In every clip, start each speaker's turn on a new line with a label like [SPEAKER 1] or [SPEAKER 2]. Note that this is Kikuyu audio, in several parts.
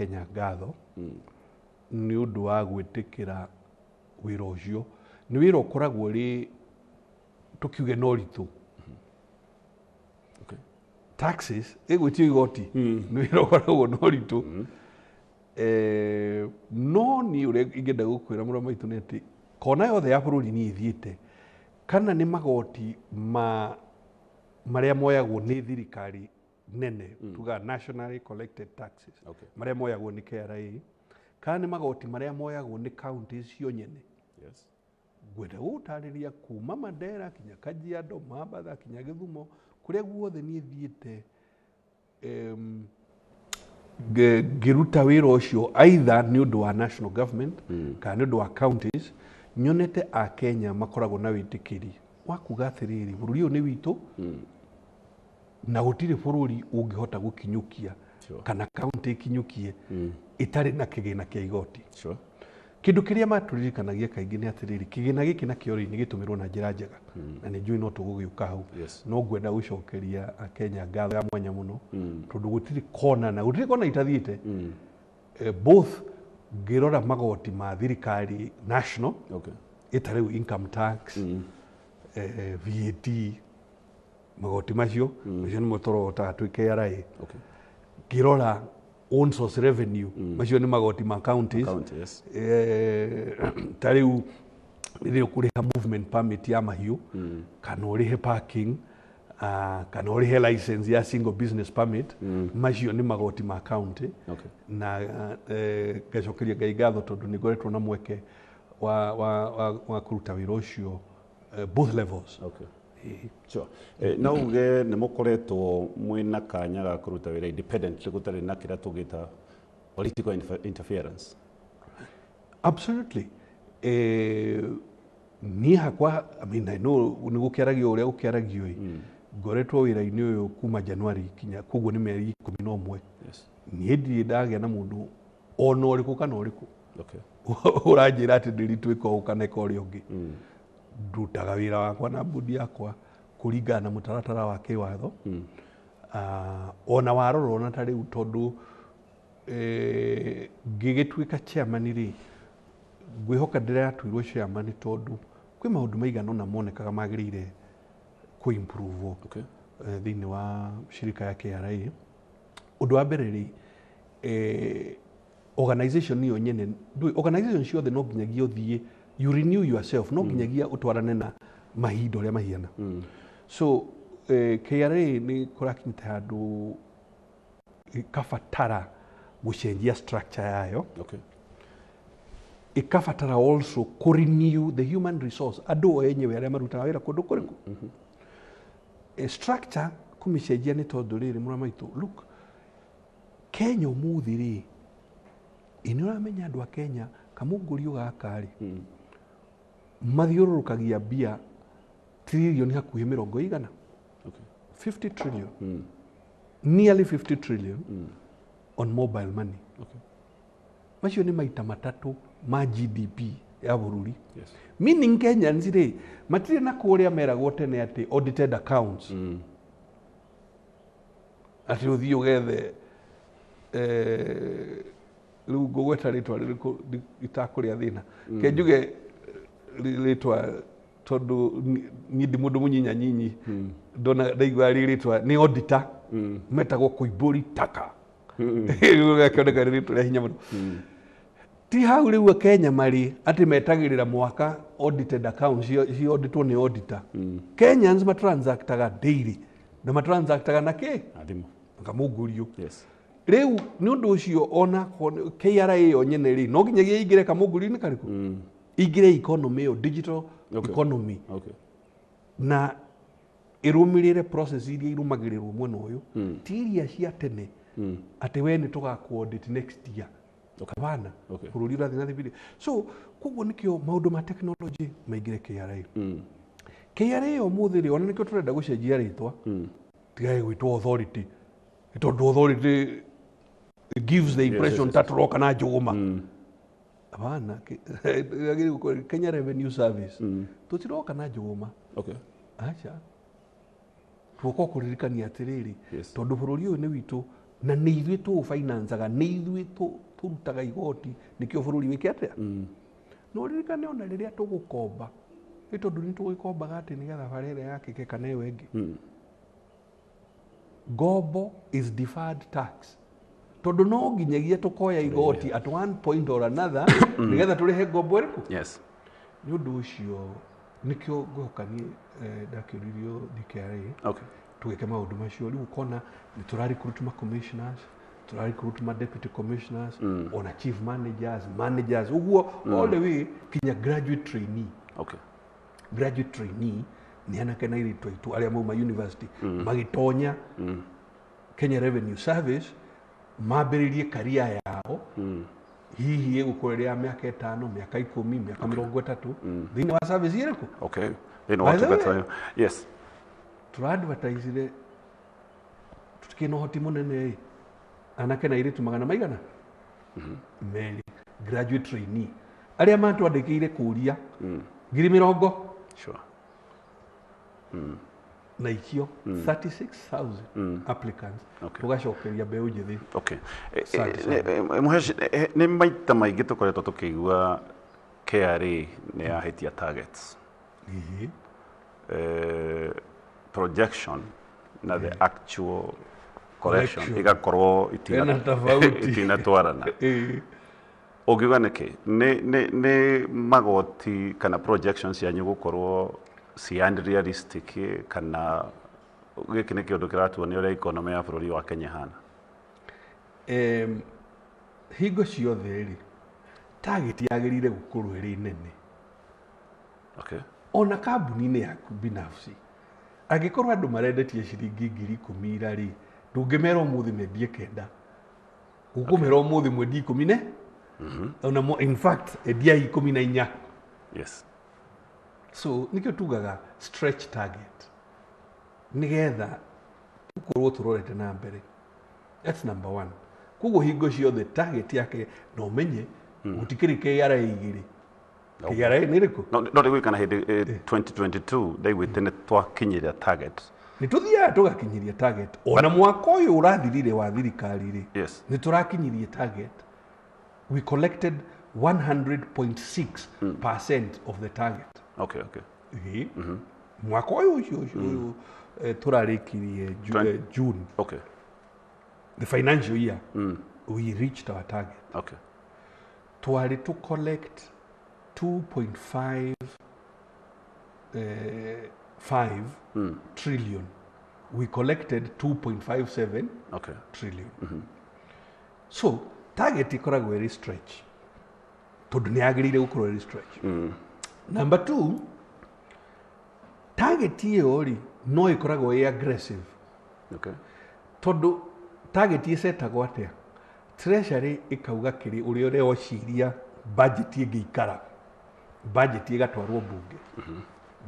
[SPEAKER 1] Akenya ngatho nĩ ũndũ wa gwĩtĩkĩra wĩra ũcio. Nĩ wĩra ũkoragwo ũrĩ, tũkiuge, na ũritũ. Taxes, ĩgwĩtio igoti, nĩ wĩra ũkoragwo na ũritũ. No niĩ ũrĩa ingĩenda gũkwĩra, mũrũ wa maitũ, nĩ atĩ kona yothe ya bũrũri niĩ thiĩte, kana nĩ magoti ma marĩa moyagwo nĩ thirikari nene, tuga nationally collected taxes, marĩa moyagwo nĩ KRA, kana nĩ magoti marĩa moyagwo nĩ counties cio nyene, ngwenda gũgũtarĩria kuma Mandera kinya Kajiado, Mambatha kinya Gĩthumo, kũrĩa guothe niĩ thiĩte ngĩruta wĩra ũcio, either nĩ ũndũ wa national government kana nĩ ũndũ wa counties, nyonete Akenya makoragwo na wĩtĩkĩri wa kuga atĩrĩrĩ, bũrũri ũyũ nĩ witũ na gũtirĩ bũrũri ũngĩhota gũkinyũkia kana county ĩkinyũkie ĩtarĩ na kĩgĩna kĩa igoti. Kĩndũ kĩrĩa matũririkanagia kaingĩ nĩ atĩrĩrĩ, kĩgĩna gĩkĩ nakĩo rĩ, nĩ gĩtũmĩrwo na njĩra njega, na nĩ njũĩ no tũgũgĩũka hau. No ngwenda gũcokeria Akenya ngatho ya mwanya mũno, tondũ gũtirĩ kona na gũtirĩ kona itathiĩte. Both ngĩrora magoti ma thirikari national, ĩta rĩu income tax, VAT, magoti macio, macio nĩmo tũrogotaga twĩ KRA. Ngĩrora own source revenue, macio nĩ magoti ma counties.
[SPEAKER 2] County, yes.
[SPEAKER 1] Ta rĩu rĩrĩa ũkũrĩha movement permit ya mahiũ, kana ũrĩhe parking, kana ũrĩhe license ya single business permit, macio nĩ magoti ma county. Na ngacokeria Ngai ngatho tondũ nĩ ngoretwo na mweke wa kũruta wĩra ũcio, both levels.
[SPEAKER 2] Sure. No uge nĩ mũkoretwo mwĩna kanya ga kũruta wĩra independently, gũtarĩ na kĩrĩa tũgĩta political interference?
[SPEAKER 1] Absolutely. Niĩ hakwa, I mean, I know nĩ gũkĩaragio ũrĩa gũkĩaragio ĩ. Ngoretwo wĩra-inĩ ũyũ kuma January kinya, koguo nĩ mĩeri 11. Niĩ ndirĩ ndagĩa na mũndũ ona ũrĩkũ kana ũrĩkũ ũranjĩra atĩ ndĩritwĩka ũũ kana ĩka ũrĩa ũngĩ. Ndutaga wĩra wakwa na mbudi yakwa kũringana na mũtaratara wa kĩwatho. Ona warora, ona ta rĩu, tondũ ngĩgĩtuĩka chairman rĩ, ngwĩhoka ndĩratuirwo chairman tondũ kwĩ maũndũ maigana ũna monekaga magĩrĩire kũ improve thĩinĩ wa shirika ya KRA. Ũndũ wa mbere rĩ, organization ĩyo nyene ndũĩ, organization ciothe no nginyagia ũthiĩ you renew yourself, no nginyagia ũtwarane na mahinda ũrĩa mahiana. So KRA nĩ kũrakinyĩte handũ ĩkabatara gũcenjia structure yayo, ĩkabatara also kũ renew the human resource, andũ o enyewe arĩa marutaga wĩra kũndũ kũrĩkũ. Structure kũmĩcenjia nĩ tondũ rĩrĩ, mũra maitũ, look, Kenya ũmũthĩ rĩ, ĩ nĩ ũramenya andũ a Kenya kamũngũrio gaka rĩ, mathiũrũrũkagia mbia tririoni hakuhĩ 100, 50 trillion, nearly 50 trillion on mobile money. Macio nĩ maita matatũ ma GDP ya bũrũri. Meaning Kenyans rĩ, matirĩ na kũrĩa meragwo tene atĩ audited accounts, atĩ ũthiĩ ũgethe, rĩu ngũgweta rĩtwa rĩrĩkũ itakũrĩa thĩna? Ke njuge rĩtwa, tondũ niĩ ndi mũndũ mũnyinya nyinyi, ndona ndaigua rĩ rĩtwa nĩ auditor metagwo Koimbũri Taka, gakĩoneka rĩ rĩtwa rĩa hinya mũno. Ti hau rĩu Kenya marĩ atĩ metagĩrĩra mwaka audited accounts ciauditwo nĩ auditor. Kenyans matransactaga daily, na matransactaga na kĩ?
[SPEAKER 2] Na thimũ.
[SPEAKER 1] Kamũngũrio. Rĩu nĩ ũndũ ũcio, ona KRA ĩyo nyene rĩ, no nginyagia ingĩre kamũngũrio-inĩ karĩkũ, ingĩre economy ĩyo, digital economy, na ĩrũmĩrĩre process iria irũmagĩrĩrwo mwena ũyũ, ti iria cia tene atĩ we nĩ tũgakũ audit next year. Hapana. Bũrũri ũrathiĩ na thibiri, so koguo nĩkĩo maũndũ ma technology maingĩre KRA. KRA ũmũthĩ rĩ, ona nĩkĩo tũrenda gũcenjia rĩtwa, tigage gwĩtwo authority, nĩ tondũ authority gives the impression ta tũroka na njũgũma. Hapana, yagĩrĩirwo gũkorwo Kenya Revenue Service. Tũtiroka na njũgũma. Aca, tũgoka kũririkania atĩrĩrĩ, tondũ bũrũri ũyũ nĩ witũ. Na nĩ ithuĩ tũũfinancaga, nĩ ithuĩ tũrutaga igoti nĩkĩo bũrũri wĩke atĩa. No ririkane ona rĩrĩa tũgũkomba, nĩ tondũ nĩ tũgĩkombaga atĩ nĩgetha bara ĩrĩa yakĩke kana ĩyo ĩngĩ. Ngombo is deferred tax. Tondũ no nginyagia tũkoya igoti at one point or another nĩgetha tũrĩhe ngombo ĩrĩkũ.
[SPEAKER 2] Yes.
[SPEAKER 1] Nĩ ũndũ ũcio nĩkĩo ngwĩhoka niĩ ndakĩũririo DKRA.
[SPEAKER 2] Okay.
[SPEAKER 1] Tũgĩke maũndũ macio. Rĩu ũkona nĩ tũra recruit ma commissioners, tũra recruit ma deputy commissioners, ona chief managers, managers, ũguo all the way kinya graduate trainee.
[SPEAKER 2] Okay.
[SPEAKER 1] Graduate trainee nĩ anake na airĩtu aitũ arĩa mauma university magĩtonya Kenya Revenue Service mambĩrĩrie career yao, hihi ĩgũkorwo ĩrĩ ya mĩaka 5, mĩaka 10, mĩaka 30 thĩinĩ wa service ĩrĩkũ.
[SPEAKER 2] Okay. Thĩinĩ wa
[SPEAKER 1] By the way,
[SPEAKER 2] ũtungata ũyũ. Yes.
[SPEAKER 1] Tũra-advertisire tũtikĩrĩ na ũhoti mũnene ĩ, anake na airĩtu magana maigana merĩ graduate trainee arĩa matwandĩkĩire kũria 20,000.
[SPEAKER 2] Sure.
[SPEAKER 1] Na ikio 36,000 applicants.
[SPEAKER 2] Okay.
[SPEAKER 1] Tũgacokeria mbeũ njĩthĩ.
[SPEAKER 2] Okay.
[SPEAKER 1] Asante sana.
[SPEAKER 2] Mũheshi, nĩ maita maingĩ tũkoretwo tũkĩigua KRA nĩ yahĩtia targets.
[SPEAKER 1] Ĩĩ.
[SPEAKER 2] Projection na the actual collection
[SPEAKER 1] Collection.
[SPEAKER 2] igakorwo
[SPEAKER 1] Ĩna tofauti.
[SPEAKER 2] itinatwarana.
[SPEAKER 1] Ĩĩ.
[SPEAKER 2] Ũngiuga nĩkĩ? Nĩ magoti kana projections cianyu gũkorwo ci unrealistic, kana gĩkĩ nĩ kĩũndũ kĩratuonia ũrĩa economy ya bũrũri wa Kenya ĩhana?
[SPEAKER 1] Hingo ciothe rĩ, target yagĩrĩire gũkorwo ĩrĩ nene.
[SPEAKER 2] Okay.
[SPEAKER 1] Ona kambuni-inĩ yaku binafsi, angĩkorwo andũ marendetie ciringi 10,000 ira rĩ, ndũngĩmera ũmũthĩ mendie 9. Ũkũmera ũmũthĩ mwendie 10 ne? Ona in fact, endiai 14.
[SPEAKER 2] Yes.
[SPEAKER 1] So nĩkĩo tugaga stretch target, nĩgetha tũkorwo tũrorete na mbere. That's number one. Koguo hingo ciothe target yake na ũmenye gũtikĩrĩ KRA igĩrĩ. KRA nĩ ĩrĩkũ?
[SPEAKER 2] No ndĩgwĩka na hĩndĩ 2022 ndaiguĩte nĩ twakinyĩria target.
[SPEAKER 1] Nĩ tũthiaga tũgakinyĩria target. Ona mwaka ũyũ ũrathirire wa thirikari rĩ,
[SPEAKER 2] Yes.
[SPEAKER 1] nĩ tũrakinyirie target. We collected 100.6% of the target.
[SPEAKER 2] Okay, okay.
[SPEAKER 1] Ĩĩ. Mwaka ũyũ ũcio ũcio ũyũ tũrarĩkirie June.
[SPEAKER 2] Okay.
[SPEAKER 1] The financial year, we reached our target.
[SPEAKER 2] Okay.
[SPEAKER 1] Twarĩ to collect 2.5 5 trillion. We collected 2.57
[SPEAKER 2] Okay.
[SPEAKER 1] trillion. So target ĩkoragwo ĩrĩ stretch, tondũ nĩ yagĩrĩire gũkorwo ĩrĩ stretch. Number 2, target ĩyo rĩ no ĩkoragwo ĩ aggressive.
[SPEAKER 2] Okay.
[SPEAKER 1] Tondũ target ĩcetagwo atĩa? Treasury ĩkauga kĩrĩ ũrĩa ũreciria budget ĩngĩikara, budget ĩgatwarwo mbunge.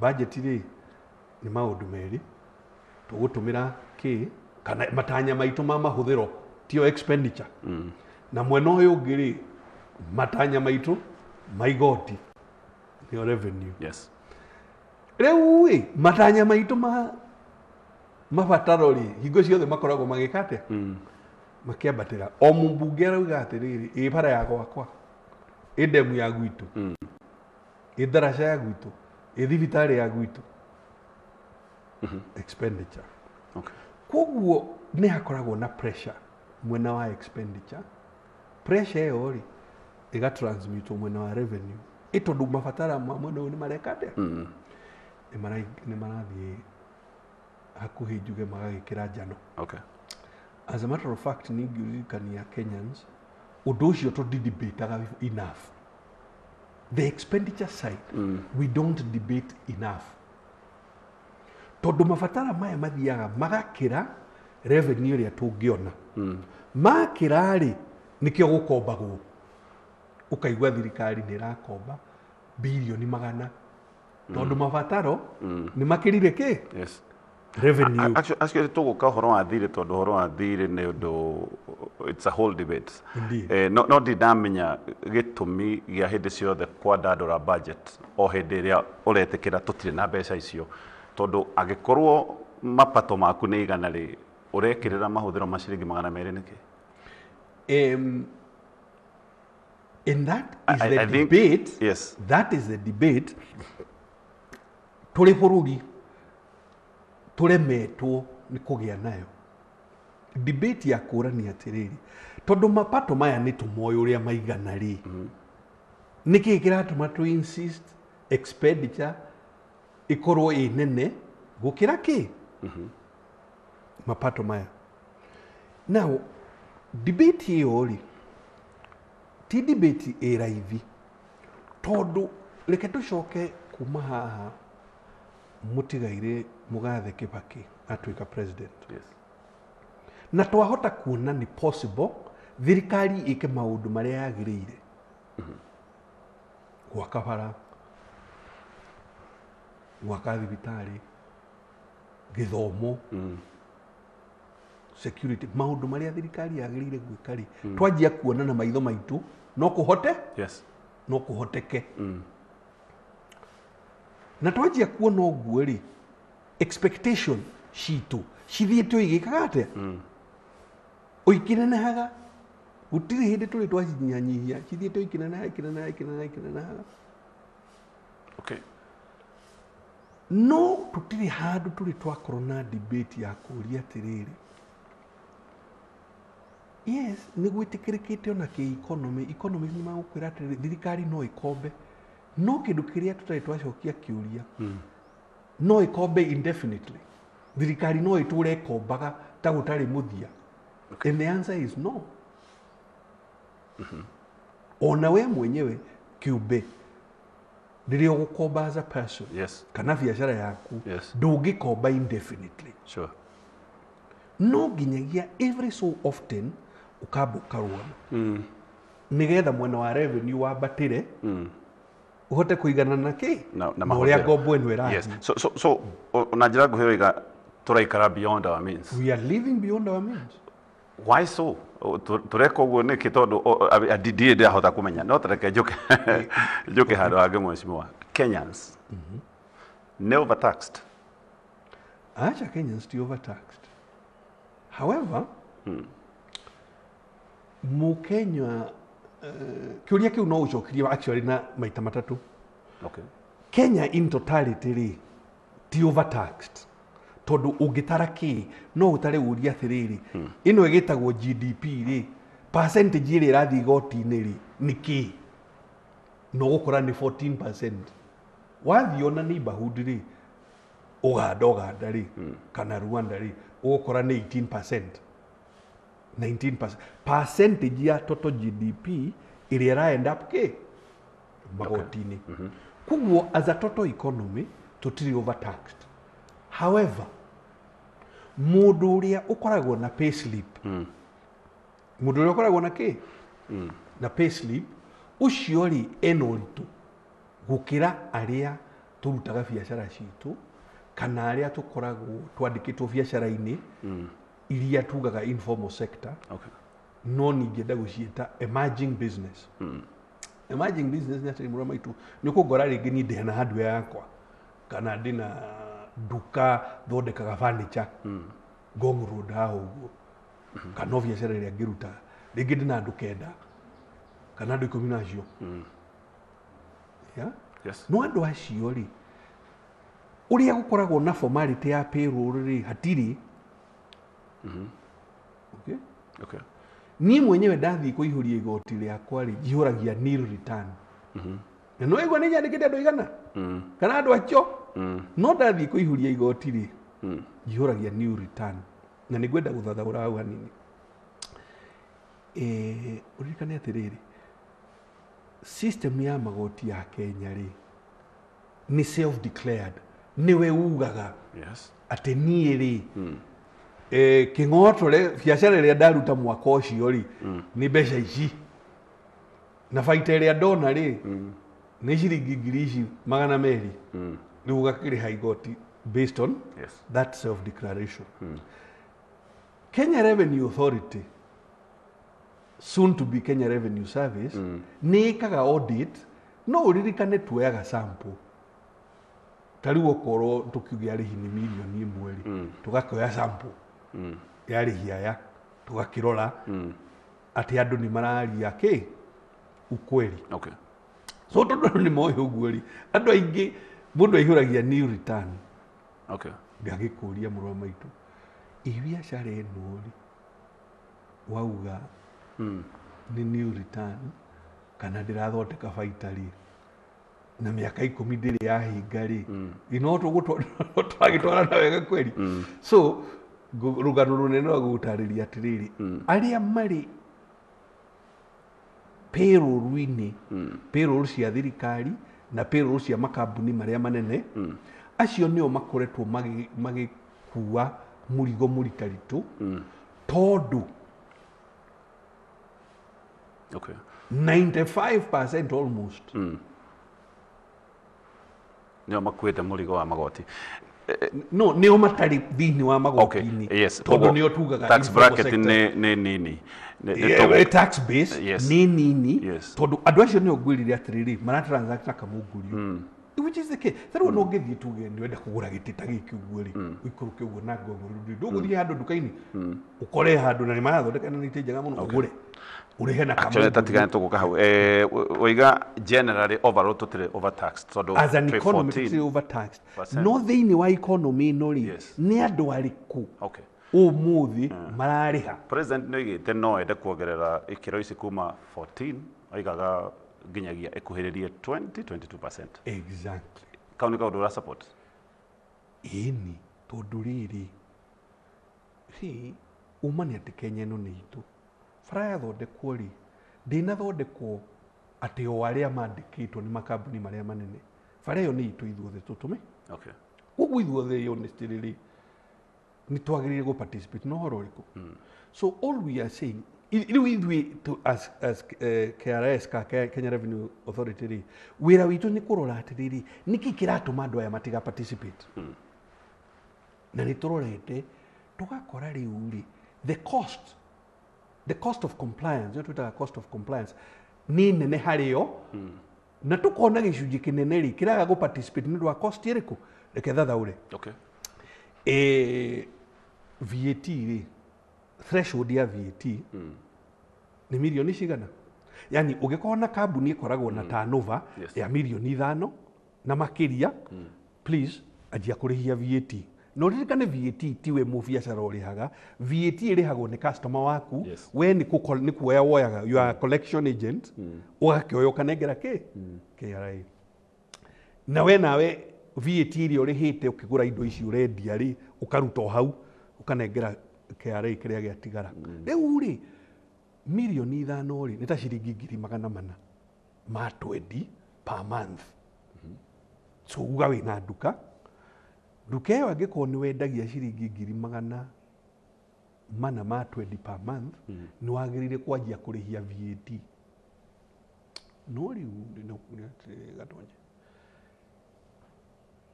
[SPEAKER 1] Budget rĩ nĩ maũndũ merĩ, tũgũtũmĩra kĩ kana matanya maitũ ma mahũthĩro tio expenditure, na mwena ũyũ ũngĩ rĩ matanya maitũ ma igoti nĩyo revenue.
[SPEAKER 2] Yes.
[SPEAKER 1] Rĩu ĩ matanya maitũ ma mabataro rĩ hingo ciothe makoragwo magĩka atĩa? Makĩambatĩra. O mũmbunge arauga atĩrĩrĩ, ĩ bara ya gwakwa, ĩ ndemu ya gwitũ, ĩ ndaraca ya gwitũ, ĩ thibitarĩ ya gwitũ. Expenditure.
[SPEAKER 2] Okay.
[SPEAKER 1] Koguo nĩ hakoragwo na pressure mwena wa expenditure. Pressure ĩyo rĩ ĩgatransmitwo mwena wa revenue, ĩ tondũ mabatara ma mwena ũyũ nĩ mareka atĩa? Nĩ marathiĩ hakuhĩ njuge magagĩkĩra njano.
[SPEAKER 2] Okay.
[SPEAKER 1] As a matter of fact, ningĩririkania Kenyans ũndũ ũcio tũndidebataga enough. The expenditure side, we don't debate enough. Tondũ mabatara maya mathiaga magakĩra revenue ĩrĩa tũngĩona. Makĩra rĩ, nĩkĩo gũkombagwo. Ũkaigua thirikari nĩ ĩrakomba birioni 100. Tondũ mabataro nĩ makĩrire kĩ?
[SPEAKER 2] Yes.
[SPEAKER 1] Revenue.
[SPEAKER 2] Actually tũgũka ũhoro wa thirĩ, tondũ ũhoro wa thirĩ nĩ ũndũ, it's a whole debate.
[SPEAKER 1] Indeed.
[SPEAKER 2] No ndinamenya gĩtũmi gĩa hĩndĩ ciothe kwandandũra budget o hĩndĩ ĩrĩa ũretĩkĩra tũtirĩ na mbeca icio, tondũ angĩkorwo mapato maku nĩ 100 rĩ, Ũrekĩrĩra mahũthĩro ma ciringi 200 nĩkĩ?
[SPEAKER 1] And that is the I debate.
[SPEAKER 2] Think, yes.
[SPEAKER 1] That is the debate. Tũrĩ bũrũri tũremetwo nĩ kũgĩa nayo. Debate ya kũrania atĩrĩrĩ, tondũ mapato maya nĩ tũmoĩ ũrĩa maigana rĩ, nĩkĩĩ kĩratũma tũ insist expenditure ĩkorwo ĩ nene gũkĩra kĩ mapato maya. Now debate ĩyo rĩ, ti debate ĩ raithi, tondũ reke tũcoke kuma haha mũtigaire Mũgathe Kibaki atuĩka president.
[SPEAKER 2] Yes.
[SPEAKER 1] Na twahota kuona nĩ possible thirikari ĩke maũndũ marĩa yagĩrĩire, gwaka bara, gwaka thibitarĩ, gĩthomo, security, maũndũ marĩa thirikari yagĩrĩire gwĩka rĩ, twanjia kuona na maitho maitũ no kũhote.
[SPEAKER 2] Yes.
[SPEAKER 1] No kũhoteke. Na twanjia kuona ũguo rĩ, expectation citũ cithiĩte igĩkaga atĩa? Ũikĩnenehaga. Gũtirĩ hĩndĩ tũrĩ twacinyihanyihia, cithiĩte ikĩneneha ikĩneneha ikĩneneha ikĩnenehaga.
[SPEAKER 2] Okay.
[SPEAKER 1] No tũtirĩ handũ tũrĩ twakorwo na debate ya kũũria atĩrĩrĩ, yes, nĩ gwĩtĩkĩrĩkĩte ona kĩ economy, economists nĩ magũkwĩra atĩrĩrĩ, thirikari no ĩkombe, no kĩndũ kĩrĩa tũtarĩ twacokia kĩũria, no ĩkombe indefinitely, thirikari no ĩtũre ĩkombaga ta gũtarĩ mũthia.
[SPEAKER 2] Okay.
[SPEAKER 1] And the answer is no. Ona we mwenyewe kĩũmbe rĩrĩa ũgũkomba as a person,
[SPEAKER 2] yes,
[SPEAKER 1] kana biacara yaku,
[SPEAKER 2] yes,
[SPEAKER 1] ndũngĩkomba indefinitely.
[SPEAKER 2] Sure.
[SPEAKER 1] No nginyagia every so often ũkamba ũkarũgama nĩgetha mwena wa revenue wambatĩre, ũhote kũigana na kĩ
[SPEAKER 2] na
[SPEAKER 1] na ũrĩa ngombo ĩno ĩrathiĩ.
[SPEAKER 2] Yes. So na njĩra nguhĩ ũiga tũraikara beyond our means.
[SPEAKER 1] We are living beyond our means.
[SPEAKER 2] Why so? Tũreka ũguo nĩkĩ? Tondũ ndirĩ ndĩrahota kũmenya, no tareke njũke njũke handũ hangĩ mheshimiwa. Kenyans nĩ overtaxed.
[SPEAKER 1] Acha, Kenyans ti overtaxed. However, Mũkenya, kĩũria kĩu no ũcokirie actually na maita matatũ.
[SPEAKER 2] Okay.
[SPEAKER 1] Kenya in totality rĩ ti overtaxed, tondũ ũngĩtara kĩ no ũtare ũrie atĩrĩrĩ, ĩno ĩgĩtagwo GDP rĩ, percentage ĩrĩa ĩrathiĩ igoti-inĩ rĩ nĩ kĩ, no ũgũkora nĩ 14%. Wathiĩ ona neighborhood rĩ, Uganda rĩ, kana Rwanda rĩ, ũgũkora nĩ 18%, 19%. Percentage ya total GDP ĩrĩa ĩra end up kĩ magoti-inĩ. Koguo as a total economy tũtirĩ overtaxed. However, mũndũ ũrĩa ũkoragwo na pay slip, mũndũ ũrĩa ũkoragwo na kĩ na pay slip ũcio rĩ, ena ũritũ gũkĩra arĩa tũrutaga biacara citũ kana arĩa tũkoragwo twandĩkĩtwo biacara-inĩ iria tugaga informal sector.
[SPEAKER 2] Okay.
[SPEAKER 1] No ningĩenda gũciĩta emerging business. Emerging business nĩ atĩrĩ, mũrũ maitũ, nĩ ũkũngora rĩngĩ niĩ ndĩna hardware yakwa kana ndĩna nduka thondekaga furniture Ngong Road haha ũguo, kana o biacara ĩrĩa ngĩrutaga rĩngĩ ndĩna andũ 9 kana andũ 10 nacio. Yeah?
[SPEAKER 2] Yes.
[SPEAKER 1] No andũ acio rĩ, ũrĩa gũkoragwo na formality ya payroll rĩ, hatirĩ. Okay?
[SPEAKER 2] Okay.
[SPEAKER 1] Niĩ mwenyewe ndathiĩ kũihũria igoti rĩakwa rĩ, njihũragia nil return. Na no igua nĩ nyandĩkĩte andũ igana kana andũ acio, no ndathiĩ kũihũria igoti rĩ, njihũragia nil return. Na nĩ ngwenda gũthathaũra hau hanini. Ũririkane atĩrĩrĩ, system ya magoti ya Kenya rĩ nĩ self declared, nĩwe ugaga.
[SPEAKER 2] Yes.
[SPEAKER 1] Atĩ niĩ rĩ, kĩng'otore biacara ĩrĩa ndaruta mwaka ũcio rĩ nĩ mbeca ici, na baita ĩrĩa ndona rĩ nĩ ciringi 200,000. Rĩu ũgakĩrĩha igoti based on
[SPEAKER 2] Yes.
[SPEAKER 1] that self declaration. Kenya Revenue Authority, soon to be Kenya Revenue Service, nĩ ĩkaga audit. No ũririkane tuoyaga sample, ta rĩu okorwo tũkiuge arĩhi nĩ 1 million rĩ, tũgakĩoya sample. Ya arĩhi aya tũgakĩrora atĩ andũ nĩ mararia kĩ ukweli.
[SPEAKER 2] Okay.
[SPEAKER 1] So tondũ andũ nĩ moĩ ũguo rĩ, andũ aingĩ mũndũ aihũragia new return.
[SPEAKER 2] Okay.
[SPEAKER 1] Ngagĩkũria mũrũ wa maitũ, ĩ biacara ĩno rĩ wauga nĩ new return kana ndĩrathondeka baita rĩ, na mĩaka 10 ndĩrĩ yahinga rĩ, no tũgũtwarana wega kweli? So rũgano rũnene rwa gũgũtarĩria atĩrĩrĩ, arĩa marĩ payroll-inĩ, payroll cia thirikari na payroll cia makambuni marĩa manene, acio nĩo makoretwo magĩkua mũrigo mũritaritũ, tondũ
[SPEAKER 2] Okay.
[SPEAKER 1] 95% almost
[SPEAKER 2] nĩo makuĩte mũrigo wa magoti.
[SPEAKER 1] No nĩo matarĩ thĩinĩ wa magoti-inĩ.
[SPEAKER 2] Okay. Yes.
[SPEAKER 1] Tondũ nĩo tugaga
[SPEAKER 2] tax bracket nĩ nini.
[SPEAKER 1] Tax base nĩ nini.
[SPEAKER 2] Yes.
[SPEAKER 1] Tondũ andũ acio nĩo ngwĩrire atĩrĩrĩ, maratransact na kamũngũrio. Which is the case. Tarĩu no ũngĩthiĩ tuge nĩ wenda kũgũra gĩtĩ ta gĩkĩ ũguo rĩ, ũikũrũke ũguo na ngong'o rĩu ndũgũthiĩ handũ nduka-inĩ ũkore handũ na nĩ marathondeka na nĩ itĩ njega mũno, ũgũre ũrĩhe na
[SPEAKER 2] kamũngũrio. Tatigane tũgũka hau. Waiga generally overall tũtirĩ overtaxed tondũ
[SPEAKER 1] as an economy tũtirĩ overtaxed. No thĩinĩ wa economy ĩno rĩ, nĩ andũ arĩkũ ũmũthĩ mararĩha?
[SPEAKER 2] President nĩ oigĩte no ende kuongerera ikĩro ici kuma 14 oigaga nginyagia ĩkuhĩrĩrie 20-22%.
[SPEAKER 1] Exactly.
[SPEAKER 2] Kau nĩ kaũndũ ũra support?
[SPEAKER 1] Ĩni, tondũ rĩrĩ, see, uma nĩ atĩ Kenya ĩno nĩ itũ. Bara yathondekwo rĩ, ndĩnathondekwo atĩ o arĩa mandĩkĩtwo nĩ makambuni marĩa manene. Bara ĩyo nĩ itũ ithuothe tũtũme.
[SPEAKER 2] Okay.
[SPEAKER 1] Koguo ithuothe honestly rĩ, nĩ twagĩrĩire gũ participate na ũhoro ũrĩkũ? So all we are saying, rĩu ithuĩ as KRS ka Kenya Revenue Authority rĩ, wĩra witũ nĩ kũrora atĩrĩrĩ, nĩkĩ kĩratũma andũ aya matiga participate? Na nĩ tũrorete tũgakora rĩu rĩ, the cost of compliance, ĩyo twĩtaga cost of compliance, nĩ nene harĩo, na tũkona gĩcunjĩ kĩnene rĩ kĩraga gũ participate nĩ ũndũ wa cost ĩrĩkũ? Reke thathaũre.
[SPEAKER 2] Okay.
[SPEAKER 1] VAT rĩ, threshold ya VAT nĩ mirioni cigana? Yani ũngĩkorwo na kambuni ĩkoragwo na turnover ya mirioni 5 na makĩria, please anjia kũrĩhia VAT. Na ũririkane VAT tiwe mũbiacara ũrĩhaga, VAT ĩrĩhagwo nĩ customer waku. We nĩ kuoya woyaga, you are a collection agent, ũgakĩoya ũkanengera kĩ? KRA. Na we nawe VAT ĩrĩa ũrĩhĩte ũkĩgũra indo ici ũrendia rĩ, ũkaruta o hau ũkanengera KRA kĩrĩa gĩatigara. Rĩu rĩ, mirioni 5 rĩ, nĩ ta ciringi 400,000 ma 20 per month. So uga wĩna nduka, nduka ĩyo angĩkorwo nĩ wendagia ciringi 400,000 ma 20 per month, nĩ wagĩrĩire kwanjia kũrĩhia VAT. No rĩu Gatonye,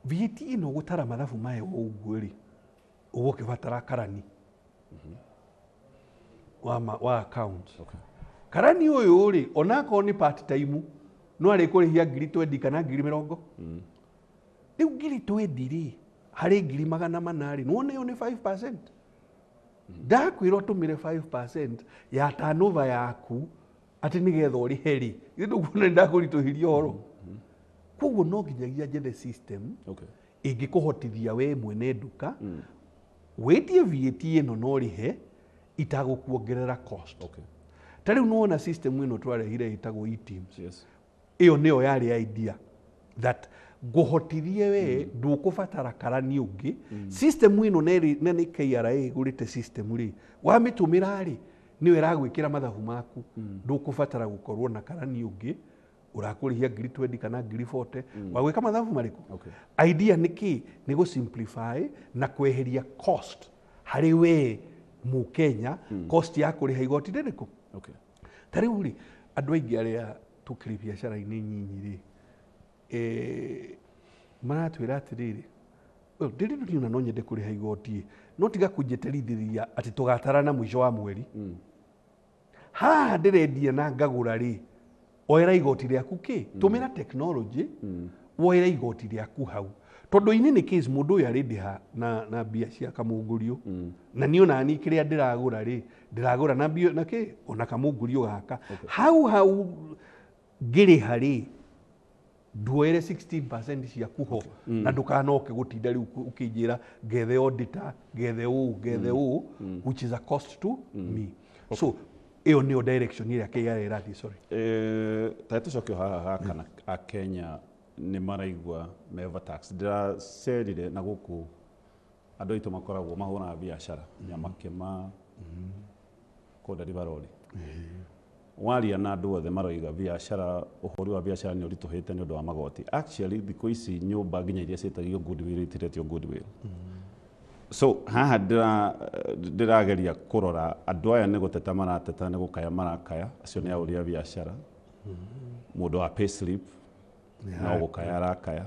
[SPEAKER 1] VAT ĩno gũtara mathabu mayo ũguo rĩ, ũgũkĩbatara karani wa accounts.
[SPEAKER 2] Okay.
[SPEAKER 1] Karani ũyũ rĩ, onakorwo nĩ part time, no arĩkũrĩhia 20,000 kana 20,000. Rĩu 20,000 rĩ, harĩ 400,000 rĩ, nĩwona ĩyo nĩ 5%. Ndakwĩra ũtũmĩre 5% ya turnover yaku atĩ nĩgetha ũrĩhe rĩ, githĩ ndũkuona nĩ ndakũritũhĩria ũhoro? Koguo no nginyagia njethe system ĩngĩkũhotithia we mwene nduka wĩtie VAT ĩno na ũrĩhe itagũkuongerera cost.
[SPEAKER 2] Okay.
[SPEAKER 1] Ta rĩu nĩwona system ĩno twarehire ĩtagwo eTIMS.
[SPEAKER 2] Yes.
[SPEAKER 1] Ĩyo nĩyo yarĩ idea that ngũhotithie we ndũkũbatara karani ũngĩ. System ĩno na nĩ KRA ĩgũrĩte system rĩ, wamĩtũmĩra rĩ, nĩyo ĩragwĩkĩra mathabu maku, ndũkũbatara gũkorwo na karani ũngĩ ũrakũrĩhia 20,000 kana 40,000 wa gwĩka mathabu marĩkũ?
[SPEAKER 2] Okay.
[SPEAKER 1] Idea nĩ kĩ? Nĩ gũ simplify na kweheria cost harĩ we mũkenya, cost ya kũrĩha igoti rĩrĩkũ?
[SPEAKER 2] Okay.
[SPEAKER 1] Ta rĩu rĩ, andũ aingĩ arĩa tũkĩrĩ biacara-inĩ nyinyi rĩ, maratwĩra atĩrĩrĩ, ndĩrĩ ndũniona no nyende kũrĩha igoti, no tiga kũnjeterithĩria atĩ tũgatarana mũico wa mweri. Haha ndĩrendia na ngagũra rĩ, oera igoti rĩaku kĩ? Tũmĩra technology, woera igoti rĩaku hau. Tondũ in any case mũndũ ũyũ arĩndĩha na mbia cia kamũngũriũ. Na niĩ ona niĩ kĩrĩa ndĩragũra rĩ, ndĩragũra na mbia na kĩ ona kamũngũriũ gaka. Hau hau ngĩrĩha rĩ, nduoere 16% ciaku ho na ndũkanoke gũtinda rĩu ũkĩnjĩra ngethe auditor, ngethe ũũ, ngethe ũũ, which is a cost to me. So ĩyo nĩyo direction ĩrĩa KRA ĩrathiĩ, sorry.
[SPEAKER 2] Ta tũcoke haha ha kana Akenya nĩ maraigua me overtaxed. Ndĩracerire na gũkũ andũ aitũ makoragwo mahũraga biacara nyama kĩma kũnda ribarori. Waria na andũ othe maroiga biacara, ũhũri wa biacara nĩ ũritũhĩte nĩ ũndũ wa magoti. Actually thikũ ici nyũmba nginya iria ciĩtagio goodwill itiretio goodwill. So haha ndĩrageria kũrora andũ aya nĩ gũteta marateta, nĩ gũkaya marakaya, acio nĩ ahũri a biacara. Mũndũ wa payslip no gũkaya arakaya.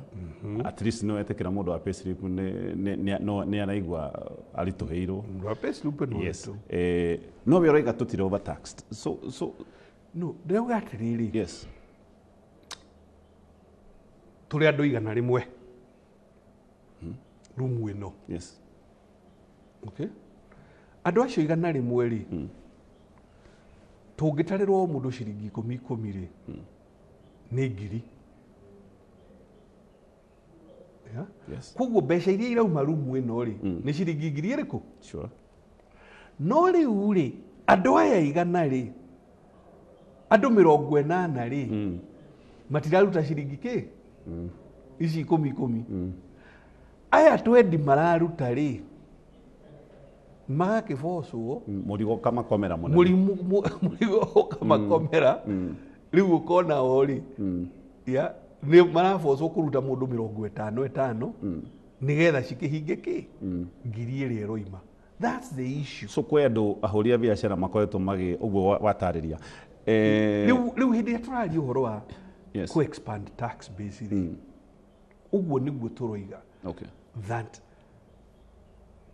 [SPEAKER 2] At least nĩ wetĩkĩra mũndũ wa payslip nĩ araigua aritũhĩirwo.
[SPEAKER 1] Mũndũ wa payslip nĩ
[SPEAKER 2] Yes.
[SPEAKER 1] ũritũ.
[SPEAKER 2] No we ũroiga tũtirĩ overtaxed. So
[SPEAKER 1] No, ndĩrauga atĩrĩrĩ.
[SPEAKER 2] Yes.
[SPEAKER 1] Tũrĩ andũ 100. Rumu ĩno.
[SPEAKER 2] Yes.
[SPEAKER 1] Okay. Andũ acio 100 rĩ, tũngĩtarĩrwo mũndũ ciringi ikũmi ikũmi rĩ, nĩ ngiri. Yeah?
[SPEAKER 2] Yes.
[SPEAKER 1] Koguo mbeca iria irauma rumu ĩno rĩ, nĩ ciringi ngiri ĩrĩkũ?
[SPEAKER 2] Sure.
[SPEAKER 1] No rĩu rĩ, andũ aya 100 rĩ, andũ 80 rĩ, matiraruta ciringi kĩ? Ici ikũmi ikũmi. Aya 20 mararuta rĩ, magakĩbocwo
[SPEAKER 2] Mũrigo ũkamakomera mũnene.
[SPEAKER 1] Mũrigo ũkamakomera. Rĩu ũkona o rĩ, ya, nĩ marabocwo kũruta mũndũ 50 ĩtano, nĩgetha cikĩhinge kĩ? Ngiri ĩrĩa ĩroima. That's the issue.
[SPEAKER 2] So kwĩ andũ ahũri a biacara makoretwo magĩ ũguo watarĩria.
[SPEAKER 1] Rĩu hĩndĩ ĩrĩa tũraria ũhoro wa
[SPEAKER 2] Yes.
[SPEAKER 1] kũ expand tax base rĩ, ũguo nĩguo tũroiga.
[SPEAKER 2] Okay.
[SPEAKER 1] That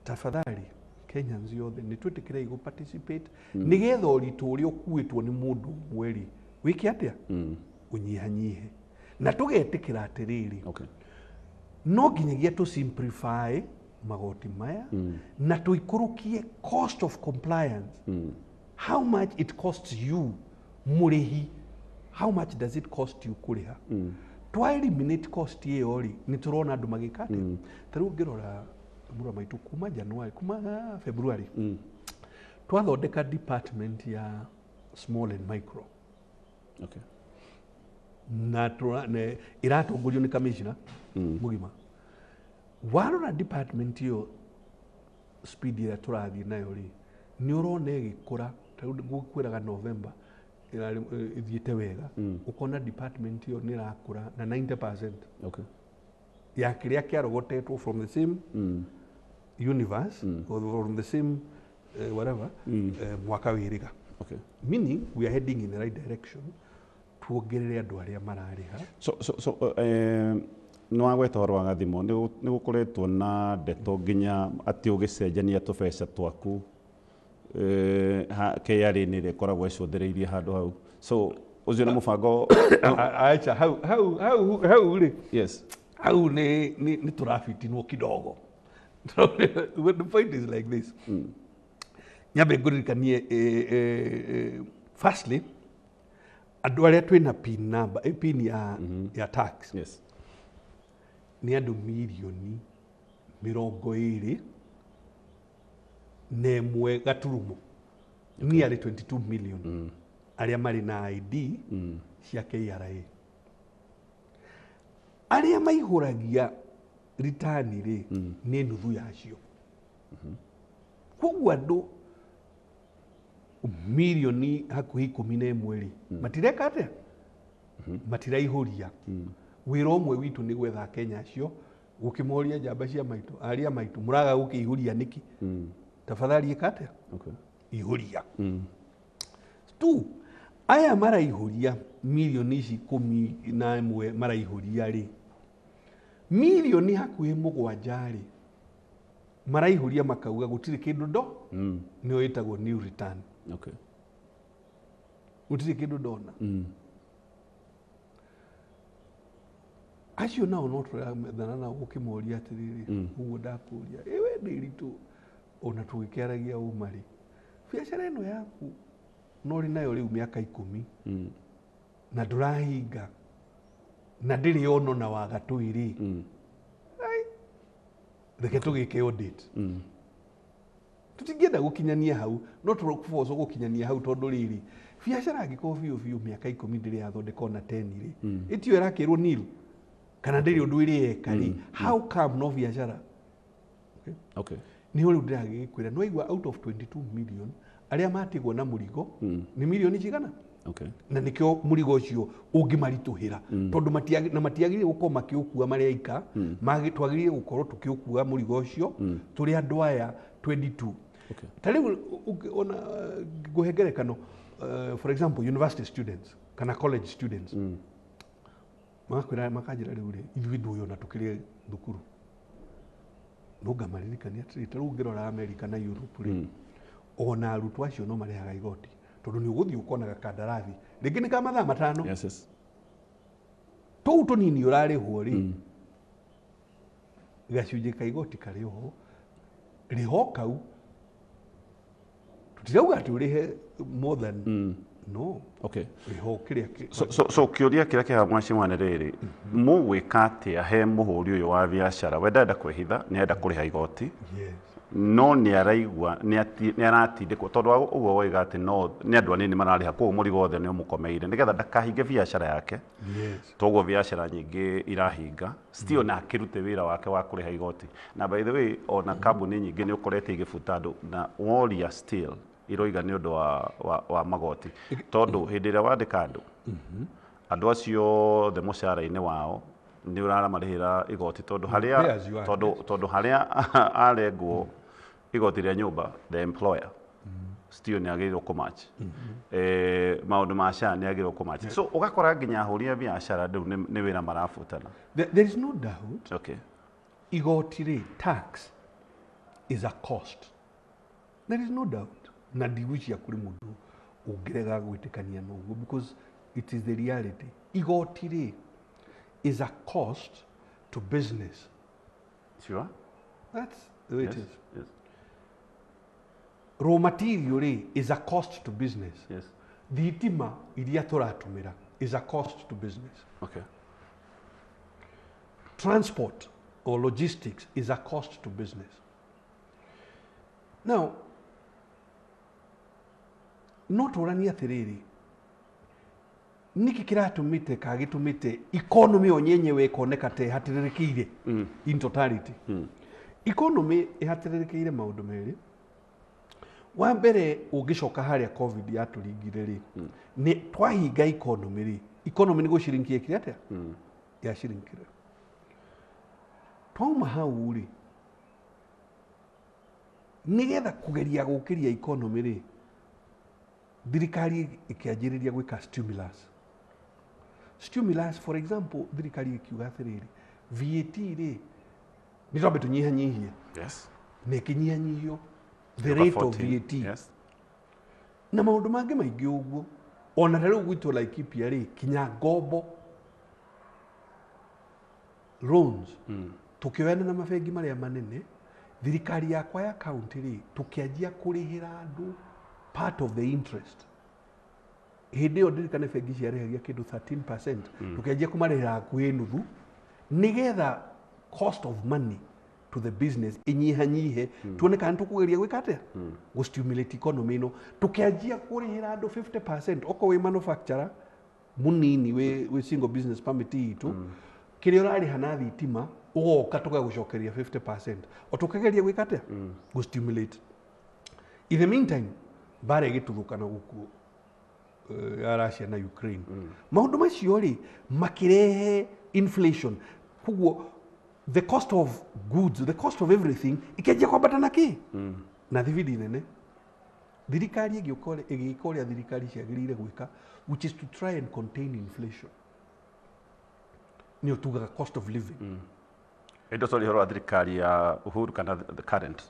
[SPEAKER 1] tafadhali Kenyans yothe nĩ twĩtĩkĩrei gũ participate nĩgetha ũritũ ũrĩa ũkuĩtwo nĩ mũndũ ũmwe rĩ, wĩke atĩa? Ũnyihanyihe. Na tũgetĩkĩra atĩrĩrĩ,
[SPEAKER 2] Okay.
[SPEAKER 1] no nginyagia tũ simplify magoti maya na tũikũrũkie cost of compliance. How much it costs you mũrĩhi, how much does it cost you kũrĩha? Twa eliminate cost ĩyo rĩ, nĩ tũrona andũ magĩka atĩa? Ta rĩu ũngĩrora mũrũ maitũ kuma January, kuma February, twathondeka department ya small and micro.
[SPEAKER 2] Okay.
[SPEAKER 1] Na ĩratongorio nĩ commissioner mũgima. Warora department ĩyo speed ĩrĩa tũrathiĩ nayo rĩ, nĩ ũrona ĩgĩkũra. Ta rĩu ngũkwĩraga November ĩthiĩte wega. Ũkona department ĩyo nĩ ĩrakũra na 90%
[SPEAKER 2] Okay.
[SPEAKER 1] ya kĩrĩa kĩarogotetwo from the same universe or from the same whatever mwaka wĩrĩga.
[SPEAKER 2] Okay.
[SPEAKER 1] Meaning we are heading in the right direction. Tuongerere andũ arĩa mararĩha.
[SPEAKER 2] So nĩ wagweta ũhoro wa gathimo, nĩ gũkoretwo na ndeto nginya atĩ ũgĩcenjania tũbeca twaku KRA nĩ ĩrĩa ĩkoragwo ĩcũthĩrĩirie handũ hau. So ũcio nĩ mũbango.
[SPEAKER 1] Acha, hau rĩ.
[SPEAKER 2] Yes.
[SPEAKER 1] Hau nĩ tũrabitinwo kidogo. The point is like this. Nyambe ngũririkanie, firstly, andũ arĩa twĩna PIN number, PIN ya tax.
[SPEAKER 2] Yes.
[SPEAKER 1] Nĩ andũ mirioni 21.1. Nearly 22 million. Arĩa marĩ na ID cia KRA. Arĩa maihũragia return rĩ, nĩ nuthu yacio. Koguo andũ mirioni hakuhĩ 11 rĩ, matireka atĩa? Matiraihũria. Wĩra ũmwe witũ nĩ gwetha Kenya acio, gũkĩmoria njamba cia maitũ, aria maitũ, mũraga gũkĩihũria nĩkĩ? Tafadhali ĩka atĩa?
[SPEAKER 2] Okay.
[SPEAKER 1] Ihũria. Tu, aya maraihũria mirioni ici 11 maraihũria rĩ, mirioni hakuhĩ 7 rĩ, maraihũria makauga gũtirĩ kĩndũ ndo, nĩyo ĩtagwo new return.
[SPEAKER 2] Okay.
[SPEAKER 1] Gũtirĩ kĩndũ ndona. Acio nao no tũramethana nao gũkĩmoria atĩrĩrĩ, ũguo ndakũria ĩwe Ndĩritũ, ona tũgĩkĩaragia ũma rĩ, biacara ĩno yaku no ũrĩ nayo rĩu mĩaka 10 na ndũrahinga na ndĩrĩ ono na wagatũi rĩ, reke tũgĩke audit. Tũtingĩenda gũkinyania hau, no tũkũbocwo gũkinyania hau tondũ rĩrĩ, biacara angĩkorwo biũ biũ mĩaka 10 ndĩrĩ yathondeka ona 10 rĩ, ĩtio ĩrakĩrwo nil kana ndĩrĩ ũndũ ĩrĩ eka rĩ, how come no biacara?
[SPEAKER 2] Okay.
[SPEAKER 1] Nĩho rĩu ndĩragĩkwĩra, nĩ waigua out of 22 million arĩa matigwo na mũrigo nĩ milioni cigana?
[SPEAKER 2] Okay.
[SPEAKER 1] Na nĩkĩo mũrigo ũcio ũngĩmaritũhĩra, tondũ na matiagĩrĩire gũkorwo makĩũkua marĩ aika, twagĩrĩire gũkorwo tũkĩũkua mũrigo ũcio tũrĩ andũ aya 22.
[SPEAKER 2] Okay.
[SPEAKER 1] Ta rĩu ona ngũhe ngerekano, for example university students kana college students, magakwĩra makanjĩra rĩu rĩ, ithuĩ ndũĩ ona tũkĩrĩ thukuru. No ngamaririkania atĩrĩ, ta rĩu ũngĩrora America na Europe rĩ, ona arutwo acio no marĩhaga igoti, tondũ nĩ ũgũthiĩ ũkona gakandarathi rĩngĩ nĩ ka mathaa 5.
[SPEAKER 2] Yes, yes.
[SPEAKER 1] Tũu tũnini ũrarĩhwo rĩ, gacunjĩ ka igoti karĩ oho, rĩho kau tũtirauga atĩ ũrĩhe more than no.
[SPEAKER 2] Okay.
[SPEAKER 1] Rĩho kĩrĩa
[SPEAKER 2] So kĩũria kĩrĩa kĩhaha mheshimiwa nĩ rĩrĩ, mũgwĩka atĩa he mũhũri ũyũ wa biacara? We ndarenda kwĩhitha, nĩ arenda kũrĩha igoti.
[SPEAKER 1] Yes.
[SPEAKER 2] No nĩ araigua nĩ aratindĩkwo tondũ wa ũguo woiga atĩ no nĩ andũ anini mararĩha, koguo mũrigo wothe nĩ ũmũkomeire nĩgetha ndakahinge biacara yake.
[SPEAKER 1] Yes.
[SPEAKER 2] Toguo biacara nyingĩ irahinga still na akĩrute wĩra wake wa kũrĩha igoti. Na by the way, ona kambuni nyingĩ nĩ ũkorete igĩbuta andũ na woria still iroiga nĩ ũndũ wa magoti, tondũ hĩndĩ ĩrĩa wandĩka andũ, andũ acio othe mũcara-inĩ wao nĩ ũraramarĩhĩra igoti, tondũ harĩa
[SPEAKER 1] Pay as you earn,
[SPEAKER 2] tondũ harĩa arengwo igoti rĩa nyũmba, the employer still nĩ agĩrĩirwo kũmatch, maũndũ ma SHA nĩ agĩrĩirwo kũmatch, so ũgakora nginya ahũri a biacara rĩu nĩ wĩra marabutana.
[SPEAKER 1] There is no doubt.
[SPEAKER 2] Okay.
[SPEAKER 1] Igoti rĩ, tax is a cost. There is no doubt. Na ndigwĩciria kũrĩ mũndũ ũngĩrega gwĩtĩkania na ũguo, because it is the reality. Igoti rĩ is a cost to business.
[SPEAKER 2] Sure.
[SPEAKER 1] That's the way it
[SPEAKER 2] Yes.
[SPEAKER 1] is.
[SPEAKER 2] Yes.
[SPEAKER 1] Raw material rĩ is a cost to business.
[SPEAKER 2] Yes.
[SPEAKER 1] Thitima iria tũratũmĩra is a cost to business.
[SPEAKER 2] Okay.
[SPEAKER 1] Transport or logistics is a cost to business. Now, no tũranie atĩrĩrĩ, nĩkĩ kĩratũmĩte ka gĩtũmĩte economy yo nyenyewe ĩkoneka ta ĩhatĩrĩrĩkĩire in totality? Economy ĩhatĩrĩrĩkĩire maũndũ merĩ. Wa mbere, ũngĩcoka harĩa COVID yatũringire rĩ, nĩ twahinga economy rĩ, economy nĩ gũcirinkia ĩkire atĩa? Yacirinkire. Twauma hau rĩ, nĩgetha kũgeria gũkĩria economy rĩ, thirikari ĩkĩanjĩrĩria gwĩka stimulus. Stimulus, for example, thirikari ĩkiuga atĩrĩrĩ, VAT rĩ, nĩ twambe tũnyihanyihie.
[SPEAKER 2] Yes.
[SPEAKER 1] Na ĩkĩnyihanyihio the
[SPEAKER 2] Over
[SPEAKER 1] rate of
[SPEAKER 2] 14.
[SPEAKER 1] VAT.
[SPEAKER 2] Yes.
[SPEAKER 1] Na maũndũ mangĩ maingĩ ũguo. Ona ta rĩu gwitũ Laikipia rĩ, kinya ngombo loans, tũkĩoyana na mabengi marĩa manene, thirikari yakwa ya county rĩ, tũkĩanjia kũrĩhĩra andũ part of the interest. Hĩndĩ ĩyo ndirikane bengi ciarĩhagia kĩndũ 13%, tũkĩanjia kũmarĩhĩra hakuhĩ nuthu, nĩgetha cost of money to the business ĩnyihanyihe, tuone kana nĩtũkũgeria gwĩka atĩa, gũ-stimulate economy ĩno. Tũkĩanjia kũrĩhĩra andũ 50%, okorwo wĩ manufacturer mũnini wĩ single business permit itũ, kĩrĩa ũrarĩha na thitima ũgoka tũgagũcokeria 50%, o tũkĩgeria gwĩka atĩa, gũ-stimulate. In the meantime, mbara ĩgĩtuthũkana gũkũ ya Russia na Ukraine. Maũndũ macio rĩ makĩrehe inflation, koguo the cost of goods, the cost of everything ikĩanjia kwambata na kĩ na thibindi nene. Thirikari ĩgĩũka ĩgĩka ũrĩa thirikari ciagĩrĩire gwĩka, which is to try and contain inflation, nĩyo tugaga cost of living.
[SPEAKER 2] Ĩndo sorry, ũhoro wa thirikari ya Uhuru kana the current?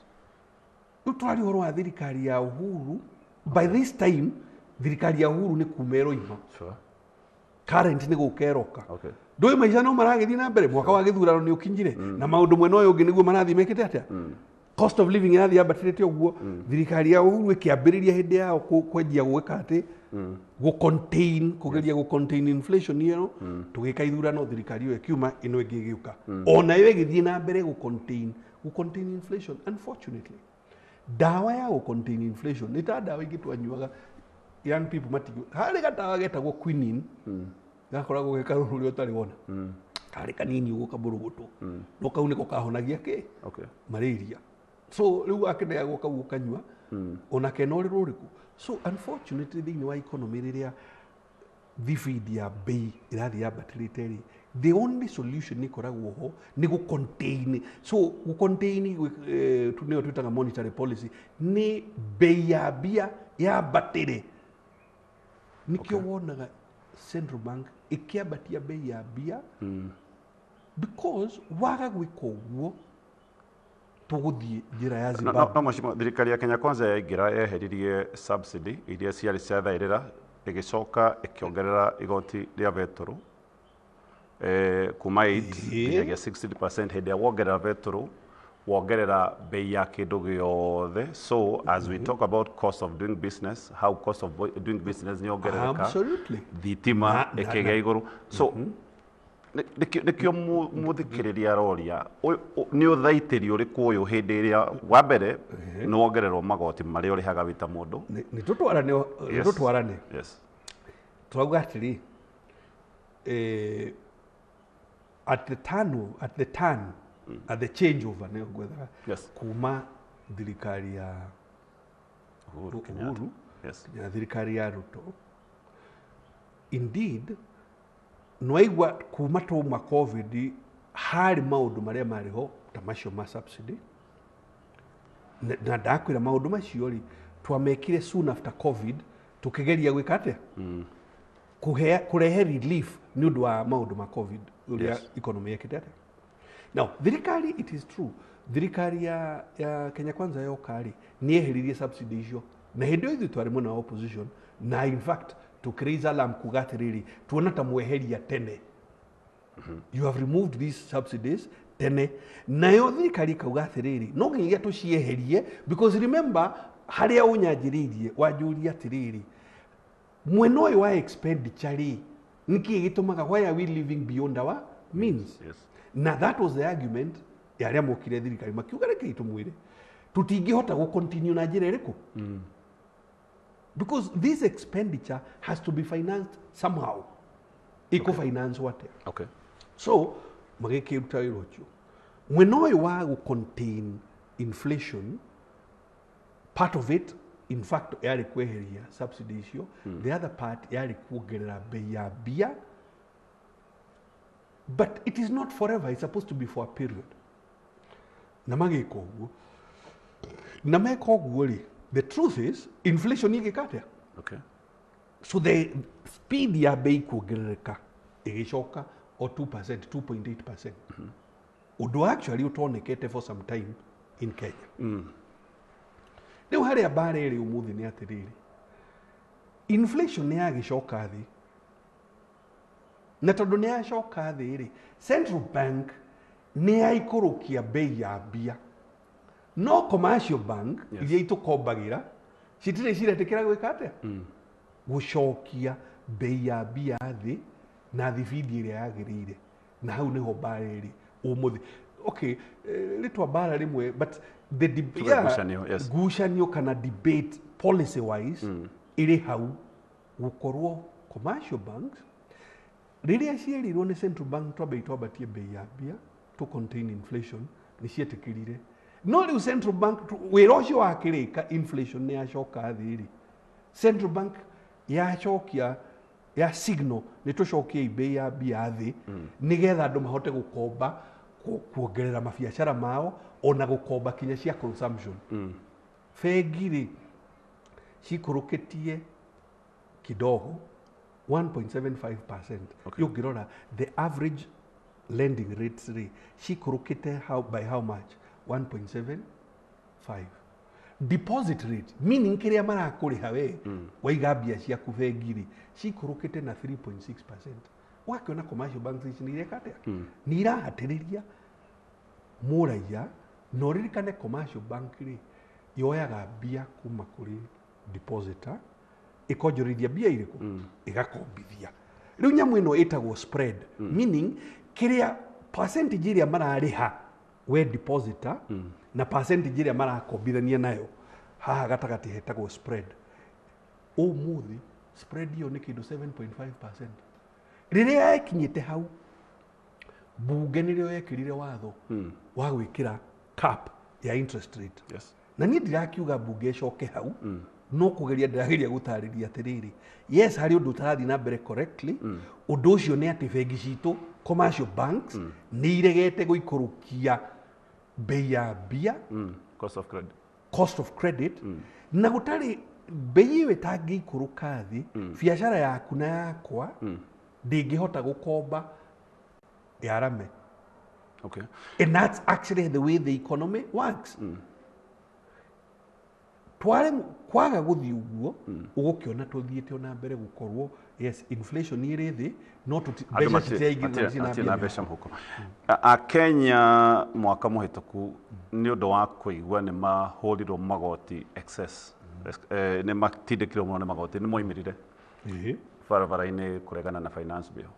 [SPEAKER 1] Rĩu tũraria ũhoro wa thirikari ya Uhuru. By this time thirikari ya Uhuru nĩ kuma ĩroima.
[SPEAKER 2] Sure.
[SPEAKER 1] Current nĩ gũka ĩroka. Ndũĩ maica no maragĩthiĩ na mbere, mwaka wa gĩthurano nĩ ũkinyire, na maũndũ mwena ũyũ ũngĩ nĩguo marathiĩ mekĩte atĩa? Cost of living ĩrathiĩ yambatĩrĩte ũguo. Thirikari ya Uhuru ĩkĩambĩrĩria hĩndĩ yao kwenjia gwĩka atĩ gũ contain, kũgeria gũ contain inflation ĩyo. Tũgĩka ithurano, thirikari ĩyo ĩkiuma, ĩno ĩngĩ ĩgĩũka, ona yo ĩgĩthiĩ na mbere gũ contain inflation. Unfortunately, ndawa ya gũ contain inflation nĩ ta ndawa ingĩ twanyuaga, young people matigũ harĩ gatawa getagwo quinine, gakoragwo ge karũrũ ũrĩa ũtarĩ wona, karĩ kanini ũguo kabũrũgũtũ, no kau nĩko kahonagia kĩ? Malaria. So rĩu akĩneagwo kau ũkanyua ona kena ũrĩrũ ũrĩkũ. So unfortunately, thĩinĩ wa economy, rĩrĩa thibindi ya bei ĩrathiĩ yambatĩrĩte rĩ, the only solution ĩkoragwo ho nĩ gũ contain. So gũ contain nĩyo twĩtaga monetary policy, nĩ bei ya mbia yambatĩre. Nĩkĩo wonaga central bank ĩkĩambatia bei ya mbia, because waga gwĩka ũguo tũgũthiĩ njĩra ya
[SPEAKER 2] No,
[SPEAKER 1] Zimbabwe.
[SPEAKER 2] No, mheshimiwa, thirikari ya Kenya Kwanza yaingĩra yeheririe subsidy iria ciarĩ cia thaĩrĩra, ĩgĩcoka ĩkĩongerera igoti rĩa betũrũ kuma 8 nginyagia 60%. Hĩndĩ ĩrĩa wongerera betũrũ, wongerera bei ya kĩndũ gĩothe. So as we talk about cost of doing business, how cost of doing business nĩ yongerereka, thitima ĩkĩgĩa igũrũ. So nĩkĩo mũthikĩrĩria aroria, nĩ ũthaitĩri ũrĩkũ ũyũ, hĩndĩ ĩrĩa wa mbere nĩ wongererwo magoti marĩa ũrĩhaga wĩ ta mũndũ?
[SPEAKER 1] Nĩ tũtwarane, nĩ tũtwarane. Turauga atĩrĩ, at the turn of, at the turn at the changeover nĩyo ngwethaga, kuma thirikari ya
[SPEAKER 2] Uhuru Kenyatta.
[SPEAKER 1] Uhuru ya thirikari ya Ruto, indeed nwaigua kuma twauma COVID harĩ maũndũ marĩa marĩ ho ta macio ma subsidy. Na ndakwĩra maũndũ macio rĩ, twamekire soon after COVID, tũkĩgeria gwĩka atĩa? Kũrehe relief nĩ ũndũ wa maũndũ ma COVID, ũrĩa economy yekĩte atĩa. Now thirikari, it is true, thirikari ya Kenya Kwanza yoka rĩ, nĩ yeheririe subsidy icio, na hĩndĩ ĩyo ithuĩ twarĩ mwena wa opposition, na in fact tũkĩraise alarm kuga atĩrĩrĩ, tuona ta mweheria tene, you have removed these subsidies tene. Nayo thirikari ĩkauga atĩrĩrĩ, no nginyagia tũcieherie, because remember harĩa ũnyanjĩrĩirie wanjũria atĩrĩrĩ, mwena ũyũ wa expenditure rĩ, nĩkĩ gĩtũmaga, why are we living beyond our means? Na that was the argument ya arĩa mokire thirikari, makiuga rekei tũmwĩre tũtingĩhota gũ continue na njĩra ĩrĩkũ, because this expenditure has to be financed somehow. Ĩkũ finance atĩa? So magĩkĩruta wĩra ũcio mwena ũyũ wa gũ contain inflation. Part of it in fact yarĩ kweheria subsidy icio, the other part yarĩ kuongerera bei ya mbia. But it is not forever, it's supposed to be for a period. Na magĩka ũguo, na meka ũguo rĩ, the truth is inflation ĩgĩka atĩa? So the speed ya bei kuongerereka ĩgĩcoka o 2%, 2.8%, ũndũ actually ũtonekete for some time in Kenya. Rĩu harĩa mbara ĩrĩ ũmũthĩ nĩ atĩrĩrĩ, inflation nĩ yagĩcoka thĩ, na tondũ nĩ yacoka thĩ rĩ, central bank nĩ yaikũrũkia bei ya mbia, no commercial bank iria itũkombagĩra citirĩ ciretĩkĩra gwĩka atĩa? Gũcokia bei ya mbia thĩ na thibindi ĩrĩa yagĩrĩire. Na hau nĩho mbara ĩrĩ ũmũthĩ. Okay, rĩtwa mbara rĩmwe, but the
[SPEAKER 2] Tuge ngucanio, yes.
[SPEAKER 1] Ngucanio kana debate policy wise ĩrĩ hau, gũkorwo commercial banks rĩrĩa cierirwo nĩ central bank twambe twambatie bei ya mbia to contain inflation, nĩ cietĩkĩrire. No rĩu central bank wĩra ũcio wakĩrĩka, inflation nĩ yacoka thĩ rĩ, central bank yacokia ya signal nĩ tũcokiei bei ya mbia thĩ nĩgetha andũ mahote gũkomba, kuongerera mabiacara mao, ona gũkomba kinya cia consumption. Bengi rĩ, cikũrũkĩtie kidogo 1.75%. Ũngĩrora the average lending rates rĩ, cikũrũkĩte how, by how much? 1.75. Deposit rate, meaning kĩrĩa marakũrĩha we waiga mbia ciaku bengi-rĩ, cikũrũkĩte na 3.6%. Ũgakĩona commercial banks ici nĩ ireka atĩa? Nĩ irahatĩrĩria mũraiya. Na ũririkane commercial bank rĩ, yoyaga mbia kuma kũrĩ depositor, ĩkonjorithia mbia irĩkũ, ĩgakombithia. Rĩu nyamũ ĩno ĩtagwo spread, meaning kĩrĩa percentage ĩrĩa mararĩha we depositor na percentage ĩrĩa marakombithania nayo, haha gatagatĩ hetagwo spread. Ũmũthĩ spread ĩyo nĩ kĩndũ 7.5%. Rĩrĩa yakinyĩte hau, bunge nĩrĩo yekĩrire watho wa gwĩkĩra cap ya interest rate.
[SPEAKER 2] Yes.
[SPEAKER 1] Na niĩ ndirakiuga bunge ĩcoke hau, no kũgeria ndĩrageria gũtarĩria atĩrĩrĩ, yes, harĩ ũndũ ũtarathiĩ na mbere correctly. Ũndũ ũcio nĩ atĩ bengi citũ, commercial banks, nĩ iregete gũikũrũkia bei ya mbia.
[SPEAKER 2] Cost of credit.
[SPEAKER 1] Cost of credit. Na gũtarĩ bei ĩyo ĩtangĩikũrũka thĩ, biacara yaku na yakwa ndĩngĩhota gũkomba yarame.
[SPEAKER 2] Okay.
[SPEAKER 1] And that's actually the way the economy works. Tware kwaga gũthiĩ ũguo, ũgũkĩona tũthiĩte ona mbere gũkorwo, yes, inflation ĩrĩ thĩ, no mbeca citiraingĩrĩra
[SPEAKER 2] na mbia mbeca mũhuko. Akenya mwaka mũhĩtũku nĩ ũndũ wa kũigua nĩ mahũrirwo magoti excess, nĩ matindĩkirwo mũno nĩ magoti, nĩ moimĩrire barabara-inĩ kũregana na finance bill.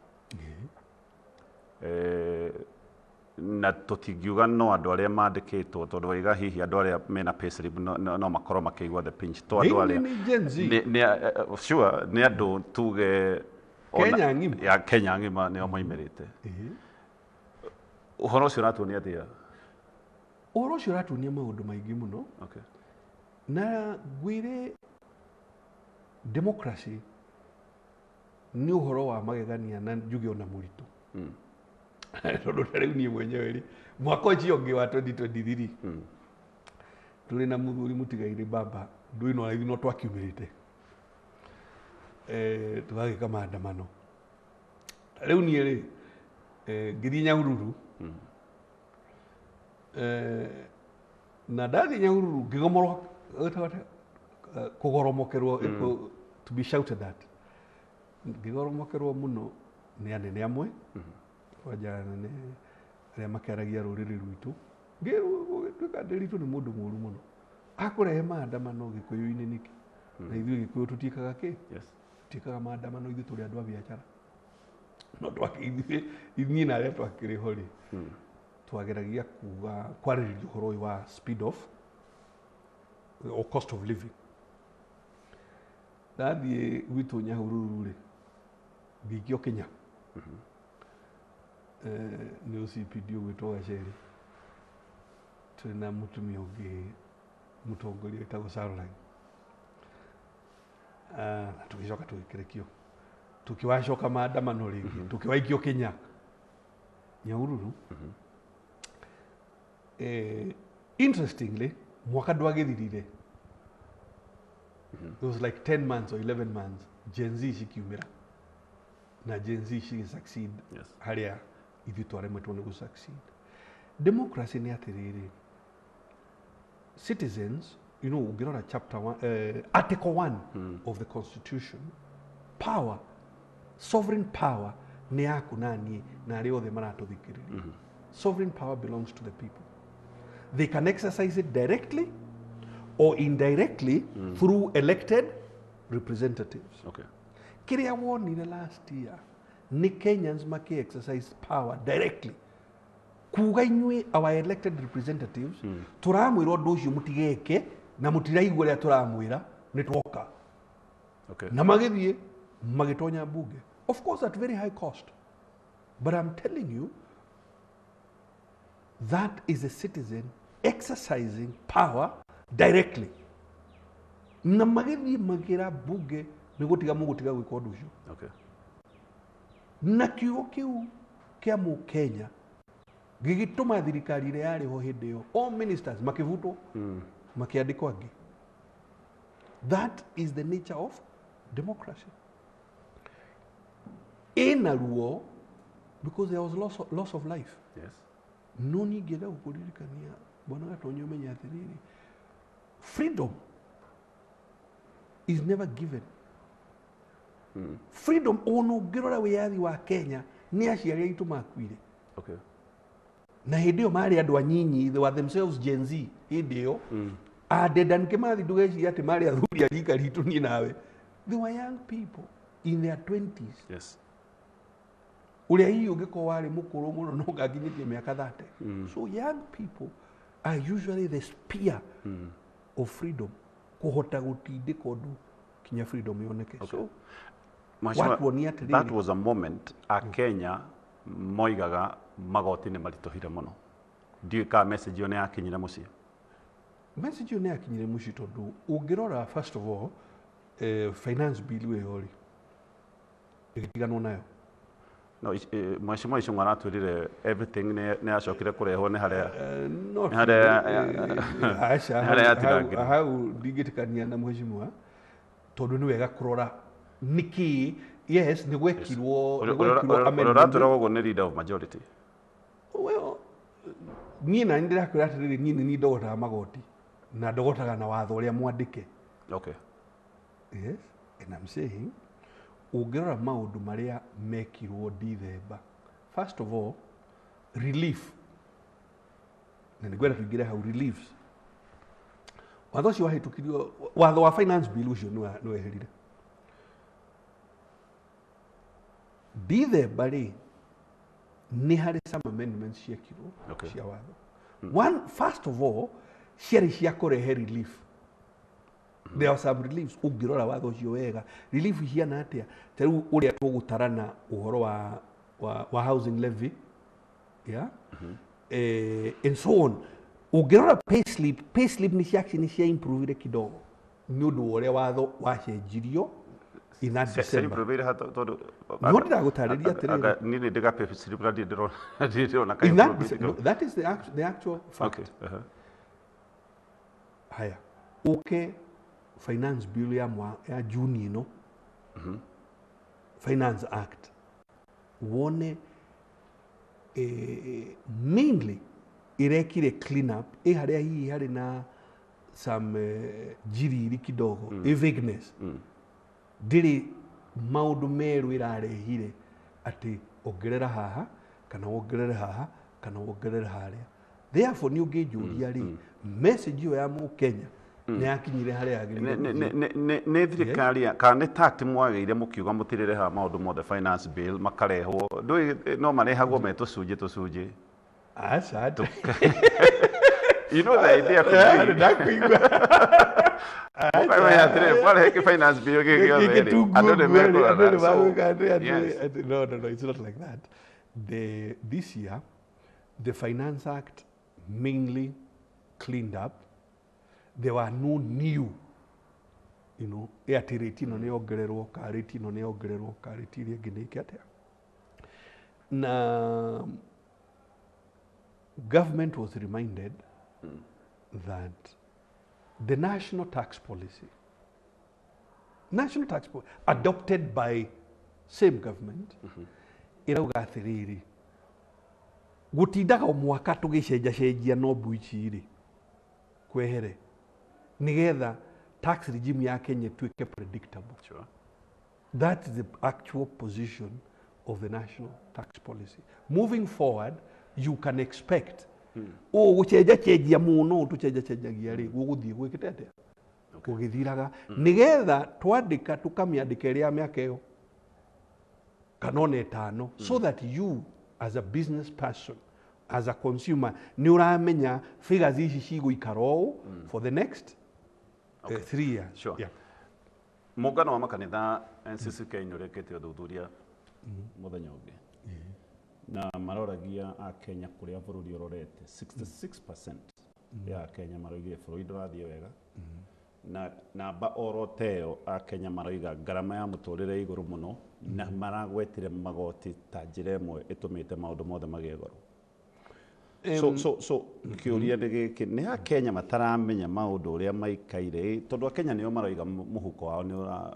[SPEAKER 2] Na tũtingiuga no andũ arĩa mandĩkĩtwo, tondũ waiga hihi andũ arĩa mena payslip no makorwo makĩigua the pinch. To andũ arĩa nĩ sure nĩ andũ tuge
[SPEAKER 1] Kenya ng'ima,
[SPEAKER 2] ya Kenya ng'ima nĩo moimĩrĩte. Ũhoro ũcio ũratuonia atĩa?
[SPEAKER 1] Ũhoro ũcio ũratuonia maũndũ maingĩ mũno.
[SPEAKER 2] Okay.
[SPEAKER 1] Na ngwĩre democracy nĩ ũhoro wa magegania na njuge ona mũritũ. Tondũ ta rĩu niĩ mwenyewe rĩ, mwaka ũcio ũngĩ wa 2023 tũrĩ na mũthuri mũtigairĩ baba, ndũĩ no ithuĩ no twakiumĩrĩte, tũgagĩka maandamano. Rĩu niĩ rĩ, ngĩthiĩ Nyahururu, na ndathiĩ Nyahururu ngĩgomorwo, kũgoromokerwo, to be shouted at, ngĩgoromokerwo mũno nĩ anene amwe, kwanja anene arĩa makĩaragia rũrĩrĩ rwitũ. Ngĩrwo gũgĩtuĩka Ndĩritũ nĩ mũndũ mũũru mũno, akũrehe maandamano Gĩkũyũ-inĩ nĩkĩ? Na ithuĩ Gĩkũyũ tũtiĩkaga kĩ?
[SPEAKER 2] Yes.
[SPEAKER 1] Tũtiĩkaga maandamano, ithuĩ tũrĩ andũ a biacara. No twakĩ ithuĩ na arĩa twakĩrĩ ho rĩ, twageragia kuga kwarĩrĩria ũhoro ũyũ wa speed of or cost of living. Ndathiĩ gwitũ Nyahururu rĩ, ngĩikio Kenya nĩ OCPD ũgwĩtwo Gaceri, tũrĩ na mũtumia ũngĩ mũtongoria wĩtagwo Caroline, na tũgĩcoka tũgĩkĩrekio, tũkĩwacoka maandamano rĩngĩ, tũkĩwaikio Kenya Nyahururu. Interestingly, mwaka ndwagĩthirire, it was like 10 months or 11 months, Gen Z cikiumĩra na Gen Z cigĩ succeed.
[SPEAKER 2] Yes.
[SPEAKER 1] Harĩa ithuĩ twaremetwo nĩ gũ succeed. Democracy nĩ atĩrĩrĩ, citizens, you know, ũngĩrora chapter 1, article 1 of the constitution, power, sovereign power nĩ yaku na niĩ na arĩa othe maratũthikĩrĩria. Sovereign power belongs to the people. They can exercise it directly or indirectly through elected representatives.
[SPEAKER 2] Okay.
[SPEAKER 1] Kĩrĩa wonire last year nĩ Kenyans maki exercise power directly, kuga inyuĩ our elected representatives tũramwĩra ũndũ ũcio mũtigeke na mũtiraigua ũrĩa tũramwĩra, nĩ twoka.
[SPEAKER 2] Okay.
[SPEAKER 1] Na magĩthiĩ magĩtonya bunge, of course at very high cost, but I'm telling you that is a citizen exercising power directly. Na magĩthiĩ makĩra bunge nĩ gũtiga mũgũtiga gwĩka ũndũ ũcio.
[SPEAKER 2] Okay.
[SPEAKER 1] Na kiugo kĩu kĩa mũkenya gĩgĩtũma thirikari ĩrĩa yarĩ ho hĩndĩ ĩyo, all ministers makĩbutwo, makĩandĩkwo angĩ. That is the nature of democracy. Ĩna ruo because there was loss of life.
[SPEAKER 2] Yes.
[SPEAKER 1] No ningĩenda gũkũririkania bwana Gatonyo ũmenye atĩrĩrĩ, Freedom is never given. Freedom ona ũngĩrora wĩyathi wa Kenya nĩ aciari aitũ makuire.
[SPEAKER 2] Okay.
[SPEAKER 1] Na hĩndĩ ĩyo marĩ andũ anyinyi, they were themselves Gen Z hĩndĩ ĩyo. Dedan Kimathi ndũgeciria atĩ marĩ athuri a rika ritũ niĩ nawe. They were young people in their 20s.
[SPEAKER 2] Yes.
[SPEAKER 1] Ũrĩa hihi ũngĩkorwo warĩ mũkũrũ mũno no ngakinyĩtie mĩaka 30. So young people are usually the spear of freedom, kũhota gũtindĩka ũndũ kinya freedom yoneke.
[SPEAKER 2] Okay.
[SPEAKER 1] So
[SPEAKER 2] Mheshimiwa,
[SPEAKER 1] watuonia atĩrĩrĩ.
[SPEAKER 2] that was a moment a Kenya moigaga magoti nĩ maritũhire mũno. Ndiũĩ kana message ĩyo nĩ yakinyire mũciĩ.
[SPEAKER 1] Message ĩyo nĩ yakinyire mũciĩ tondũ ũngĩrora first of all, finance bill ĩyo rĩ ĩgĩtiganwo nayo.
[SPEAKER 2] No, Mheshimiwa Ichung'wa aratwĩrire everything nĩ yacokire kũrehwo nĩ harĩa
[SPEAKER 1] Not
[SPEAKER 2] nĩ harĩa
[SPEAKER 1] aca,
[SPEAKER 2] nĩ harĩa yatigangire.
[SPEAKER 1] Hau ndingĩtĩkania na mheshimiwa tondũ nĩ wega kũrora nĩkĩ. Yes, nĩ gwekirwo, nĩ gwekirwo
[SPEAKER 2] Ũrĩa
[SPEAKER 1] amendment.
[SPEAKER 2] ũratwĩra ũguo nĩ leader of majority.
[SPEAKER 1] Well, niĩ nani ndĩrakwĩra atĩrĩrĩ, niĩ nĩ niĩ ndogotaga magoti na ndogotaga na watho ũrĩa mwandĩke.
[SPEAKER 2] Okay.
[SPEAKER 1] Yes, and I'm saying ũngĩrora maũndũ marĩa mekirwo December, first of all, relief, na nĩngwenda tũingĩre hau reliefs. Watho ũcio wahĩtũkirio, watho wa finance bill ũcio nĩ weherire December rĩ, nĩ harĩ some amendments ciekirwo
[SPEAKER 2] Okay.
[SPEAKER 1] cia watho. One, first of all, ciarĩ cia kũrehe relief. There are some reliefs ũngĩrora watho ũcio wega. Relief ihiana atĩa? Ta rĩu ũrĩa tũgũtarana ũhoro wa housing levy, yeah? And so on. Ũngĩrora payslip, payslip nĩ cia nĩ cia improvire kidogo nĩ ũndũ wa ũrĩa watho wacenjirio in that December.
[SPEAKER 2] Improve ha tondũ
[SPEAKER 1] No ndĩragũtarĩria atĩrĩrĩ.
[SPEAKER 2] Niĩ nĩ ndĩga payslip na ndirĩ ndĩrona ndirĩ ndĩrona ka
[SPEAKER 1] In that
[SPEAKER 2] improve
[SPEAKER 1] December, no, that is the actual fact.
[SPEAKER 2] Okay.
[SPEAKER 1] Haya, uke finance bill ya mwa, ya June ĩno, Finance Act, wone mainly irekire clean up ĩ harĩa hihi harĩ na some njiriri kidogo, ĩ vagueness, ndĩrĩ maũndũ merũ ĩrarehire atĩ ongerera haha kana wongerere haha kana wongerere harĩa. Therefore nĩ ũngĩnjũria rĩ, message ĩyo ya mũkenya nĩ yakinyire harĩa yagĩrĩire gũthiĩ.
[SPEAKER 2] Nĩ thirikari kana nĩ tact mwagĩire mũkiuga mũtirĩrehaga maũndũ mothe finance bill makarehwo, ndũĩ no marehagwo me tũcunjĩ tũcunjĩ.
[SPEAKER 1] Aca.
[SPEAKER 2] You know the idea could be
[SPEAKER 1] Ndakuigua.
[SPEAKER 2] Mũkamenya atĩrĩrĩ, mwarehe finance bill gĩkĩ gĩothe rĩ, andũ nĩ mekũrora. So, yes.
[SPEAKER 1] No, no, no, it's not like that. This year, the Finance Act mainly cleaned up. There were no new, you know, atĩ rate ĩno nĩ yongererwo, ka rate ĩno nĩ yongererwo, ka rate ĩrĩa ĩngĩ nĩ ĩke atĩa. Na government was reminded that the national tax policy, national tax policy adopted by same government, ĩrauga atĩrĩrĩ, gũtindaga o mwaka tũgĩcenjacenjia nombu ici rĩ, kwehere, nĩgetha tax regime ya Kenya ĩtuĩke predictable.
[SPEAKER 2] Sure.
[SPEAKER 1] That is the actual position of the national tax policy. Moving forward, you can expect ũũ gũcenjacenjia mũno tũcenjacenjagia rĩ, gũgũthiĩ gwĩkĩte atĩa? Gũgĩthiraga. Nĩgetha twandĩka tũkamĩandĩka ĩrĩ ya mĩaka ĩyo kana ona ĩtano, so that you as a business person, as a consumer, nĩ ũramenya figures ici cigũikara ũũ for the next 3 years.
[SPEAKER 2] Sure.
[SPEAKER 1] Yeah.
[SPEAKER 2] Mũngano wa makanitha NCCK nĩ ũrĩkĩte ũthuthuria mũthenya ũngĩ na maroragia akenya kũrĩa bũrũri ũrorete. 66% ya akenya maroigire bũrũri ndũrathiĩ wega, na namba oro ta ĩyo akenya maroiga ngarama ya mũtũrĩre igũrũ mũno, na maragwetire magoti ta njĩra ĩmwe ĩtũmĩte maũndũ mothe magĩe goro. So kĩũria nĩ gĩkĩ, nĩ akenya mataramenya maũndũ ũrĩa maikaire, tondũ akenya nĩo maroiga mũhuko wao nĩ ũra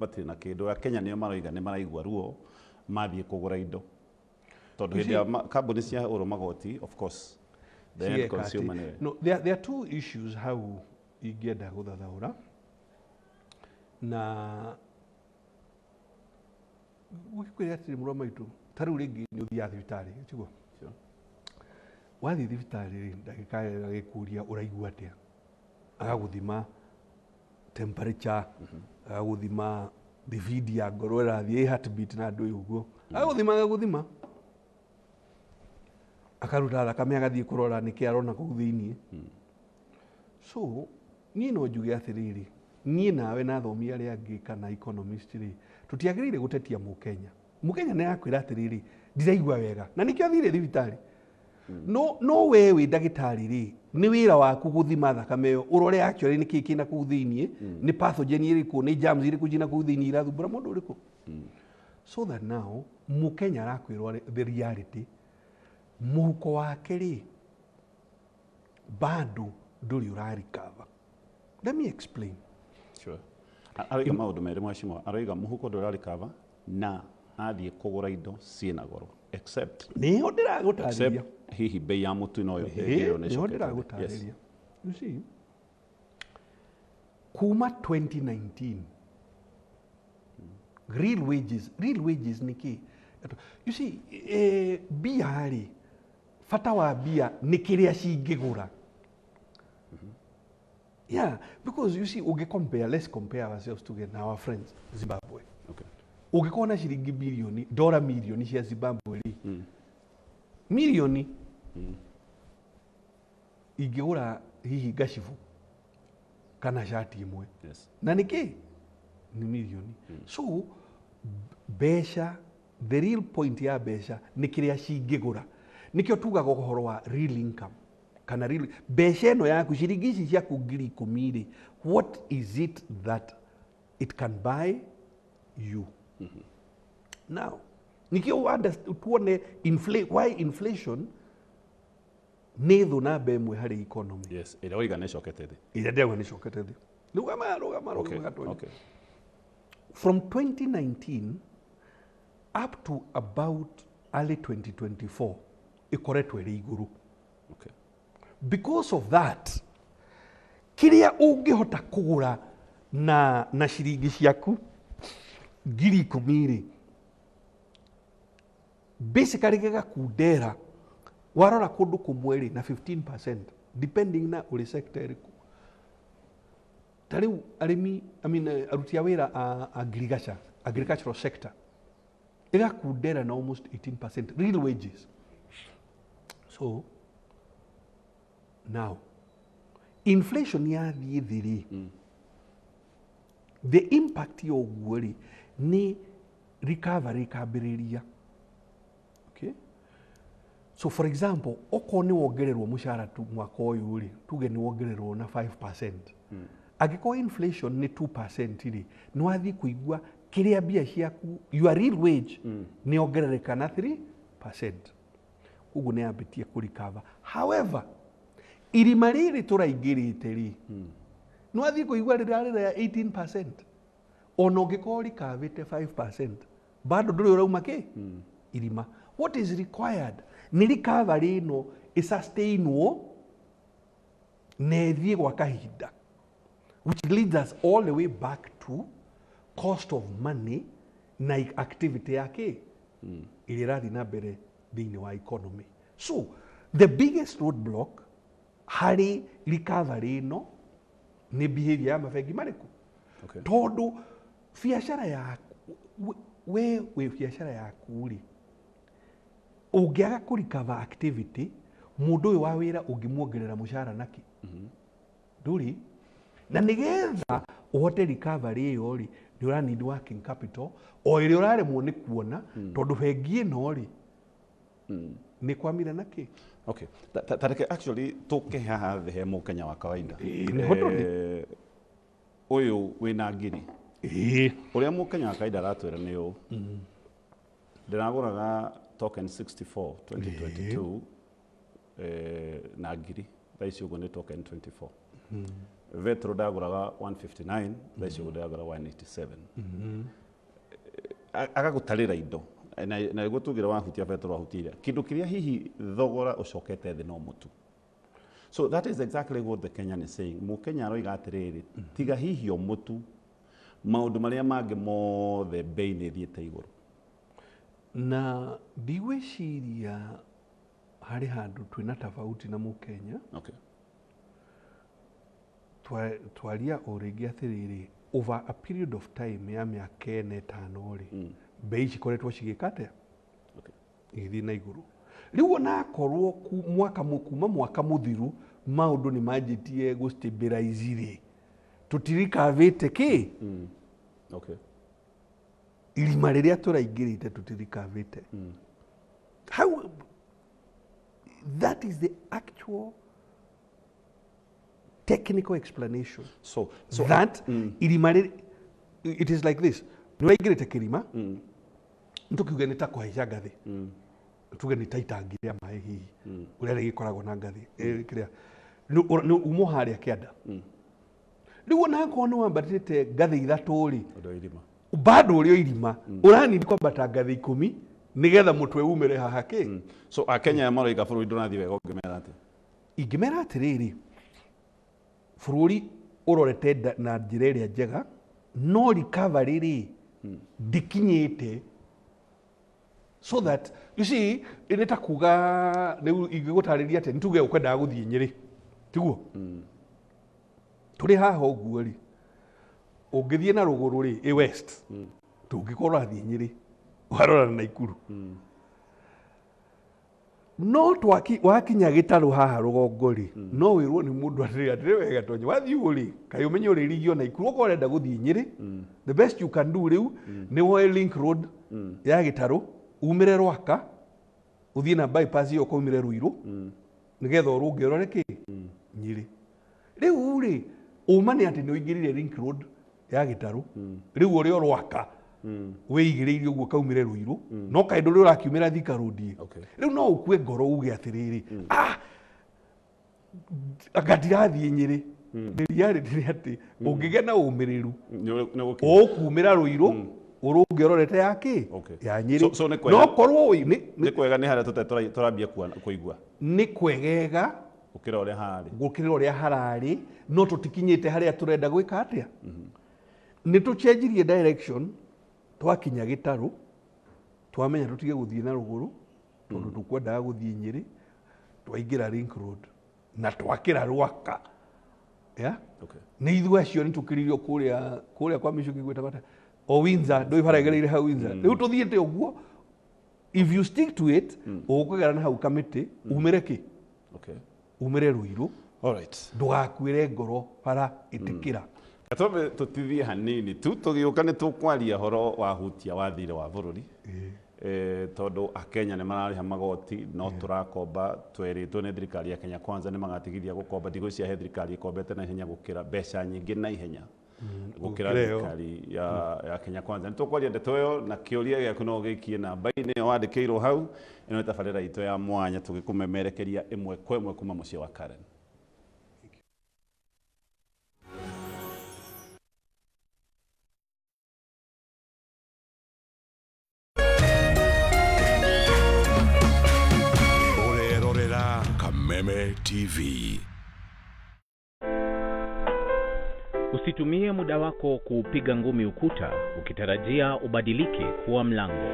[SPEAKER 2] matirĩ na kĩndũ, akenya nĩo maroiga nĩ maraigua ruo mathiĩ kũgũra indo, tondũ hĩndĩ ya kambuni ciahũrwo magoti, of course the end
[SPEAKER 1] Cieka
[SPEAKER 2] consumer
[SPEAKER 1] atĩ.
[SPEAKER 2] nĩwe.
[SPEAKER 1] No, there are two issues how Ingĩenda gũthathaũra na gũgĩkwĩra atĩrĩ, mũrũ wa maitũ, ta rĩu rĩngĩ nĩ ũthiaga thibitarĩ, tiguo?
[SPEAKER 2] Sure.
[SPEAKER 1] Wathiĩ thibitarĩ rĩ, ndagĩtarĩ agĩkũria ũraigua atĩa, agagũthima temperature, agagũthima thibindi ya ngoro ĩrathiĩ, ĩ heartbeat na ndũĩ ũguo, agagũthima akaruta thakame, agathiĩ kũrora nĩkĩ arona kũu thĩiniĩ. So niĩ no njuge atĩrĩrĩ, niĩ nawe na athomi arĩa angĩ kana economist rĩ, tũtiagĩrĩire gũtetia mũkenya. Mũkenya nĩ arakwĩra atĩrĩrĩ, ndiraigua wega, na nĩkĩo athire thibitarĩ. No we wĩ ndagĩtarĩ rĩ, nĩ wĩra waku gũthima thakame ĩyo, ũrore actually nĩ kĩĩ kĩna kũu thĩiniĩ, nĩ pathogen ĩrĩkũ, nĩ germs irĩkũ cina kũu thĩiniĩ irathumbũra mũndũ ũrĩkũ, so that now mũkenya arakwĩrwo the reality, mũhuko wake rĩ bado ndũrĩ ũrarikava. Let me explain.
[SPEAKER 2] Sure. Aroiga maũndũ merĩ, mheshimiwa. Aroiga mũhuko ndũrarikava na athiĩ kũgũra indo ciĩna goro, except
[SPEAKER 1] Nĩho ndĩragũtarĩria.
[SPEAKER 2] Except hihi bei ya mũtu noyo ĩyo nĩ
[SPEAKER 1] Nĩho
[SPEAKER 2] ĩcokete thĩ.
[SPEAKER 1] ndĩragũtarĩria. You see, kuma 2019 real wages, real wages nĩ kĩ? You see, mbia rĩ, bata wa mbia nĩ kĩrĩa cingĩgũra. Yeah, because you see, ũngĩ compare, let's compare ourselves together na our friends Zimbabwe. Ũngĩkorwo na ciringi bilioni, dora milioni cia Zimbabwe rĩ, milioni ingĩgũra hihi ngacibu kana cati ĩmwe. Na nĩkĩ nĩ milioni? So mbeca, the real point ya mbeca nĩ kĩrĩa cingĩgũra. Nĩkĩo tugaga ũhoro wa real income kana real mbeca ĩno yaku, ciringi ici ciaku 10,000 rĩ, what is it that it can buy you now? Nĩkĩo tuone why inflation nĩ thũ namba ĩmwe harĩ economy.
[SPEAKER 2] Yes, ĩrĩa oiga nĩ ĩcokete thĩ.
[SPEAKER 1] Ĩrĩa ndĩrauga nĩ ĩcokete thĩ. Rũgama, rũgama, rũgama gatonya. From 2019 up to about early 2024 ĩkoretwo ĩrĩ igũrũ. Because of that, kĩrĩa ũngĩhota kũgũra na ciringi ciaku 10,000 rĩ, basically gĩgakundera warora kũndũ kũmwe rĩ na 15%, depending na ũrĩ sector ĩrĩkũ. Ta rĩu arĩmi, I mean, aruti a wĩra a agriculture, agricultural sector ĩgakundera na almost 18% real wages. So now inflation yathiĩ thĩ rĩ, the impact ya ũguo rĩ nĩ recovery ĩkambĩrĩria. Okay? So for example, okorwo nĩ wongererwo mũcara tu mwaka ũyũ rĩ, tuge nĩ wongererwo na 5%, angĩkorwo inflation nĩ 2% rĩ, nĩ wathiĩ kũigua kĩrĩa mbia ciaku, your real wage, nĩ ongerereka na 3%. Koguo nĩ yambĩtie kũrikava. However, irima rĩrĩ tũraingĩrĩte rĩ, nĩ wathiĩ kũigua rĩrarĩ rĩa 18%. Ona ũngĩkorwo rikavĩte 5%, bado ndũrĩ ũrauma kĩ irima. What is required nĩ recovery ĩno ĩsustainwo na ĩthiĩ gwa kahinda, which leads us all the way back to cost of money na activity ya kĩ ĩrĩa ĩrathiĩ na mbere thĩinĩ wa economy. So the biggest roadblock harĩ recovery ĩno nĩ behavior ya mabengi marĩkũ? Tondũ biacara yaku, we wĩ biacara yaku rĩ, ũngĩaga kũ recover activity, mũndũ ũyũ wa wĩra ũngĩmuongerera mũcara nakĩ? Ndũrĩ. Na nĩgetha ũhote recovery ĩyo rĩ, nĩ ũra need working capital o ĩrĩa ũraremwo nĩ kuona, tondũ bengi ĩno rĩ nĩ kwamire nakĩ.
[SPEAKER 2] Okay. Ta reke actually tũke haha thĩ he mũkenya wa kawaida.
[SPEAKER 1] Ĩĩ, nĩho tũrĩ.
[SPEAKER 2] Ũyũ wĩna ngiri. Ũrĩa mũkenya wa kawaida aratwĩra nĩ ũũ. Ndĩragũraga token 64 2022 na ngiri, thaa ici ũguo nĩ token 24. Vetro ndagũraga 159, thaa ici ũguo ndĩragũra 187. Agagũtarĩra indo na nĩguo tugire wahutia betro, wahutia iria kĩndũ kĩrĩa hihi thogora ũcokete thĩ no mũtu. So that is exactly what the Kenyan is saying. Mũkenya aroiga atĩrĩrĩ, tiga hihi o mũtu, maũndũ marĩa mangĩ mothe bei nĩ ĩthiĩte igũrũ.
[SPEAKER 1] Na ndigwĩciria harĩ handũ twĩna tofauti na mũkenya.
[SPEAKER 2] Okay.
[SPEAKER 1] Twaria o rĩngĩ atĩrĩrĩ, over a period of time ya mĩaka 4 5 rĩ, bei cikoretwo cigĩka atĩa?
[SPEAKER 2] Okay.
[SPEAKER 1] Igĩthiĩ na igũrũ. Rĩu onakorwo kuma mwaka mũthiru maũndũ nĩ manjĩtie gũ stabilize rĩ, tũtirikavĩte kĩ?
[SPEAKER 2] Okay.
[SPEAKER 1] Irima rĩrĩa tũraingĩrĩte tũtirikavĩte. How that is the actual technical explanation.
[SPEAKER 2] So
[SPEAKER 1] that irima rĩrĩ, it is like this. Nĩũraingĩrĩte kĩrima, nĩtũkiuge nĩ ta kũhaica ngathĩ. Tuge nĩ ta itangi rĩa maĩ hihi, ũrĩa rĩgĩkoragwo na ngathĩ, kĩrĩa nĩ umo harĩa kĩanda. Rĩu onakorwo nĩ wambatĩte ngathĩ 3 rĩ, bado ũrĩ o irima, ũranini kwambata ngathĩ 10 nĩgetha mũtwe umĩre haha kĩ.
[SPEAKER 2] So akenya maroiga bũrũri ndũrathiĩ wega, ũngĩmera atĩa?
[SPEAKER 1] Ingĩmera atĩrĩrĩ, bũrũri ũrorete na njĩra ĩrĩa njega, no recovery rĩ ndĩkinyĩte. So that you see, nĩ ta kuga rĩu ingĩgũtarĩria atĩ nĩtuge ũkwendaga gũthiĩ Nyĩrĩ, tiguo? Tũrĩ haha ũguo rĩ, ũngĩthiĩ na rũgũrũ rĩ, ĩ west, ndũngĩkorwo ũrathiĩ Nyĩrĩ, ũkarora na Naikuru. No wakinya gĩtarũ haha rũgongo rĩ, no wĩrwo nĩ mũndũ atĩrĩrĩ, atĩrĩ wega Tonyo, wathiĩ ũguo rĩ, kaĩ ũmenye ũrĩrigio Naikuru, okorwo ũrenda gũthiĩ Nyĩrĩ, the best you can do rĩu nĩ woe link road ya gĩtarũ, umĩre Rwaka, ũthiĩ na bypass ĩyo ũkaumĩre Ruiru, nĩgetha ũrũnge ũrore kĩ? Nyĩrĩ. Rĩu rĩ, ũma nĩ atĩ nĩ ũingĩrire link road ya gĩtarũ, rĩu ũrĩ o Rwaka, wĩigĩrĩire ũguo ũkaumĩre Ruiru, no kaĩ ndũrĩ ũrakiumĩra Thika Road ĩ. Rĩu no ũkue ngoro uge atĩrĩrĩ, anga ndirathiĩ Nyĩrĩ. The reality nĩ atĩ ũngĩgĩa na ũmĩrĩru, ũkumĩra Ruiru, ũrũnge ũrorete ya kĩ? Ya Nyĩrĩ. No korwo
[SPEAKER 2] nĩ kwega nĩ harĩa tũrambia kũigua.
[SPEAKER 1] Nĩ kwegega
[SPEAKER 2] gũkĩra ũrĩa hararĩ.
[SPEAKER 1] Gũkĩra ũrĩa hararĩ, no tũtikinyĩte harĩa tũrenda gwĩka atĩa. Nĩ tũcenjirie direction, twakinya gĩtarũ, twamenya tũtige gũthiĩ na rũgũrũ, tondũ tũkwendaga gũthiĩ Nyĩrĩ, twaingĩra link road na twakĩra Rwaka. Yeah?
[SPEAKER 2] Okay.
[SPEAKER 1] Nĩ ithuĩ acio nĩ tũkĩririo kũrĩa kwa Michuki gwĩtagwo atĩa? O Windsor, ndũĩ bara ĩgereire hau Windsor. Rĩu tũthiĩte ũguo, if you stick to it, ũgũkĩgera na hau kamĩtĩ, umĩre kĩ?
[SPEAKER 2] Okay.
[SPEAKER 1] Umĩre Ruiru.
[SPEAKER 2] All right.
[SPEAKER 1] Ndũgakuĩre ngoro bara ĩtĩkĩra.
[SPEAKER 2] Gatwambe tũtithie hanini tu tũgĩũka nĩ tũkwaria horo wa hutia wa thirĩ wa bũrũri. Tondũ akenya nĩ mararĩha magoti no tũrakomba, twerĩtwo nĩ thirikari ya Kenya Kwanza nĩ magatigithia gũkomba, ndigwĩciria he thirikari ĩkombete na ihenya gũkĩra mbeca nyingĩ na ihenya gũkĩra thirikari ya Kenya Kwanza. Nĩ tũkwaria ndeto ĩyo na kĩũria gĩaku no ũgĩikie namba-inĩ ĩyo wandĩkĩirwo hau. Ĩno nĩ tabarĩra itũ ya mwanya tũgĩkũmemerekeria ĩmwe kwa ĩmwe kuma mũciĩ wa Karen.
[SPEAKER 3] Kameme TV.
[SPEAKER 4] Usitumie muda wako kuupiga ngumi ukuta ukitarajia ubadilike kuwa mlango.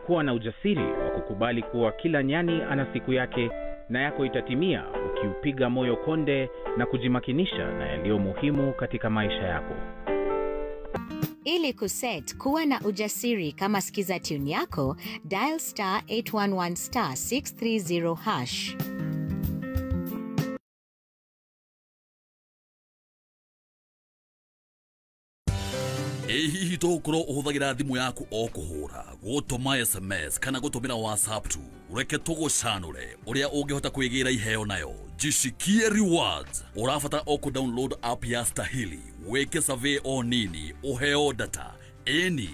[SPEAKER 4] Kuwa na ujasiri wa kukubali kuwa kila nyani ana siku yake na yako itatimia ukiupiga moyo konde na kujimakinisha na yaliyo muhimu katika maisha yako.
[SPEAKER 5] Ili kuset kuwa na ujasiri kama skiza tune yako, dial star 811 star 630 hash.
[SPEAKER 6] Hihi tũgũkorwo ũhũthagĩra thimũ yaku o kũhũra, gũtũma SMS kana gũtũmĩra WhatsApp tu. Reke tũgũcanũre ũrĩa ũngĩhota kwĩgĩra iheo nayo. Jishikie rewards. Ũrabatara o kũ-download app ya Stahili, wĩke survey o nini, ũheo data. Ĩni,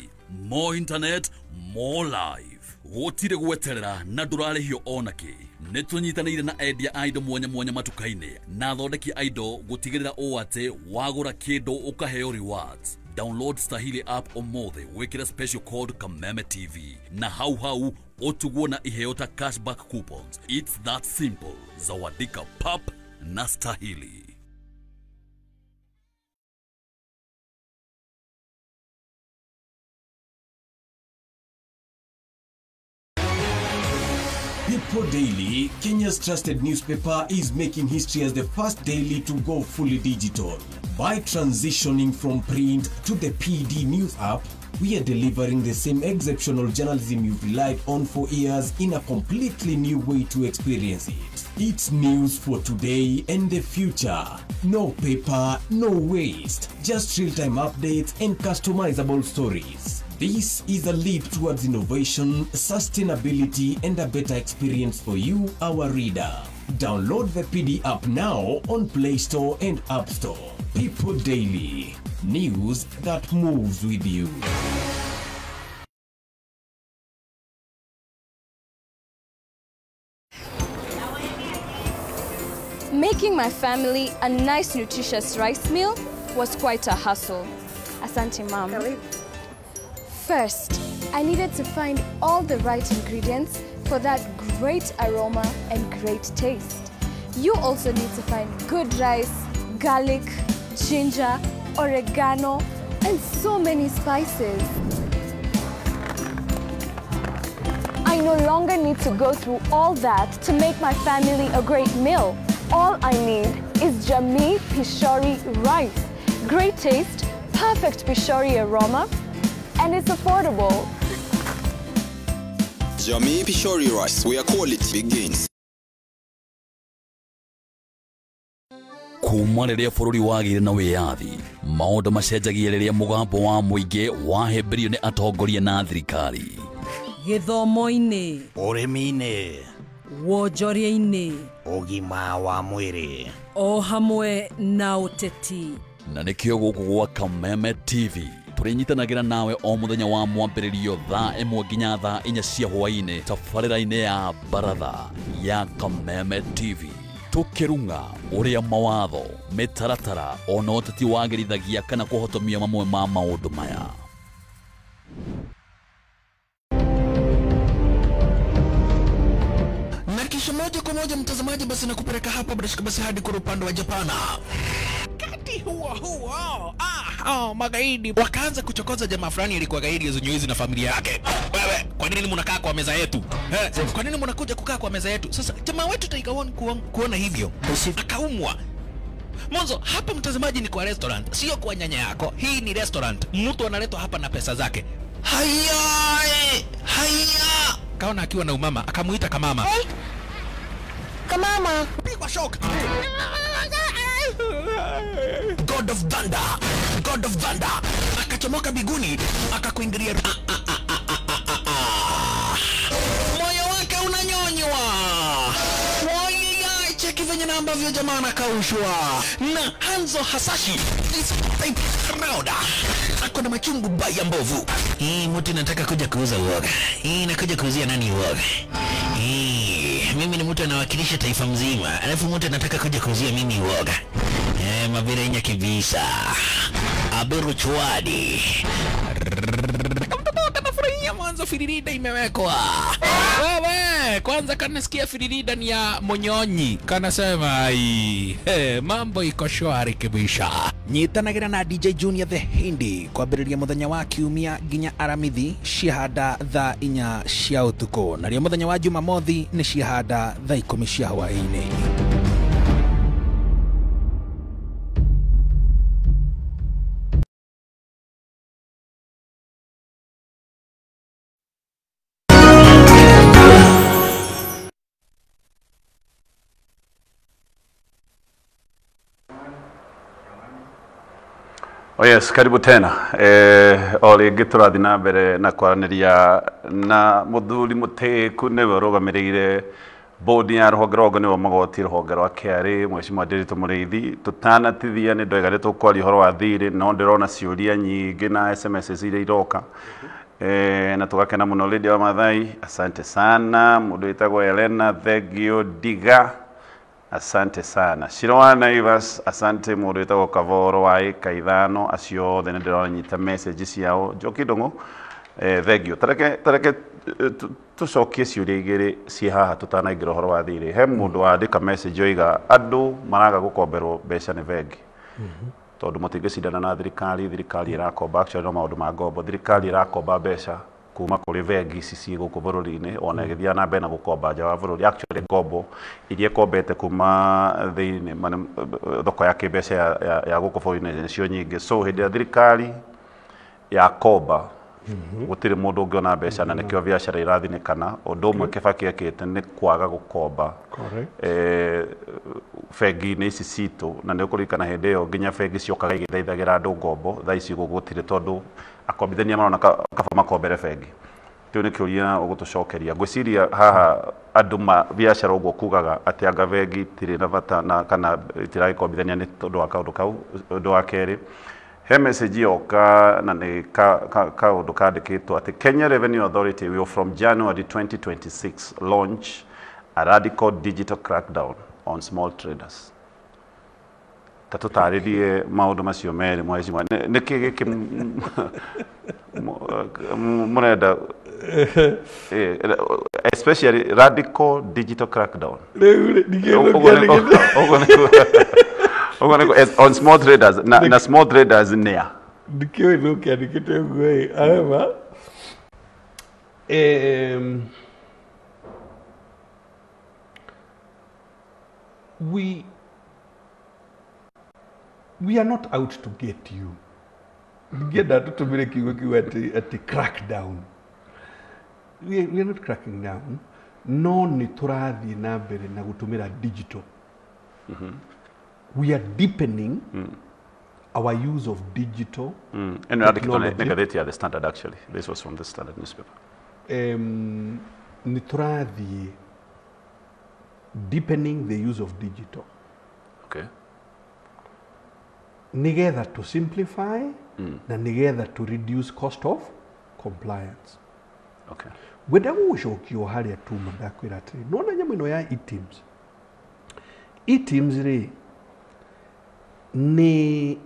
[SPEAKER 6] more internet, more life. Gũtirĩ gweterera na ndũrarĩhio onakĩ. Nĩ tũnyitanĩire na endia a indo mwanya mwanya matuka-inĩ na athondeki a indo gũtigĩrĩra ũũ atĩ wagũra kĩndũ ũkaheo rewards. Download Stahili app ũmũthĩ wĩkĩre special code Kameme TV na hau hau ũtugwo na iheo ta cashback coupons. It's that simple. Zawadika pap na stahili.
[SPEAKER 3] People Daily, Kenya's trusted newspaper, is making history as the first daily to go fully digital. By transitioning from print to the PD News app, we are delivering the same exceptional journalism you've relied on for years in a completely new way to experience it. It's news for today and the future. No paper, no waste. Just real-time updates and customizable stories. This is a leap towards innovation, sustainability, and a better experience for you, our reader. Download the PD app now on Play Store and App Store. People Daily. News that moves with you.
[SPEAKER 7] Making my family a nice nutritious rice meal was quite a hustle. Asante, Mom. First, I needed to find all the right ingredients for that great aroma and great taste. You also need to find good rice, garlic, ginger, oregano, and so many spices. I no longer need to go through all that to make my family a great meal. All I need is Jamii Pishori rice. Great taste, perfect Pishori aroma, and it's affordable.
[SPEAKER 8] Jamii Pishori rice, where quality begins.
[SPEAKER 6] Kuma rĩrĩa bũrũri wagĩire na wĩyathi, maũndũ macenjagia rĩrĩa mũgambo wa mũingĩ wahĩmbĩrio nĩ atongoria na thirikari.
[SPEAKER 9] Gĩthomo-inĩ,
[SPEAKER 10] ũrĩmi-inĩ,
[SPEAKER 9] wonjoria-inĩ,
[SPEAKER 10] ũgima wa mwĩrĩ,
[SPEAKER 9] o hamwe na ũteti.
[SPEAKER 6] Na nĩkĩo gũkũ gwa Kameme TV tũrĩnyitanagĩra nawe o mũthenya wa mwambĩrĩrio thaa 1 nginya thaa 4 cia hwaĩ-inĩ tabarĩra-inĩ ya baratha ya Kameme TV. Tukirunga ũrĩa mawatho, mĩtaratara ona ũteti wagĩrithagia kana kũhotomia mamwe ma maũndũ maya.
[SPEAKER 11] Na kisha moja kwa moja mtazamaji, basi nakupeleka hapa basi hadi kwa upande wa Japana. Kati huo huo, magaidi wakaanza kuchokoza jamaa fulani alikuwa gaidi zunyuizi na familia yake. Wewe, kwa nini mnakaa kwa meza yetu? Kwa nini mnakuja kukaa kwa meza yetu? Sasa jamaa wetu Tiger One kuona hivyo akaumwa. Mwanzo hapa mtazamaji ni kwa restaurant, sio kwa nyanya yako. Hii ni restaurant. Mtu analetwa hapa na pesa zake. Haya, haya. Kaona akiwa na umama, akamuita kamama.
[SPEAKER 12] Hey. Kamama.
[SPEAKER 11] Pigwa shock. God of Thunder, God of Thunder akachomoka biguni akakuingilia. Moyo wake unanyonywa. Wai, cheki venye na ambavyo jamaa anakaushwa na Hanzo Hasashi. This type crowd ako na machungu baya mbovu. Hii mtu nataka kuja kuuza uoga. Hii nakuja kuuzia nani uoga? Hii mimi ni mtu anawakilisha taifa mzima, alafu mtu anataka kuja kuuzia mimi uoga. Mabirenya kibisa. Aberu chwadi. Kamtoto kanafurahia mwanzo firirida imewekwa. Wewe, kwanza kanasikia firirida ni ya Monyonyi. Kanasema ai, mambo iko shwari kibisha. Nyitanagira na DJ Junior the Hindi kwambĩrĩria mũthenya wa kiumia nginya Aramithi ciahanda thaa 4 cia ũtukũ, narĩo mũthenya wa Jumamothi nĩ ciahanda thaa 10 cia hwaĩ-inĩ.
[SPEAKER 2] Oh yes, karibu tena. O rĩngĩ tũrathiĩ na mbere na kwaranĩria na mũthuri Mũtĩku nĩwe ũrũgamĩrĩire bodi ya rũhonge rwa ũngania wa magoti rũhonge rwa KRA, Mheshimiwa Ndiritu Mũrĩithi. Tũtanatithia nĩ ndoiga nĩ tũkwaria ũhoro wa thirĩ, no ndĩrona ciũria nyingĩ na SMS iria iroka. Na tũgakena mũno. Lydia wa Mathai, asante sana. Mũndũ wĩtagwo Elena Thegio Diga, asante sana. Shiroa Naivas, asante. Mũndũ wĩtagwo Kavoro wa ĩka ithano, acio othe nĩ ndĩrona nyita message ciao. Njoki Ndung'u, thengio. Tareke Tucokie ciũria igĩrĩ ciĩ haha tũtanaingĩra ũhoro wa thirĩ. He mũndũ wandĩka message oiga andũ maraga gũkomberwo mbeca nĩ bengi tondũ matingĩcindana na thirikari, thirikari ĩrakomba actually no maũndũ ma ngombo, thirikari ĩrakomba mbeca kuma kũrĩ bengi ici ciĩ gũkũ bũrũri-inĩ ona ĩgĩthiaga na mbere na gũkomba nja wa bũrũri. Actually ngombo iria ĩkombete kuma thĩinĩ thoko ya kĩmbeca ya gũkũ bũrũri-inĩ nĩcio nyingĩ. So hĩndĩ ĩrĩa thirikari yakomba gũtirĩ mũndũ ũngĩona mbeca na nĩkĩo biacara irathinĩkana. Ũndũ ũmwe Kibaki ekĩte nĩ kwaga gũkomba bengi-inĩ ici citũ, na nĩ ũkũririkana hĩndĩ ĩyo nginya bengi ciokaga igĩthaithagĩra andũ ngombo. Thaa ici gũtirĩ tondũ akombithania marona kaba makombere bengi. Kĩu nĩ kĩũria ũgũtũcokeria. Ngwĩciria haha andũ ma biacara ũguo kugaga atĩ anga bengi itirĩ na bata na kana itiragĩkombithania nĩ tondũ wa kaũndũ kau. Ũndũ wa kerĩ, he message yoka na nĩ kaũndũ kandĩkĩtwo atĩ Kenya Revenue Authority will from January 2026 launch a radical digital crackdown on small traders. Ta tũtarĩrie maũndũ macio merĩ mheshimiwa. Nĩkĩ gĩkĩ mũrenda especially radical digital crackdown on small traders na small traders nĩa
[SPEAKER 1] ndikĩũĩ nũ kĩandĩkĩte ũguo ĩ. However, we are not out to get you. Ndingĩenda tũtũmĩre kiugo kiu atĩ crackdown. We are not cracking down. No nĩ tũrathiĩ na mbere na gũtũmĩra digital. We are deepening our use of digital technology.
[SPEAKER 2] Nĩ The Standard actually. This was from the Standard newspaper.
[SPEAKER 1] Nĩ tũrathiĩ deepening the use of digital.
[SPEAKER 2] Okay.
[SPEAKER 1] Nĩgetha to simplify na nĩgetha to reduce cost of compliance.
[SPEAKER 2] Okay.
[SPEAKER 1] Ngwenda gũgũcokia harĩa tuma ndakwĩra atĩrĩ, nĩwona nyamũ ĩno ya eTIMS. eTIMS rĩ nĩ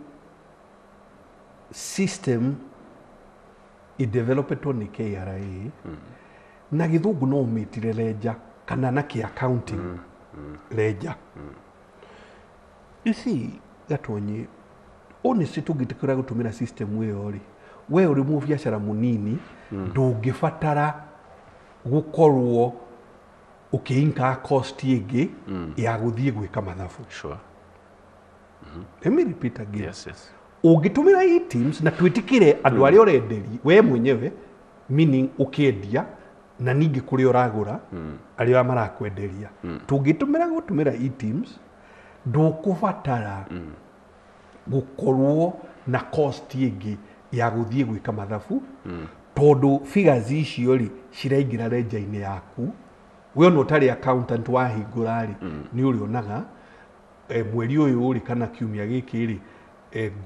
[SPEAKER 1] system ĩdevelopetwo nĩ KRA na gĩthũngũ no ũmĩtire ledger kana na kĩ accounting ledger. You see, Gatonyi, honestly tũngĩtĩkĩra gũtũmĩra system ĩyo rĩ, we ũrĩ mũbiacara mũnini ndũngĩbatara gũkorwo ũkĩinka cost ĩngĩ ya gũthiĩ gwĩka mathabu.
[SPEAKER 2] Sure.
[SPEAKER 1] Let me repeat again.
[SPEAKER 2] Yes, yes.
[SPEAKER 1] Ũngĩtũmĩra eTIMS na twĩtĩkĩre andũ arĩa ũrenderia we mwenyewe, meaning ũkĩendia na ningĩ kũrĩa ũragũra arĩa marakwenderia, tũngĩtũmĩra gũtũmĩra eTIMS ndũkũbatara gũkorwo na cost ĩngĩ ya gũthiĩ gwĩka mathabu tondũ figures icio rĩ ciraingĩra ledger-inĩ yaku. We ona ũtarĩ accountant wahingũra rĩ nĩ ũrĩonaga mweri ũyũ rĩ kana kiumia gĩkĩ rĩ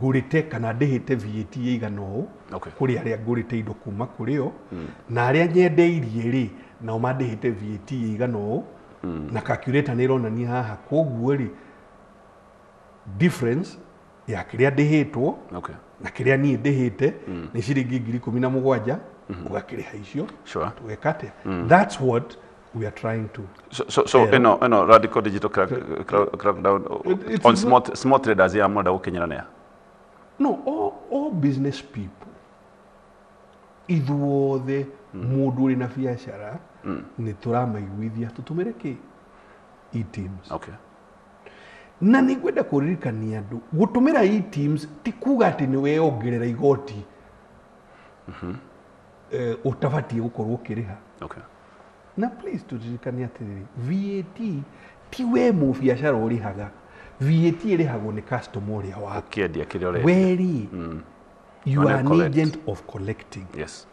[SPEAKER 1] ngũrĩte kana ndĩhĩte VAT ĩigana ũũ kũrĩ arĩa ngũrĩte indo kuma kũrĩ o, na arĩa nyendeirie rĩ nao mandĩhĩte VAT ĩigana ũũ, na calculator nĩ ĩronania haha. Koguo rĩ difference ya kĩrĩa ndĩhĩtwo na kĩrĩa niĩ ndĩhĩte nĩ ciringi 17,000 ũgakĩrĩha icio.
[SPEAKER 2] Sure.
[SPEAKER 1] Tũgeka atĩa? That's what we are trying to.
[SPEAKER 2] So ĩno radical digital crackdown on small traders ya mwenda gũkinyĩra nĩa?
[SPEAKER 1] No, all business people. Ithuothe mũndũ ũrĩ na biacara nĩ tũramaiguithia tũtũmĩre kĩ eTIMS.
[SPEAKER 2] Okay.
[SPEAKER 1] Na nĩ ngwenda kũririkania andũ gũtũmĩra eTIMS ti kuga atĩ nĩ weyongerera igoti ũtabatiĩ gũkorwo ũkĩrĩha.
[SPEAKER 2] Okay.
[SPEAKER 1] Na please tũririkanie atĩrĩrĩ, VAT ti we mũbiacara ũrĩhaga. VAT ĩrĩhagwo nĩ customer ũrĩa waku.
[SPEAKER 2] Ũkĩendia kĩrĩa ũrendia.
[SPEAKER 1] We rĩ, you are an agent of collecting.
[SPEAKER 2] Yes.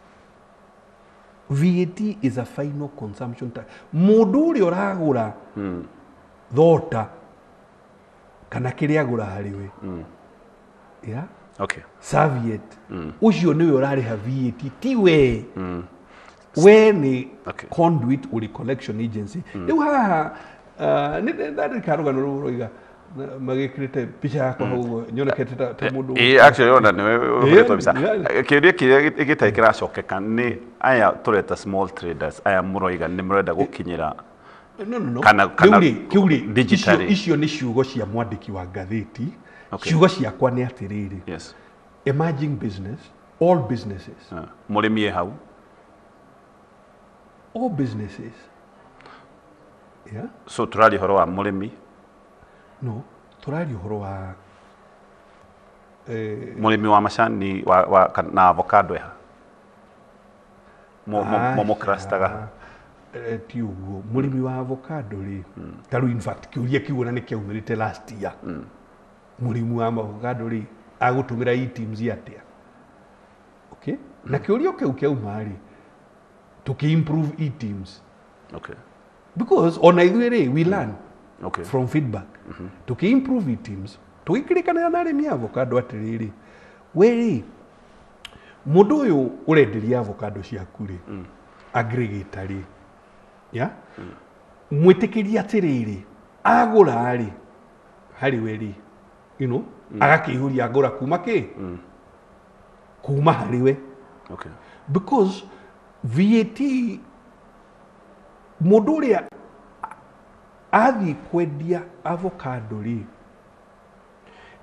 [SPEAKER 1] VAT is a final consumption tax. Mũndũ ũrĩa ũragũra thota kana kĩrĩa agũra harĩ we. Yeah?
[SPEAKER 2] Okay.
[SPEAKER 1] Serviette. Ũcio nĩwe ũrarĩha VAT, ti we. We nĩ conduit ũrĩ collection agency. Rĩu haha nĩ ndarĩka rũgano rũu rũiga Magĩkĩrĩte mbica yakwa hau ũguo nyonekete ta mũndũ.
[SPEAKER 2] Ĩĩ, actually ona nĩwe ũhũrĩtwo mbica. Kĩũria kĩrĩa gĩtarĩ kĩracokeka nĩ aya tũreta small traders, aya mũroiga nĩ mũrenda gũkinyĩra.
[SPEAKER 1] No.
[SPEAKER 2] Kana
[SPEAKER 1] Kĩu rĩ,
[SPEAKER 2] digitally.
[SPEAKER 1] Icio nĩ ciugo cia mwandĩki wa ngathĩti. Ciugo ciakwa nĩ atĩrĩrĩ.
[SPEAKER 2] Yes.
[SPEAKER 1] Emerging business, all businesses.
[SPEAKER 2] Mũrĩmi e hau.
[SPEAKER 1] All businesses. Yeah.
[SPEAKER 2] So tũraria ũhoro wa mũrĩmi.
[SPEAKER 1] No, tũraria ũhoro wa
[SPEAKER 2] mũrĩmi wa macani wa na avocado ha. Mo cluster.
[SPEAKER 1] Ti ũguo mũrĩmi wa avocado rĩ, ta rĩu in fact kĩũria kĩu ona nĩ kĩaumĩrĩte last year. Mũrĩmi wa avocado rĩ agũtũmĩra eTIMS atĩa? Okay? Na kĩũria kĩu kĩauma rĩ, tũkĩ improve eTIMS.
[SPEAKER 2] Okay.
[SPEAKER 1] Because ona ithuĩ rĩ, we learn
[SPEAKER 2] okay.
[SPEAKER 1] from feedback. Tũkĩ improve eTIMS, tũgĩkĩrĩkanĩra na arĩmi a avocado atĩrĩrĩ, we rĩ, mũndũ ũyũ ũrenderia avocado ciaku rĩ, aggregator rĩ, yeah? Mwĩtĩkĩrie atĩrĩrĩ, agũra rĩ, harĩ we rĩ, you know, agakĩihũria agũra kuma kĩ? Kuma harĩ we.
[SPEAKER 2] Okay.
[SPEAKER 1] Because VAT mũndũ ũrĩa athiĩ kwendia avocado rĩ,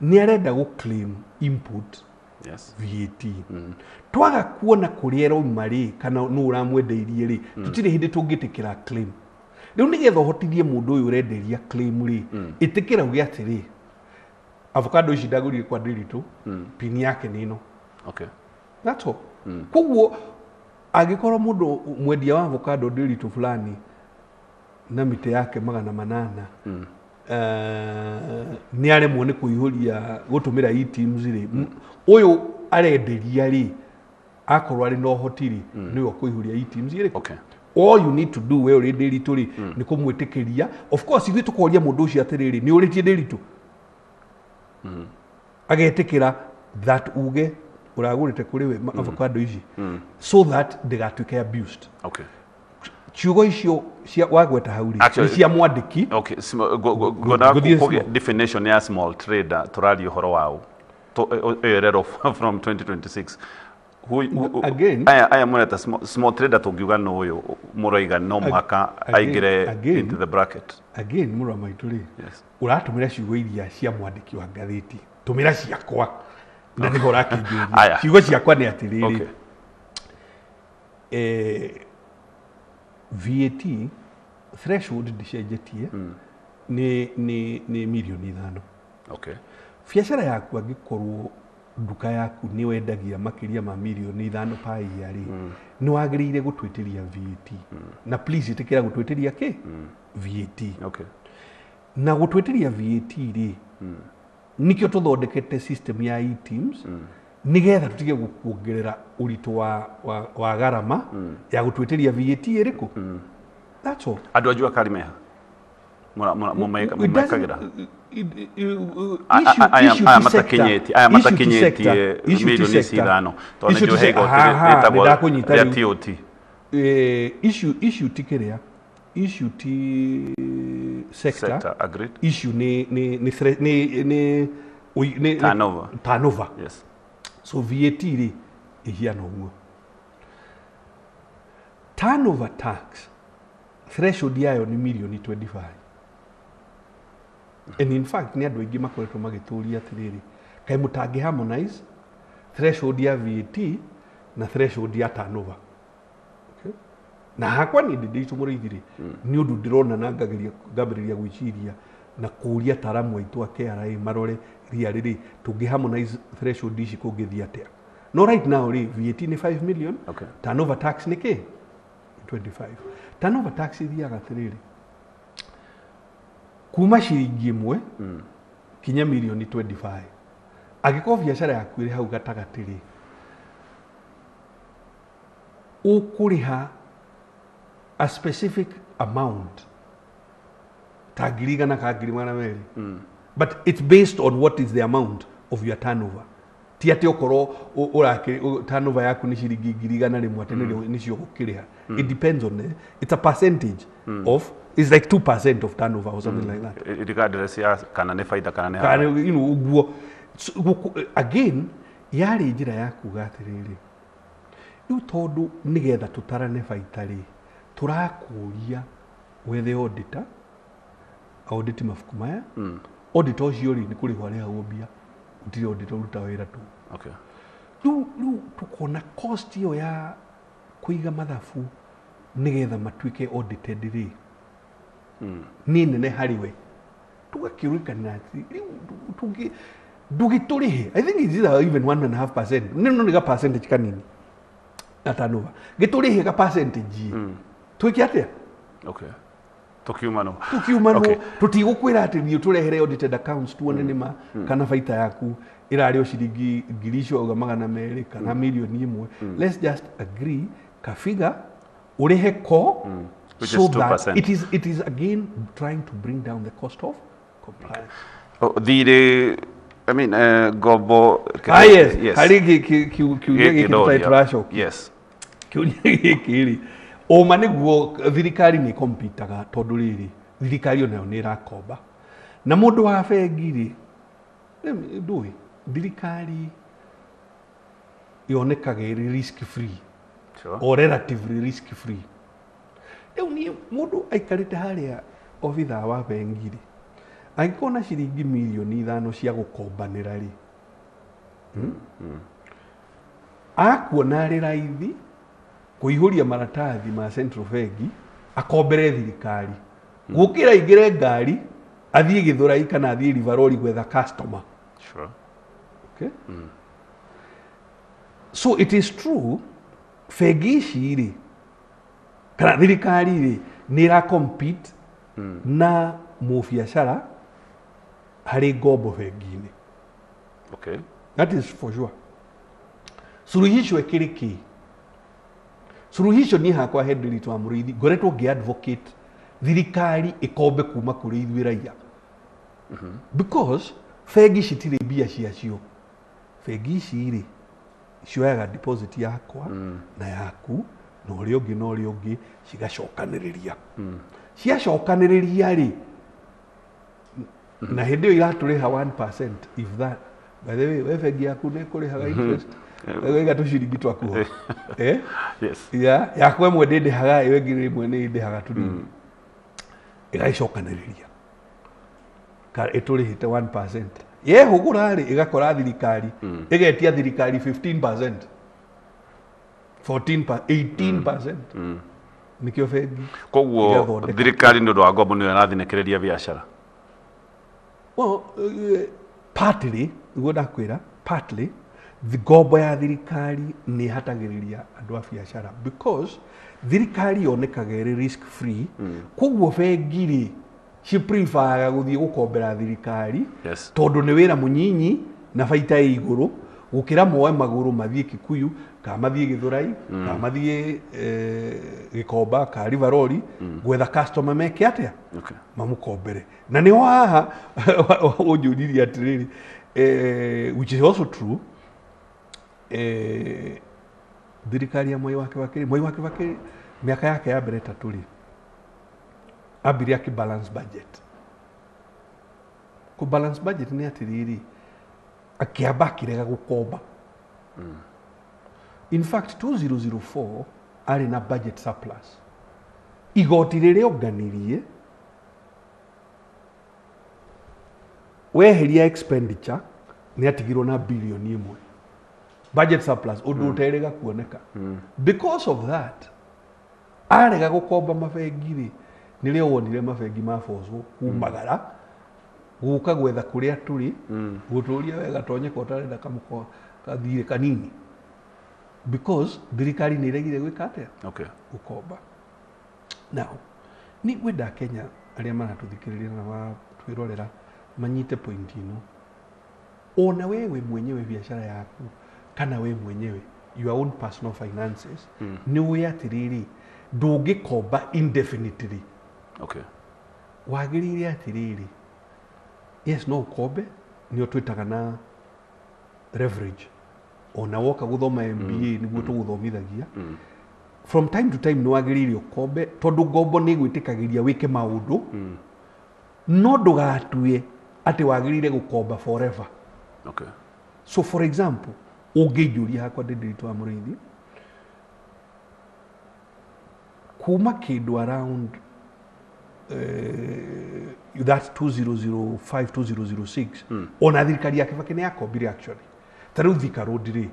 [SPEAKER 1] nĩ arenda gũ claim input.
[SPEAKER 2] Yes.
[SPEAKER 1] VAT. Twaga kuona kũrĩa ĩrauma rĩ, kana nũ ũramwendeirie rĩ, tũtirĩ hĩndĩ tũngĩtĩkĩra claim. Rĩu nĩgetha ũhotithie mũndũ ũyũ ũrenderia claim rĩ, ĩtĩkĩra uge atĩrĩ, avocado ici ndagũrire kwa Ndiritu, pin yake nĩ ĩno.
[SPEAKER 2] Okay.
[SPEAKER 1] That's all. Koguo angĩkorwo mũndũ mwendia wa avocado Ndiritu fulani na mĩtĩ yake 800 nĩ aremwo nĩ kũihũria gũtũmĩra eTIMS rĩ, ũyũ arenderia rĩ, akorwo arĩ na ũhoti rĩ, nĩwe ũkũihũria eTIMS rĩ.
[SPEAKER 2] Okay.
[SPEAKER 1] All you need to do we ũrĩ Ndiritu rĩ, nĩ kũmwĩtĩkĩria. Of course ithuĩ tũkoria mũndũ ũcio atĩrĩrĩ, nĩ ũrĩtie Ndiritu? Agetĩkĩra that uge ũragũrĩte kũrĩ we avocado ici, so that ndĩgatuĩke abused.
[SPEAKER 2] Okay.
[SPEAKER 1] Ciugo icio cia wagweta hau rĩ, nĩ cia mwandĩki.
[SPEAKER 2] Okay, go definition ya small trader tũraria ũhoro wao ĩrerwo from 2026.
[SPEAKER 1] Again,
[SPEAKER 2] aya mũreta small trader tũngiuga nũ ũyũ mũroiga no mũhaka aingĩre into the bracket.
[SPEAKER 1] Again, mũrũ wa maitũ rĩ, ũratũmĩra ciugo iria cia mwandĩki wa ngathĩti, tũmĩra ciakwa na nĩho ũrakĩnjũria. Ciugo ciakwa nĩ atĩrĩrĩ, VAT threshold ndĩcenjetie nĩ mirioni 5.
[SPEAKER 2] Okay.
[SPEAKER 1] Biacara yaku angĩkorwo nduka yaku nĩ wendagia makĩria ma mirioni 5 per year rĩ, nĩ wagĩrĩire gũtwĩtĩria VAT. Na please ĩtĩkĩra gũtwĩtĩria kĩ? VAT.
[SPEAKER 2] Okay.
[SPEAKER 1] Na gũtwĩtĩria VAT rĩ, nikĩo tũthondekete system ya eTIMS, nĩgetha tũtige gũkuongerera ũritũ wa garama ya gũtwĩtĩria VAT ĩrĩkũ. That's all.
[SPEAKER 2] Andũ a jua kali meha mũmekagĩra aya matakinyĩtie mirioni ici 5, tondũ nĩ njũĩ he igoti rĩtagwo rĩa TOT.
[SPEAKER 1] Issue ti kĩrĩa, issue ti sector,
[SPEAKER 2] agreed.
[SPEAKER 1] Issue nĩ
[SPEAKER 2] turnover.
[SPEAKER 1] Turnover.
[SPEAKER 2] Yes.
[SPEAKER 1] So VAT rĩ ĩhiana ũguo. Turnover tax threshold yayo nĩ mirioni 25. And in fact nĩ andũ aingĩ makoretwo magĩtũria atĩrĩrĩ, kaĩ mũtangĩ harmonize threshold ya VAT na threshold ya turnover. Okay? Na hakwa niĩ ndĩ Ndiritu Mũrĩithi rĩ, nĩ ũndũ ndĩrona na ngambĩrĩria gwĩciria na kũria ataramu aitũ a KRA marore ria rĩrĩ, tũngĩ harmonize threshold ici kũngĩthiĩ atĩa. No right now rĩ, VAT nĩ 5 million.
[SPEAKER 2] Okay.
[SPEAKER 1] Turnover tax nĩ kĩ? 25. Turnover tax ithiaga atĩrĩrĩ, kuma ciringi 1 kinya mirioni 25. Angĩkorwo biacara yaku ĩrĩ hau gatagatĩ rĩ, ũkũrĩha a specific amount ta 100,000 ka 200,000. But it's based on what is the amount of your turnover. Ti atĩ okorwo ũrakĩ turnover yaku nĩ ciringi 100,000 atĩ nĩcio ũgũkĩrĩha. It depends on it. It's a percentage of, it's like 2% of turnover or something like that.
[SPEAKER 2] Regardless ya kana nĩ baida kana nĩ
[SPEAKER 1] Kana, you know, ũguo. So, again, yarĩ njĩra ya kuga atĩrĩrĩ, rĩu tondũ nĩgetha tũtarane baita rĩ, tũrakũria wethe auditor, audit mabuku maya. Auditor ũcio rĩ, nĩ kũrĩhwo arĩhagwo mbia, gũtirĩ auditor ũruta wĩra tu.
[SPEAKER 2] Okay.
[SPEAKER 1] Rĩu tũkona cost ĩyo ya kũiga mathabu nĩgetha matuĩke audited rĩ, nĩ nene harĩ we. Tũgakĩũrĩkanĩra atĩ rĩu ndũgĩtũrĩhe. I think it's either even 1.5%. No nĩ ga percentage kanini na turnover. Gĩtũrĩhe ga percentage. Twĩke atĩa?
[SPEAKER 2] Okay. Tukiuma no.
[SPEAKER 1] Tukiuma no. Tũtigũkwĩra atĩ thiĩ ũtũrehere audited accounts tuone nĩ ma kana baita yaku ĩrarĩ o ciringi 2,200 kana 1,000,000. Let's just agree ka figure ũrĩhe ko,
[SPEAKER 2] which
[SPEAKER 1] so
[SPEAKER 2] is 2%.
[SPEAKER 1] That it is again trying to bring down the cost of compliance.
[SPEAKER 2] Oh, thirĩ, I mean, ngombo.
[SPEAKER 1] Ah, yes. Harĩ kiuria gĩkĩ tũtarĩ tũracokia.
[SPEAKER 2] Yes.
[SPEAKER 1] Kiuria gĩkĩ rĩ, ũma nĩguo thirikari nĩ kompitaga tondũ rĩrĩ, thirikari onayo nĩ ĩrakomba. Na mũndũ wa bengi rĩ, ndũĩ, thirikari yonekaga ĩrĩ risk free.
[SPEAKER 2] Sure.
[SPEAKER 1] Or relatively risk free. Rĩu niĩ mũndũ aikarĩte harĩa obithaa wa bengi rĩ, angĩkorwo na ciringi 5 mirioni cia gũkombanĩra rĩ, akuona arĩ raithi kũihũria maratathi ma central bengi akombere thirikari gũkĩra aingĩre ngari athiĩ Gĩthũrai kana athiĩ Rivaroli gwetha customer.
[SPEAKER 2] Sure.
[SPEAKER 1] Okay? So it is true bengi ici rĩ kana thirikari rĩ nĩ ĩra compete na mũbiacara harĩ ngombo bengi-inĩ.
[SPEAKER 2] Okay.
[SPEAKER 1] That is for sure. Suluhisho ĩkĩrĩ kĩ? Suluhisho niĩ hakwa he Ndiritu wa Mũrĩithi ngoretwo ngĩ advocate thirikari ĩkombe kuma kũrĩ ithuĩ raia. Because bengi citirĩ mbia ciacio. Bengi ici rĩ cioyaga deposit yakwa na yaku na ũrĩa ũngĩ na ũrĩa ũngĩ cigacokanĩrĩria. Ciacokanĩrĩria rĩ, na hĩndĩ ĩyo iratũrĩha 1% if that. By the way, we bengi yaku nĩ ĩkũrĩhaga interest. Waiga tũciringi twaku ho. Eh?
[SPEAKER 2] Yes.
[SPEAKER 1] Yeah, yakwa ĩmwe ndĩndĩhaga, ĩyo ĩngĩ rĩmwe nĩ ĩndĩhaga tũnini. Ĩgagĩcokanĩrĩria. Ĩtũrĩhĩte 1%. Yehũgũra rĩ, ĩgakora thirikari, ĩgetia thirikari 15%. 14%, 18%. Nĩkĩo bengi.
[SPEAKER 2] Koguo thirikari nĩ ũndũ wa ngombo nĩyo ĩrathinekereria biacara.
[SPEAKER 1] Well, partly, nĩguo ndakwĩra, partly, ngombo ya thirikari nĩ ĩhatagĩrĩria andũ a biacara because thirikari yonekaga ĩrĩ risk free. Koguo bengi rĩ cipreferaga gũthiĩ gũkombera thirikari
[SPEAKER 2] Yes.
[SPEAKER 1] tondũ nĩ wĩra mũnyinyi na baita ĩ igũrũ gũkĩra moe magũrũ mathiĩ Kikuyu kana mathiĩ Gĩthũrai kana mathiĩ Gĩkomba kana Rivaroli gwetha customer meke atĩa
[SPEAKER 2] Okay.
[SPEAKER 1] mamũkombere. Na nĩho haha ũnjũririe atĩrĩrĩ, which is also true, thirikari ya Mwai wa Kibaki, Mwai wa Kibaki mĩaka yake ya mbere ĩtatũ rĩ, ambire akĩ balance budget. Kũ balance budget nĩ atĩrĩrĩ, akĩamba akĩrega gũkomba. In fact 2004 arĩ na budget surplus. Igoti rĩrĩa onganirie weheria expenditure nĩ atigirwo na 1 billion. Budget surplus ũndũ ũterĩga kuoneka. Because of that arega gũkomba mabengi rĩ, nĩrĩo wonire mabengi mabocwo kumagara gũka gwetha kũrĩa tũrĩ gũtũria wega tonyeka ũtarenda kamũko kathirĩ kanini because thirikari nĩ ĩregire gwĩka atĩa
[SPEAKER 2] Okay.
[SPEAKER 1] gũkomba. Now nĩ ngwenda Kenya arĩa maratũthikĩrĩria na maratwĩrorera manyite point ĩno. Ona wewe mwenyewe biashara yaku kana we mwenyewe your own personal finances nĩ ũĩ atĩrĩrĩ ndũngĩkomba indefinitely.
[SPEAKER 2] Okay.
[SPEAKER 1] Wagĩrĩire atĩrĩrĩ, yes, no ũkombe nĩo twĩtaga na leverage ona woka guthoma MBA niguo tuguthomithagia from time to time nĩ wagĩrĩire ũkombe tondũ ngombo nĩ ĩgwĩtĩkagĩria wĩke maũndũ no ndũgatue atĩ wagĩrĩire gũkomba forever.
[SPEAKER 2] Okay.
[SPEAKER 1] So for example, ũngĩnjũria hakwa ndĩ Ndiritu wa Mũrĩithi kuma kĩndũ around that 2005 2006 ona thirikari ya Kibaki nĩ yakombire actually. Ta rĩu Thika Road rĩ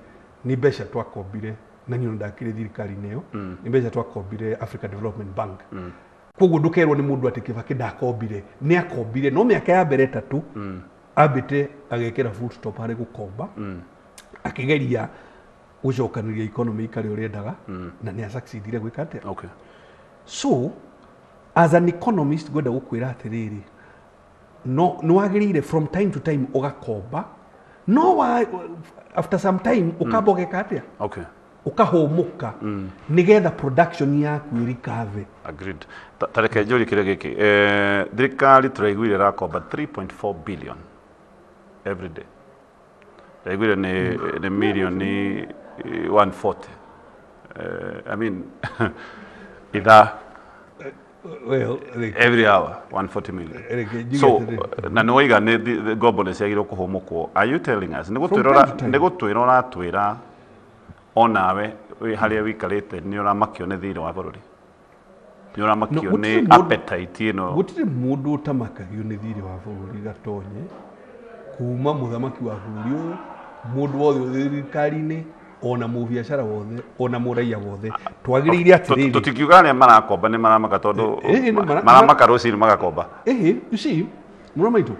[SPEAKER 1] nĩ mbeca twakombire na niĩ ndakĩrĩ thirikari-inĩ ĩyo nĩ mbeca twakombire Africa Development Bank. Koguo ndũkerwo nĩ mũndũ atĩ Kibaki ndakombire, nĩ akombire no mĩaka ya mbere ĩtatũ ambĩte agekĩra full stop harĩ gũkomba akĩgeria gũcokanĩria economy ikare ũrĩa endaga na nĩ asucceedire gwĩka atĩa.
[SPEAKER 2] Okay.
[SPEAKER 1] So as an economist ngwenda gũkwĩra atĩrĩrĩ no nĩ wagĩrĩire from time to time ũgakomba no after some time ũkamba ũgeka atĩa.
[SPEAKER 2] Okay.
[SPEAKER 1] Ukahũmũka nĩgetha production yaku ĩrikave.
[SPEAKER 2] Agreed. Tareke njũrie kĩrĩa gĩkĩ thirikari tũraiguire ĩrakomba 3.4 billion every day. Tũraiguire nĩ milioni 140. I mean ithaa
[SPEAKER 1] well,
[SPEAKER 2] every hour 140 million. So na nĩ waiga nĩ ngombo nĩ ciagĩrĩirwo kũhũmũkwo. Are you telling us nĩ gũtwĩra ũratwĩra onawe harĩa wikarĩte nĩ ũramakio nĩ thirĩ wa bũrũri, nĩ ũramakio nĩ appetite ĩno?
[SPEAKER 1] Gũtirĩ mũndũ ũtamakagio nĩ thirĩ wa bũrũri Gatonye, kuma mũthamaki wa bũrũri ũyũ, mũndũ wothe ũrĩ thirikari-inĩ, ona mũbiacara wothe, ona mũraiya wothe. Twagĩrĩire atĩrĩrĩ,
[SPEAKER 2] tũtikiuga arĩa marakomba nĩ maramaka tondũ maramaka rũcinĩ magakomba.
[SPEAKER 1] Ĩhĩ, you see, mũrũ maitũ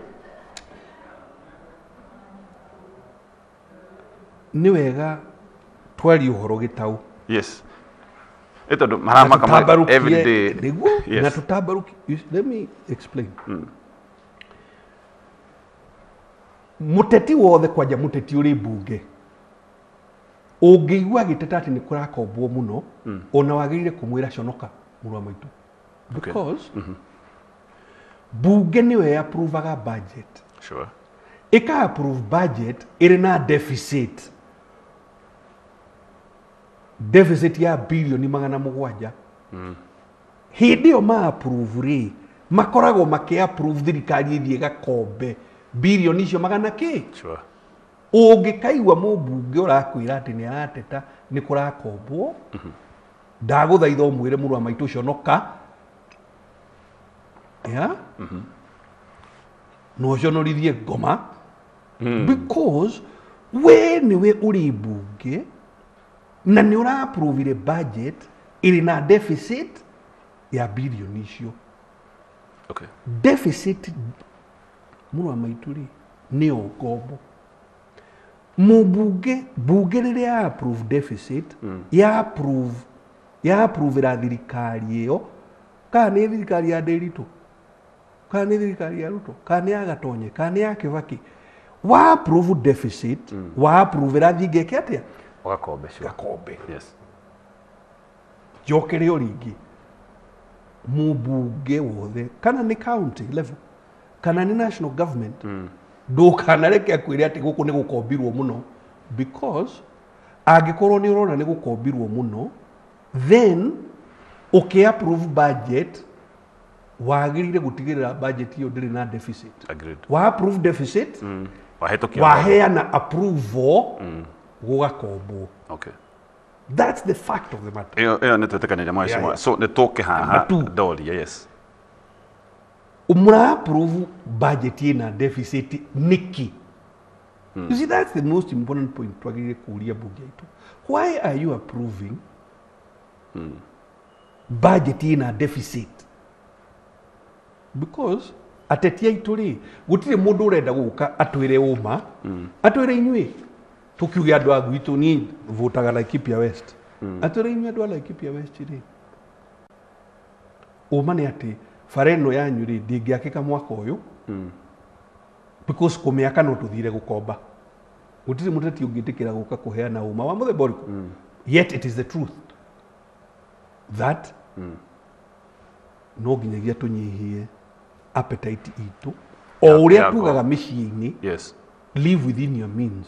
[SPEAKER 1] nĩ wega twarie ũhoro gĩtau.
[SPEAKER 2] Yes. Ĩtondũ maramaka every day.
[SPEAKER 1] Nĩguo, na tũtambarũkie. Let me explain. Mũteti wothe kwanja mũteti ũrĩ mbunge ũngĩigua agĩteta atĩ nĩ kũrakombwo mũno ona wagĩrĩire kũmwĩra conoka mũrũ wa maitũ. Because mbunge nĩyo approvaga budget.
[SPEAKER 2] Sure.
[SPEAKER 1] Ĩka approve budget ĩrĩ na deficit. Deficit ya bilioni 700. Hĩndĩ ĩyo ma approve rĩ makoragwo makĩ approve thirikari ĩthiĩ ĩgakombe bilioni icio magana kĩ.
[SPEAKER 2] Sure.
[SPEAKER 1] Ũngĩkaigua mũmbunge ũrakwĩra atĩ nĩ arateta nĩ kũrakombwo ndagũthaitha ũmwĩre mũrũ wa maitũ conoka yeah? Na ũconorithie ngoma because we nĩwe ũrĩ mbunge na nĩ ũra-approvire budget ĩrĩ na deficit ya bilioni icio.
[SPEAKER 2] Okay.
[SPEAKER 1] Deficit mũrũ wa maitũ rĩ nĩyo ngombo. Mũmbunge mbunge rĩrĩa ya approve deficit ya approvera thirikari ĩyo kana nĩ thirikari ya Ndiritu kana nĩ thirikari ya Ruto kana nĩ ya Gatonye kana nĩ ya Kibaki wa approve deficit wa approvera thingĩ atĩa
[SPEAKER 2] ũgakombe. Sure.
[SPEAKER 1] Gakombe.
[SPEAKER 2] Yes.
[SPEAKER 1] Njokere o rĩngĩ mũmbunge wothe kana nĩ county level kana nĩ national government ndũkanareke akwĩre atĩ gũkũ nĩ gũkombirwo mũno because angĩkorwo nĩ ũrona nĩ gũkombirwo mũno then ũkĩ approve budget wagĩrĩire gũtigĩrĩra budget ĩyo ndĩrĩ na deficit.
[SPEAKER 2] Agreed.
[SPEAKER 1] Wa approve deficit
[SPEAKER 2] wahĩtũkia
[SPEAKER 1] waheana approval gũgakombwo.
[SPEAKER 2] Okay.
[SPEAKER 1] That's the fact of the matter.
[SPEAKER 2] Ĩyo nĩ twĩtĩkanĩria mheshimiwa. So nĩ tũke haha ndoria. Yes.
[SPEAKER 1] Umura approve budget ina deficit niki. You see, that's the most important point twagĩrĩire kũũria mbunge itũ. Why are you approving budget ina deficit? Because ateti aitũ rĩ gũtirĩ mũndũ ũrenda gũka atwĩre ũma atwĩre inyuĩ tũkiuge andũ a gwitũ niĩ votaga Laikipia West atwĩre inyuĩ andũ a Laikipia West rĩ ũma nĩ atĩ bara ĩno yanyu rĩ ndĩngĩakĩka mwaka ũyũ because kũmĩaka no tũthire gũkomba. Gũtirĩ mũteti ũngĩtĩkĩra gũka kũheana ũma wa mũthemba ũrĩkũ. Yet it is the truth that no nginyagia tũnyihie appetite itũ o ũrĩa tugaga mĩciĩ-inĩ.
[SPEAKER 2] Yes.
[SPEAKER 1] Live within your means.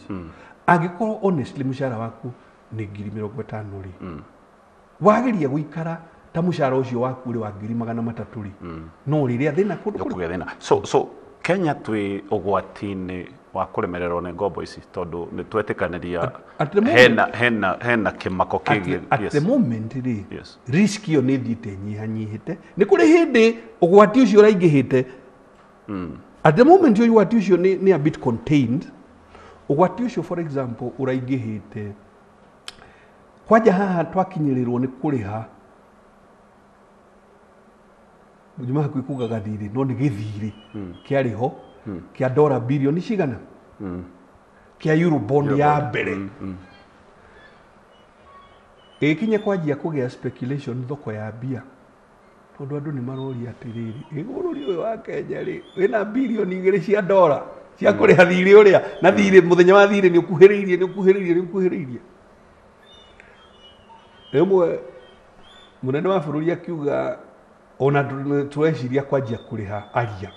[SPEAKER 1] Angĩkorwo honestly mũcara waku nĩ 50,000 rĩ, wageria gũikara ta mũcara ũcio waku ũrĩ wa 300,000 rĩ, no rĩrĩa thĩna kũndũ
[SPEAKER 2] kũrĩa thĩna. So Kenya twĩ ũgwati-inĩ wa kũremererwo nĩ ngombo ici tondũ nĩ twetĩkanĩria hena kĩmako kĩgiĩ.
[SPEAKER 1] At the moment rĩ, risk ĩyo nĩ ĩthiĩte ĩnyihanyihĩte. Nĩ kũrĩ hĩndĩ ũgwati ũcio ũraingĩhĩte. At the moment ũgwati ũcio nĩ a bit contained. Ũgwati ũcio for example ũraingĩhĩte kwanja haha twakinyĩrĩrwo nĩ kũrĩha nyuma hakuhĩ kuga gathirĩ no nĩ gĩthirĩ kĩarĩ ho kĩa dola bilioni cigana kĩa Eurobond ya mbere ĩgĩkinya kwanjia kũgĩa speculation thoko ya mbia tondũ andũ nĩ maroria atĩrĩrĩ, ĩ bũrũri ũyũ wa Kenya rĩ wĩna bilioni 2 cia dola cia kũrĩha thirĩ ũrĩa na thirĩ mũthenya wa thirĩ nĩ ũkuhĩrĩirie nĩ ũkuhĩrĩirie nĩ ũkuhĩrĩirie. Rĩmwe mũnene wa bũrũri akiuga ona tũreciria kwanjia kũrĩha aria.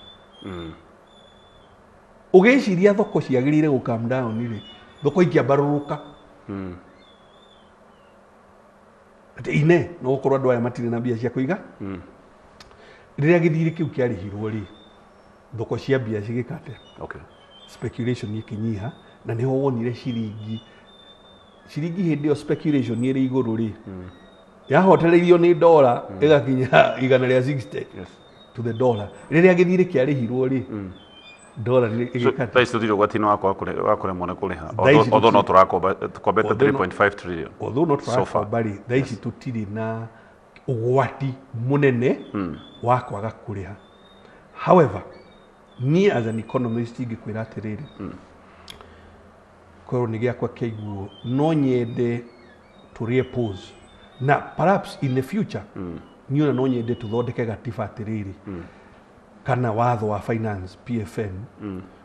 [SPEAKER 1] Ũgĩciria thoko ciagĩrĩire gũ calm down rĩ, thoko ikĩambarũrũka. Atĩ ine no gũkorwo andũ aya matirĩ na mbia cia kũiga. Rĩrĩa gĩthirĩ kĩu kĩarĩhirwo rĩ, thoko cia mbia cigĩka atĩa?
[SPEAKER 2] Okay.
[SPEAKER 1] Speculation ĩkĩnyiha na nĩho wonire ciringi hĩndĩ ĩyo speculation ĩrĩ igũrũ rĩ, yahotereirio nĩ dola ĩgakinya 160 to the dollar. Rĩrĩa gĩthirĩ kĩarĩhirwo rĩ, dola ĩgĩkata.
[SPEAKER 2] Thaa ici tũtirĩ ũgwati-inĩ wa kũremwo nĩ kũrĩha. Although no tũrakomba tũkombete 3.5 trillion.
[SPEAKER 1] Although no tũrakomba rĩ, thaa ici tũtirĩ na ũgwati mũnene wa kwaga kũrĩha. However, niĩ as an economist ingĩkwĩra atĩrĩrĩ, korwo nĩ gĩakwa kĩaiguo no nyende tũrĩe pause na perhaps in the future niĩ ona no nyende tũthondeke gatiba atĩrĩrĩ kana watho wa finance PFM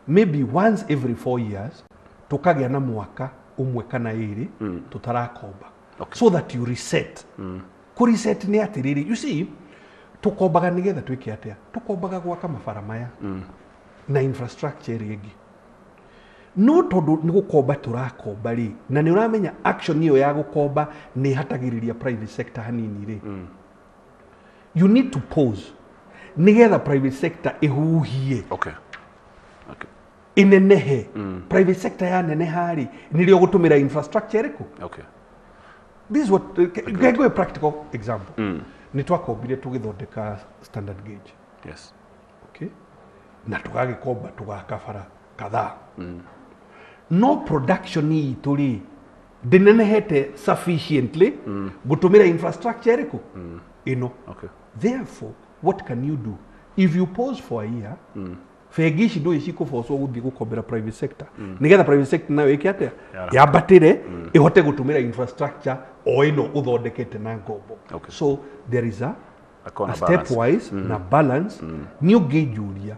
[SPEAKER 1] maybe once every 4 years tũkagĩa na mwaka ũmwe kana ĩrĩ tũtarakomba. So that you reset. Kũ reset nĩ atĩrĩrĩ, you see, tũkombaga nĩgetha twĩke atĩa? Tũkombaga gwaka mabara maya na infrastructure ĩrĩa ĩngĩ. No tondũ nĩ gũkomba tũrakomba rĩ, na nĩ ũramenya action ĩyo ya gũkomba nĩ ĩhatagĩrĩria private sector hanini rĩ, you need to pause nĩgetha private sector ĩhuhie.
[SPEAKER 2] Okay. Okay.
[SPEAKER 1] Inenehe. Private sector yaneneha rĩ, nĩrĩo gũtũmĩra infrastructure ĩrĩkũ?
[SPEAKER 2] Okay.
[SPEAKER 1] This is what go a practical example. Nĩ twakombire tũgĩthondeka standard gauge.
[SPEAKER 2] Yes.
[SPEAKER 1] Okay. Na tũgagĩkomba tũgaka bara kadhaa. No production itũ rĩ ndĩnenehete sufficiently gũtũmĩra infrastructure ĩrĩkũ? Ĩno.
[SPEAKER 2] Okay.
[SPEAKER 1] Therefore, what can you do? If you pause for a year, bengi ici ndũĩ cikũbocwo gũthiĩ gũkombera private sector. Nĩgetha private sector nayo ĩke atĩa? Yambatĩre ĩhote gũtũmĩra infrastructure o ĩno ũthondekete na ngombo.
[SPEAKER 2] Okay.
[SPEAKER 1] So there is a stepwise na balance. Nĩ ũngĩnjũria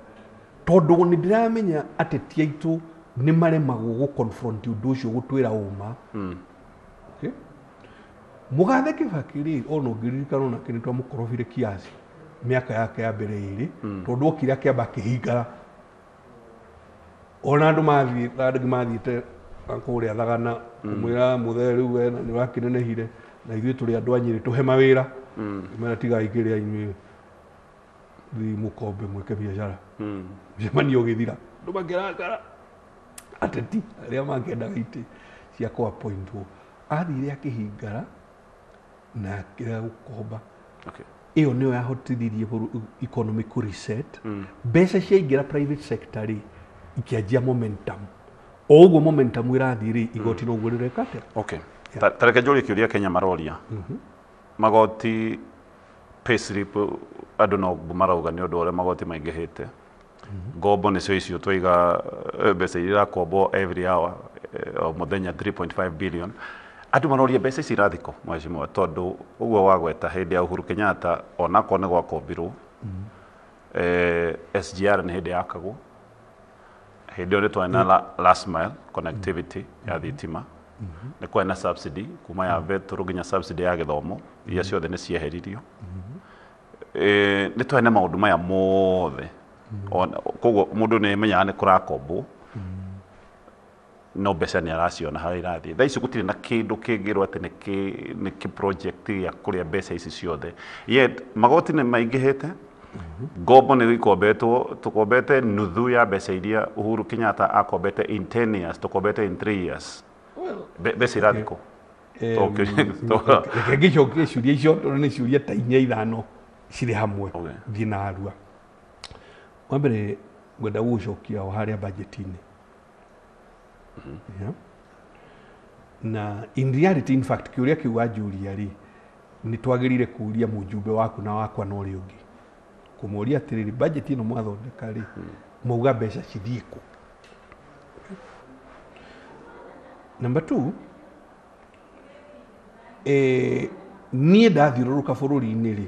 [SPEAKER 1] tondũ nĩ ndĩramenya ateti aitũ nĩ maremagwo gũ confront ũndũ ũcio gũtwĩra ũma. Okay. Mũgathe Kibaki rĩ, ona ũngĩririkana onake nĩ twamũkorobire kiasi mĩaka yake ya mbere ĩrĩ, tondũ okire akĩamba akĩhingara ona andũ mathiĩte kũrĩa Thagana kũmwĩra mũthee rĩu we nĩ wakĩnenehire na ithuĩ tũrĩ andũ a Nyĩrĩ tũhe mawĩra, mera tigai kĩrĩa inyuĩ thiĩ mũkombe mwĩke biacara. Mũcemanio ũgĩthira andũ makĩrakara, ateti arĩa mangĩendaga itĩ cia kũ appointwo athire akĩhingara na akĩrega gũkomba.
[SPEAKER 2] Okay.
[SPEAKER 1] Ĩyo nĩyo yahotithirie economy kũ reset. Mbeca ciaingĩra private sector rĩ ikĩanjia momentum. O ũguo momentum ĩrathiĩ rĩ, igoti noguo rĩreka atĩa?
[SPEAKER 2] Okay. Ta reke njũrie kĩũria Kenya maroria. Magoti payslip andũ no marauga nĩ ũndũ wa ũrĩa magoti maingĩhĩte. Ngombo nĩcio icio twaiga mbeca iria irakombwo every hour o mũthenya 3.5 billion. Andũ maroria mbeca ici irathiĩ kũ mheshimiwa, tondũ ũguo wagweta hĩndĩ ya Uhuru Kenyatta onakorwo nĩ gwakombirwo, SGR nĩ hĩndĩ yakagwo, hĩndĩ ĩyo nĩ twarĩ na last mile connectivity ya thitima, nĩ kwarĩ na subsidy kuma ya betũrũ nginya subsidy ya gĩthomo, iria ciothe nĩ cieheririo. Nĩ twarĩ na maũndũ maya mothe, koguo mũndũ nĩ amenyaga nĩ kũrakombwo. No mbeca nĩ araciona harĩa irathiĩ. Thaa ici gũtirĩ na kĩndũ kĩngĩrwo atĩ nĩ kĩ project ya kũrĩa mbeca ici ciothe. Yet magoti nĩ maingĩhĩte, ngombo nĩ ikombetwo, tũkombete nuthu ya mbeca iria Uhuru Kenyatta akombete in 10 years, tũkombete in 3 years. Mbeca irathiĩ kũ?
[SPEAKER 1] Reke ngĩcokie ciũria icio tondũ nĩ ciũria ta inya ithano cirĩ hamwe thiĩ na arua. Wa mbere ngwenda gũgũcokia o harĩa budget-inĩ. Yeah. Na in reality, in fact, kĩũria kĩu wanjũria rĩ, nĩ twagĩrĩire kũũria mũjumbe waku na wakwa na ũrĩa ũngĩ, kũmũria atĩrĩrĩ, budget ĩno mwathondeka rĩ, mwauga mbeca cithiĩ kũ? Number 2, niĩ ndathiũrũrũka bũrũri-inĩ rĩ,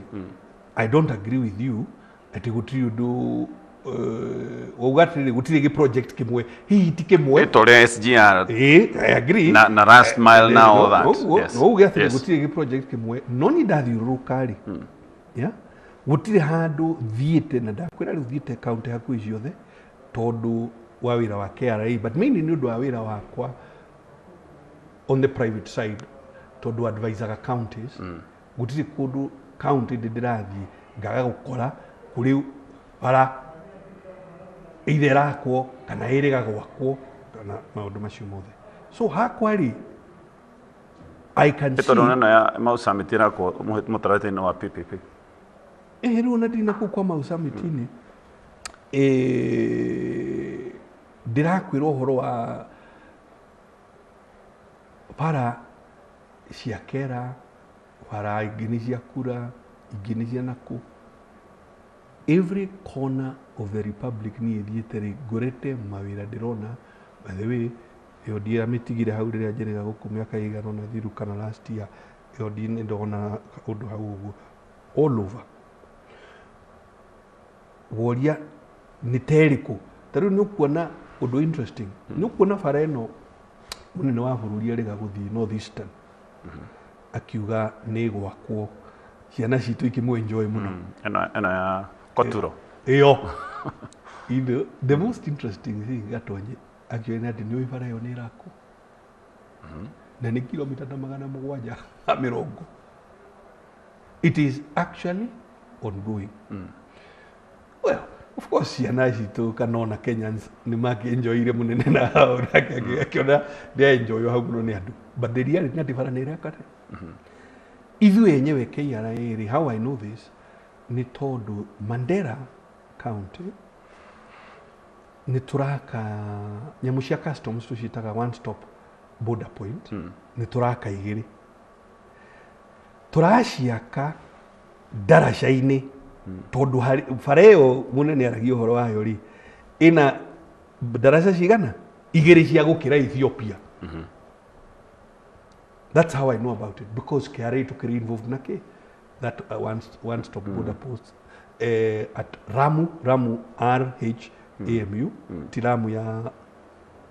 [SPEAKER 1] I don't agree with you atĩ gũtirĩ ũndũ wauga atĩrĩrĩ gũtirĩ gĩ project kĩmwe, hihi ti kĩmwe
[SPEAKER 2] Ĩtũrĩa SGR.
[SPEAKER 1] I agree.
[SPEAKER 2] Na last mile na all that. Yes.
[SPEAKER 1] No uge atĩrĩ gũtirĩ gĩ project kĩmwe, no niĩ ndathiũrũrũka rĩ, yeah, gũtirĩ handũ thiĩte, na ndakwĩra rĩu thiĩte kaunti hakuhĩ ciothe tondũ wa wĩra wa KRA, but mainly nĩ ũndũ wa wĩra wakwa on the private side, tondũ advisaga counties. Gũtirĩ kũndũ county ndĩrathiĩ ngaga gũkora kũrĩ bara either ĩrakwo kana ĩrĩga gwakwo kana maũndũ macio mothe. So hakwa rĩ, I can see
[SPEAKER 2] tondũ neno ya Mau Summit ĩrakwo mũtaratara-inĩ wa PPP.
[SPEAKER 1] Rĩu ona ndirĩ na kũu kwa Mau Summit-inĩ, ndĩrakwĩra ũhoro wa bara cia Kera, bara ingĩ nĩ cia Kura, ingĩ nĩ cia nakũ. Every corner of the republic niĩ thiĩte rĩ, ngorete mawĩra ndĩrona. By the way, ĩyo ndiamĩtigire hau rĩrĩa njĩrĩga gũkũ mĩaka ĩigana ũna thiru kana last year, ĩyo ndona ũndũ hau ũguo all over. Woria nĩ ta ĩrĩkũ? Ta rĩu nĩ ũkuona ũndũ interesting, nĩ ũkuona bara ĩno mũnene wa bũrũri arĩga gũthiĩ North Eastern, akiuga nĩ gwakwo, ciana citũ ikĩmũ enjoy mũno.
[SPEAKER 2] Ĩno ya Koturo.
[SPEAKER 1] Ĩyo. You know, the most interesting thing Gatonye actually nĩ atĩ nĩ ũĩ bara ĩyo nĩ ĩrakwo, na nĩ kilomita ta 720. It is actually ongoing. Well, of course ciana citũ kana ona Kenyans nĩ makĩenjoyire mũnene na hau, nake akĩona nĩ enjoy hau mũno nĩ andũ, but the reality nĩ atĩ bara nĩ ĩraka. Ithuĩ enyewe KRA rĩ, how I know this nĩ tondũ Mandera County nĩ tũraka nyamũ cia customs tũciĩtaga one stop border point. Nĩ tũraka igĩrĩ, tũraciaka ndaraca-inĩ, tondũ bara ĩyo mũnene aragia ũhoro wayo rĩ, ĩna ndaraca cigana igĩrĩ cia gũkĩra Ethiopia. That's how I know about it, because KRA tũkĩrĩ involved na kĩ that one stop border post at Ramu, Ramu RHAMU, ti Ramu ya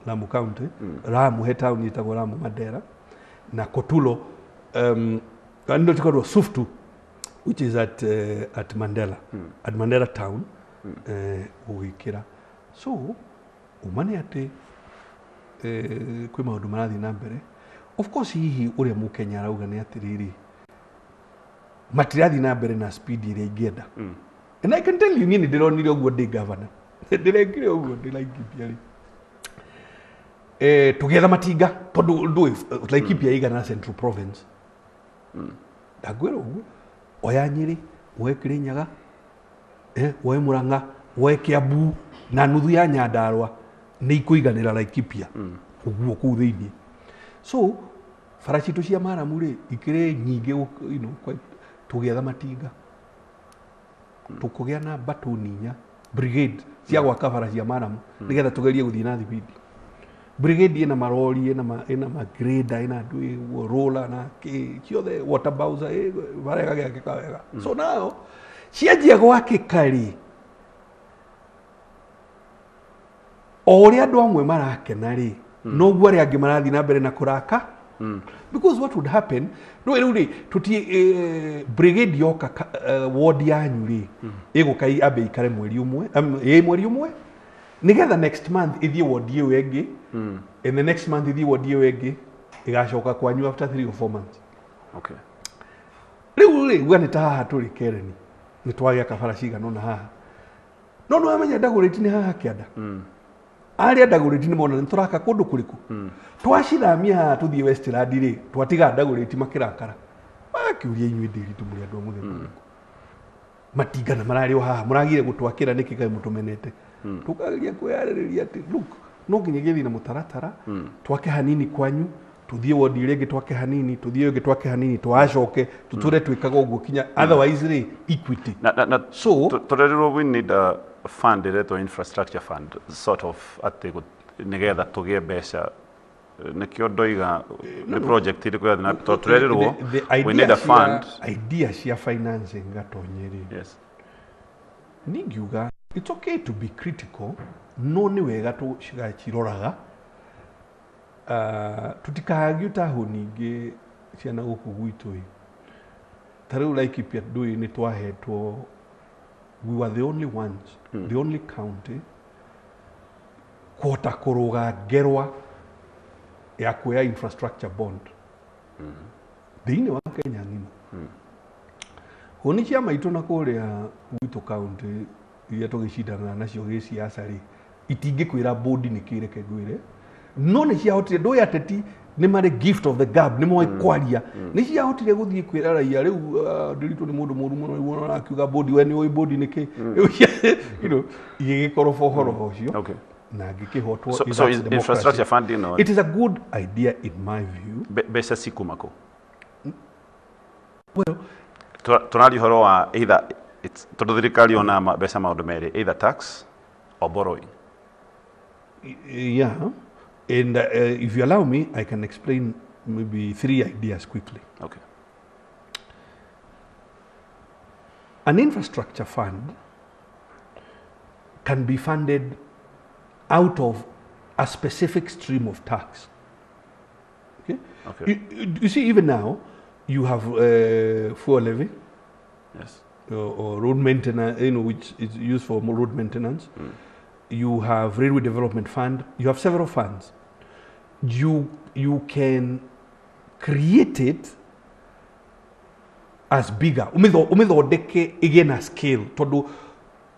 [SPEAKER 1] Lamu County, Ramu he town ĩtagwo Ramu Mandera, na Kotulo, no tikorwo Suftu, which is at Mandela, at Mandera town, gũgĩkĩra. So uma nĩ atĩ kwĩ maũndũ marathiĩ na mbere. Of course hihi ũrĩa mũkenya arauga nĩ atĩrĩrĩ, matirathiĩ na mbere na speed ĩrĩa ingĩenda. And I can tell you, niĩ nĩ ndĩronire ũguo ndĩ governor, ndĩrekire ũguo ndĩ Laikipia rĩ, tũgĩetha matinga tondũ ndũĩ Laikipia ĩigana na Central Province. Ndakwĩra ũguo, oya Nyĩrĩ, woe Kĩrĩnyaga, woe Mũrang'a, woe Kĩambu na nuthu ya Nyandarũa nĩ ikũiganĩra Laikipia ũguo kũu thĩinĩ. So bara citũ cia maramu rĩ ikĩrĩ nyingĩ, you know, tũgĩetha matinga, tũkũgĩa na batoni inya brigade cia gwaka bara cia maramu nĩgetha tũgerie gũthiĩ na thibindi. Brigade ĩna marori, ĩna magrader, ĩna andũ ũguo roller na kĩ ciothe, water bowser, bara ĩgagĩakĩka wega. So now cianjia gwakĩka rĩ, o ũrĩa andũ amwe marakena rĩ, noguo arĩa angĩ marathiĩ na mbere na kũraka. Because what would happen, no rĩu rĩ tuti brigade yoka ward yanyu rĩ, ĩgũka ambe ikare mweri ũmwe, ĩ mweri ũmwe Nigetha next month ithie ward ĩyo ĩngĩ, and the next month ithie ward ĩyo ĩngĩ, ĩgacoka kwanyu after 3 or 4 months.
[SPEAKER 2] Okay.
[SPEAKER 1] Rĩu rĩ, uga nĩ ta haha tũrĩ Kereni, nĩ twagĩaka bara cigana ũna haha. No nĩ wamenya Dagoretti nĩ haha kĩanda. Arĩa Dagoretti nĩ mona nĩ tũraka kũndũ kũrĩkũ. Twacithamia haha tũthiĩ Westland rĩ, twatiga Dagoretti makĩrakara. Makiuria inyuĩ Ndiritu mũrĩ andũ a mũthemba ũrĩkũ. Matingana mararĩ o haha, mũragire gũtwakĩra nĩkĩ kaĩ mũtũmenete. Tũkageria kwĩyarĩrĩria atĩ look, no nginya gĩthiĩ na mũtaratara, twake hanini kwanyu, tuthiĩ wodi ĩrĩa ĩngĩ twake hanini, tuthiĩ ĩyo ĩngĩ twake hanini, twacoke tũtũre twĩkaga ũguo kinya otherwise rĩ equity.
[SPEAKER 2] Na
[SPEAKER 1] so
[SPEAKER 2] tũrerirwo we need a fund ĩretwo infrastructure fund sort of atĩ nĩgetha tũgĩe mbeca nĩkĩo ndoiga nĩ project ĩrĩkũ ĩrathiĩ na tondũ tũrerirwo we need a fund.
[SPEAKER 1] Idea cia financing Gatonye rĩ.
[SPEAKER 2] Yes.
[SPEAKER 1] Ningiuga it's okay to be critical, no nĩ wega tũcigaciroraga. Tutikahagio ta hũni ingĩ ciana gũkũ gwitũ ĩ. Ta rĩu Laikipia ndũĩ nĩ twahetwo, we were the only ones, the only county kũhota kũrũga ngerwa ya kuoya infrastructure bond thĩinĩ wa Kenya ng'ima. Hũni cia maitũ na kũrĩa gwitũ county iria tũgĩcindanaga nacio gĩciaca rĩ, itingĩkwĩra bodi nĩ kĩ reke ngwĩre, no nĩ ciahotire, ndũĩ ateti nĩ marĩ gift of the gab, nĩ moĩ kwaria, nĩ ciahotire gũthiĩ kwĩra raia rĩu Ndiritu nĩ mũndũ mũru mũno, rĩu ona akiuga bodi, we nĩ ũĩ bodi nĩ kĩ, you know, igĩgĩkoroba ũhoro ũcio.
[SPEAKER 2] Okay.
[SPEAKER 1] Na ngĩkĩhotwo.
[SPEAKER 2] So is infrastructure fund, you know,
[SPEAKER 1] it is a good idea in my view.
[SPEAKER 2] Mbeca cikuma kũ?
[SPEAKER 1] Well,
[SPEAKER 2] tũraria ũhoro wa either it's tondũ thirikari yonaga mbeca maũndũ merĩ, either tax or borrowing.
[SPEAKER 1] Yeah. And if you allow me, I can explain maybe 3 ideas quickly.
[SPEAKER 2] Okay.
[SPEAKER 1] An infrastructure fund can be funded out of a specific stream of tax. Okay?
[SPEAKER 2] Okay.
[SPEAKER 1] You see, even now, you have fuel levy.
[SPEAKER 2] Yes.
[SPEAKER 1] Or road maintenance, you know, which is used for road maintenance. You have Railway Development Fund. You have several funds. You can create it as bigger. Umithondeke again a scale. Todo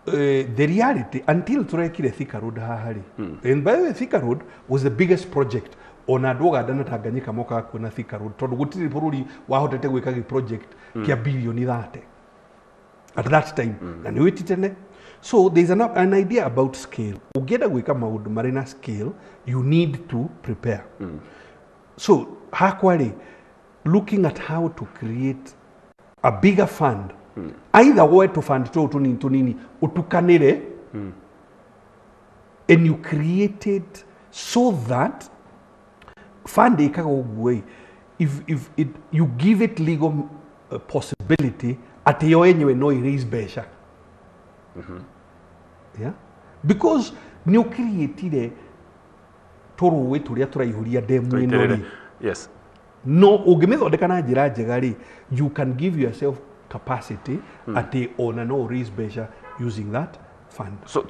[SPEAKER 1] the reality until turekire Thika Road haha rĩ. And by the way, Thika Road was the biggest project ona andũ Uganda na Tanganyika mokaga kuona Thika Road tondu gũtirĩ bũrũri wahotete gwĩka gĩ project kĩa bilioni 30 at that time. Na nĩ wĩti tene. So there's an idea about scale. Ũngĩenda gwĩka maũndũ marĩ na scale, you need to prepare. So hakwa rĩ, looking at how to create a bigger fund, either woe to fund tũũ tũnini tũnini ũtukanĩre, and you create it so that fund ĩkaga ũguo ĩ, if it, you give it legal possibility atĩ yo yenyewe no ĩraise mbeca. Yeah? Because nĩ ũcreatire tũrũĩ tũrĩa tũraihũria demu ĩno rĩ.
[SPEAKER 2] Yes.
[SPEAKER 1] No ũngĩmĩthondeka na njĩra njega rĩ, you can give yourself capacity atĩ ona no raise mbeca using that fund.
[SPEAKER 2] So,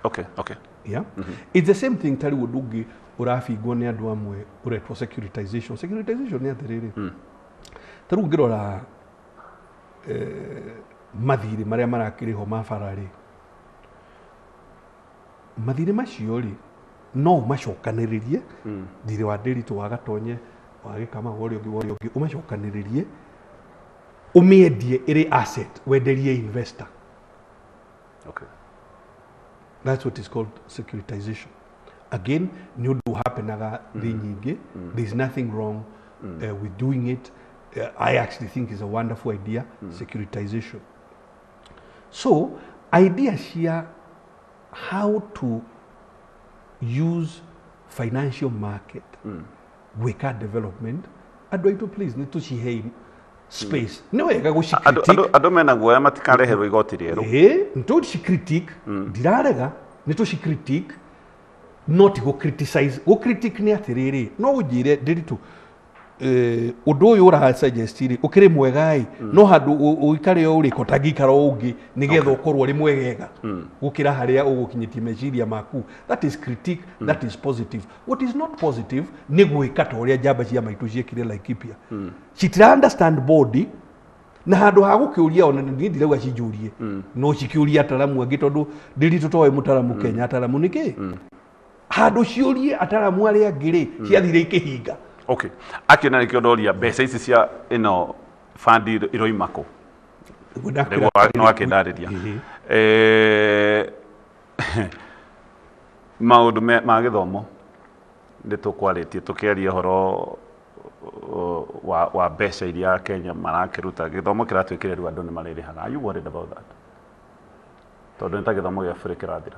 [SPEAKER 2] okay, okay.
[SPEAKER 1] Yeah? It's the same thing tarĩ ũndũ ũngĩ ũrabingwo nĩ andũ amwe ũretwo securitization. Securitization nĩ atĩrĩrĩ, ta rĩu ũngĩrora mathirĩ marĩa marakĩrĩhwo ma bara rĩ, mathirĩ macio rĩ no ũmacokanĩrĩrie, thirĩ wa Ndiritu wa Gatonye wa Gĩkama wa ũrĩa ũngĩ wa ũrĩa ũngĩ, ũmacokanĩrĩrie ũmĩendie ĩrĩ asset, wenderie investor.
[SPEAKER 2] Okay.
[SPEAKER 1] That's what is called securitization. Again, nĩ ũndũ happenaga thĩ nyingĩ. There's nothing wrong with doing it. I actually think it's a wonderful idea, securitization. So, idea cia how to use financial market gwĩka development, andũ aitũ please nĩ tũcihei space. Nĩ wega gũcicritique.
[SPEAKER 2] Andũ mena guoya matikareherwo igoti rĩerũ.
[SPEAKER 1] Ĩĩ, nĩ tũcicritique, ndirarega, nĩ tũcicritique, no ti gũ criticize. Gũ critique nĩ atĩrĩrĩ, no ũnjĩre Ndiritu, Ũndũ ũyũ ũrasuggest rĩ ũkĩrĩ mwega ĩ, no handũ ũikare o ũrĩko tangĩikara o ũngĩ nĩgetha ũkorwo ũrĩ mwegega gũkĩra harĩa ũgũkinyĩtie meciria maku. That is critique. That is positive. What is not positive nĩ gwĩka ta ũrĩa njamba cia maitũ ciĩkire Laikipia. Citira understand body na handũ ha gũkĩũria, ona niĩ ndirauga cinjũrie, no cikĩũria ataramu angĩ, tondũ ndĩritũ toĩ mũtaramu Kenya ataramu nĩkĩ handũ ciũrie ataramu arĩa angĩ rĩ, ciathire ikĩhinga.
[SPEAKER 2] Okay, akiona nĩkĩo ndoria mbeca ici cia ĩno fund iroima kũ. No akĩndarĩria maũndũ ma gĩthomo nĩ tũkwarĩtie tũkĩaria ũhoro wa mbeca iria Kenya marakĩruta. Gĩthomo kĩratuĩkire rĩu andũ nĩ marĩrĩhaga. Are you worried about that? Tondũ nĩ ta gĩthomo gĩa bũrĩ kĩrathira.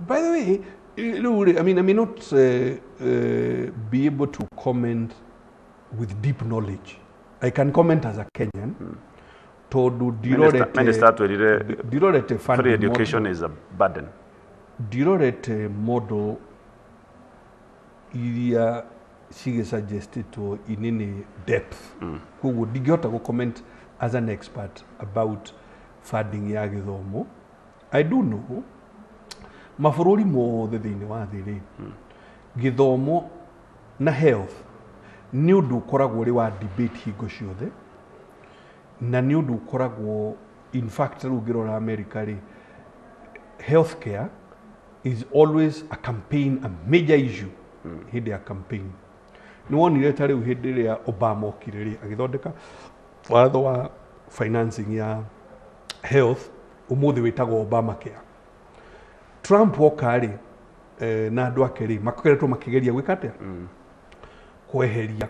[SPEAKER 1] By the way, I mean, I may not be able to comment with deep knowledge. I can comment as a Kenyan. Tondu ndirorete
[SPEAKER 2] free education is a burden.
[SPEAKER 1] Ndirorete model iria cigĩsuggestĩtwo in any depth. Koguo ndingĩhota gũ comment as an expert about funding ya gĩthomo. I do know mabũrũri mothe thĩinĩ wa thĩ rĩ, gĩthomo na health nĩ ũndũ ũkoragwo ũrĩ wa debate hingo ciothe, na nĩ ũndũ ũkoragwo, in fact rĩu ũngĩrora America rĩ, healthcare is always a campaign, a major issue hĩndĩ ya campaign. Nĩ wonire ta rĩu hĩndĩ ĩrĩa Obama okire rĩ, agĩthondeka watho wa financing ya health, ũmũthĩ wĩtagwo Obamacare. Trump oka rĩ, na andũ ake rĩ, makoretwo makĩgeria gwĩka atĩa? Kweheria.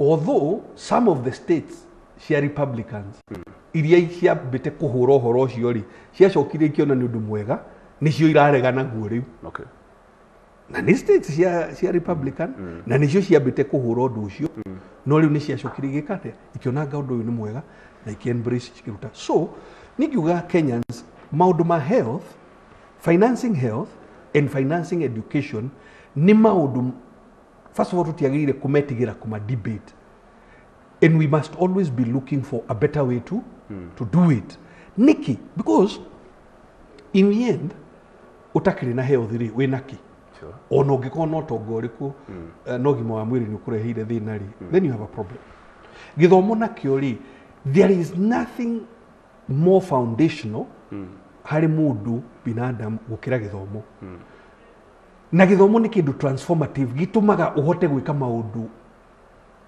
[SPEAKER 1] Although some of the states cia Republicans iria ciambĩte kũhũra ũhoro ũcio rĩ, ciacokire ikĩona nĩ ũndũ mwega, nĩcio irarega naguo rĩu.
[SPEAKER 2] Okay.
[SPEAKER 1] Na nĩ states cia Republican na nĩcio ciambĩte kũhũra ũndũ ũcio, no rĩu nĩ ciacokire igĩka atĩa? Ikĩona anga ũndũ ũyũ nĩ mwega na ikĩ-embrace cikĩruta. So ningiuga Kenyans, maũndũ ma health, financing health and financing education nĩ maũndũ, first of all, tũtiagĩrĩire kũmetigĩra kũma debate, and we must always be looking for a better way to do it. Nĩkĩ? Because in the end ũtakĩrĩ na health rĩ, wĩna kĩ? Ona ũngĩkorwo na ũtonga ũrĩkũ, no ũgima wa mwĩrĩ nĩ ũkũreheire thĩna rĩ, then you have a problem. Gĩthomo nakĩo rĩ, there is nothing more foundational harĩ mũndũ binadamu gũkĩra gĩthomo. Na gĩthomo nĩ kĩndũ transformative, gĩtũmaga ũhote gwĩka maũndũ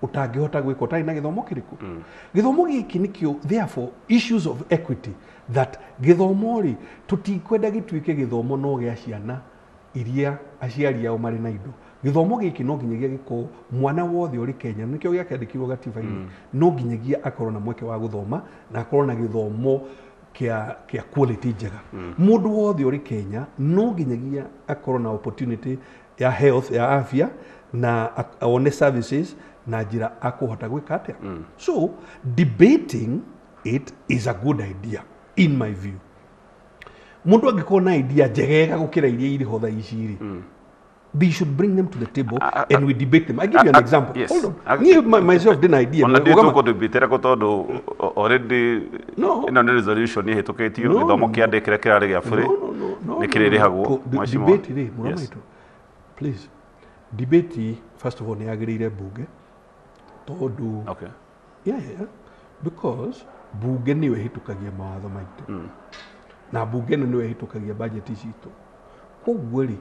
[SPEAKER 1] ũtangĩhota gwĩka ũtarĩ na gĩthomo kĩrĩkũ. Gĩthomo gĩkĩ nĩkĩo, therefore, issues of equity, that gĩthomo rĩ, tũtikwenda gĩtuĩke gĩthomo no gĩa ciana iria aciari ao marĩ na indo. Gĩthomo gĩkĩ no nginyagia gĩkorwo mwana wothe ũrĩ Kenya, nĩkĩo gĩakĩandĩkirwo gatiba-inĩ, no nginyagia akorwo na mweke wa gũthoma na akorwo na gĩthomo kĩa quality njega. Mũndũ wothe ũrĩ Kenya no nginyagia akorwo na opportunity ya health, ya afya, na one services na njĩra akũhota gwĩka atĩa. So debating it is a good idea in my view. Mũndũ angĩkorwo na idea njegega gũkĩra iria irĩ ho thaa ici rĩ, they should bring them to the table and we debate them. I give you an example.
[SPEAKER 2] Yes.
[SPEAKER 1] Hold on. Me myself did an idea.
[SPEAKER 2] Ona ndiĩ tũkũdebate ko tondũ already
[SPEAKER 1] No.
[SPEAKER 2] ĩno nĩ resolution ĩhĩtũkĩtio,
[SPEAKER 1] No,
[SPEAKER 2] gĩthomo
[SPEAKER 1] no,
[SPEAKER 2] kĩandĩ kĩrĩa kĩrarĩ gĩa bũrĩ
[SPEAKER 1] No.
[SPEAKER 2] nĩ kĩrĩrĩhagwo. Mheshimiwa.
[SPEAKER 1] Debate rĩ, mũrũ
[SPEAKER 2] Yes.
[SPEAKER 1] maitũ. Please. Debate first of all nĩ yagĩrĩire bunge tondũ
[SPEAKER 2] Okay.
[SPEAKER 1] Yeah. Because bunge nĩyo ĩhĩtũkagia mawatho maitũ. Na bunge ĩno nĩyo ĩhĩtũkagia budget citũ. Koguo rĩ,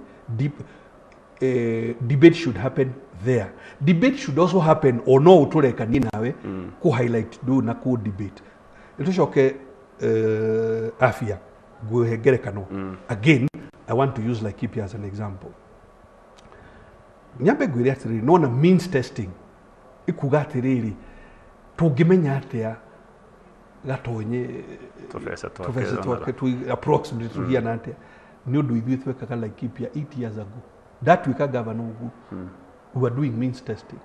[SPEAKER 1] debate should happen there. Debate should also happen o no ũtũreka niĩ nawe kũ highlight ndũ na kũ debate. Nĩtũcoke afya ngũhe ngerekano. Again, I want to use Laikipia as an example. Nyambe ngwĩre atĩrĩrĩ, nona means testing ikuga atĩrĩrĩ, tũngĩmenya atĩa gatonye
[SPEAKER 2] Tũbeca twake
[SPEAKER 1] tũbeca twake approximately tũhiana atĩa? Nĩ ũndũ ithuĩ twekaga Laikipia 8 years ago. Ndatuĩka governor ũguo, we were doing means testing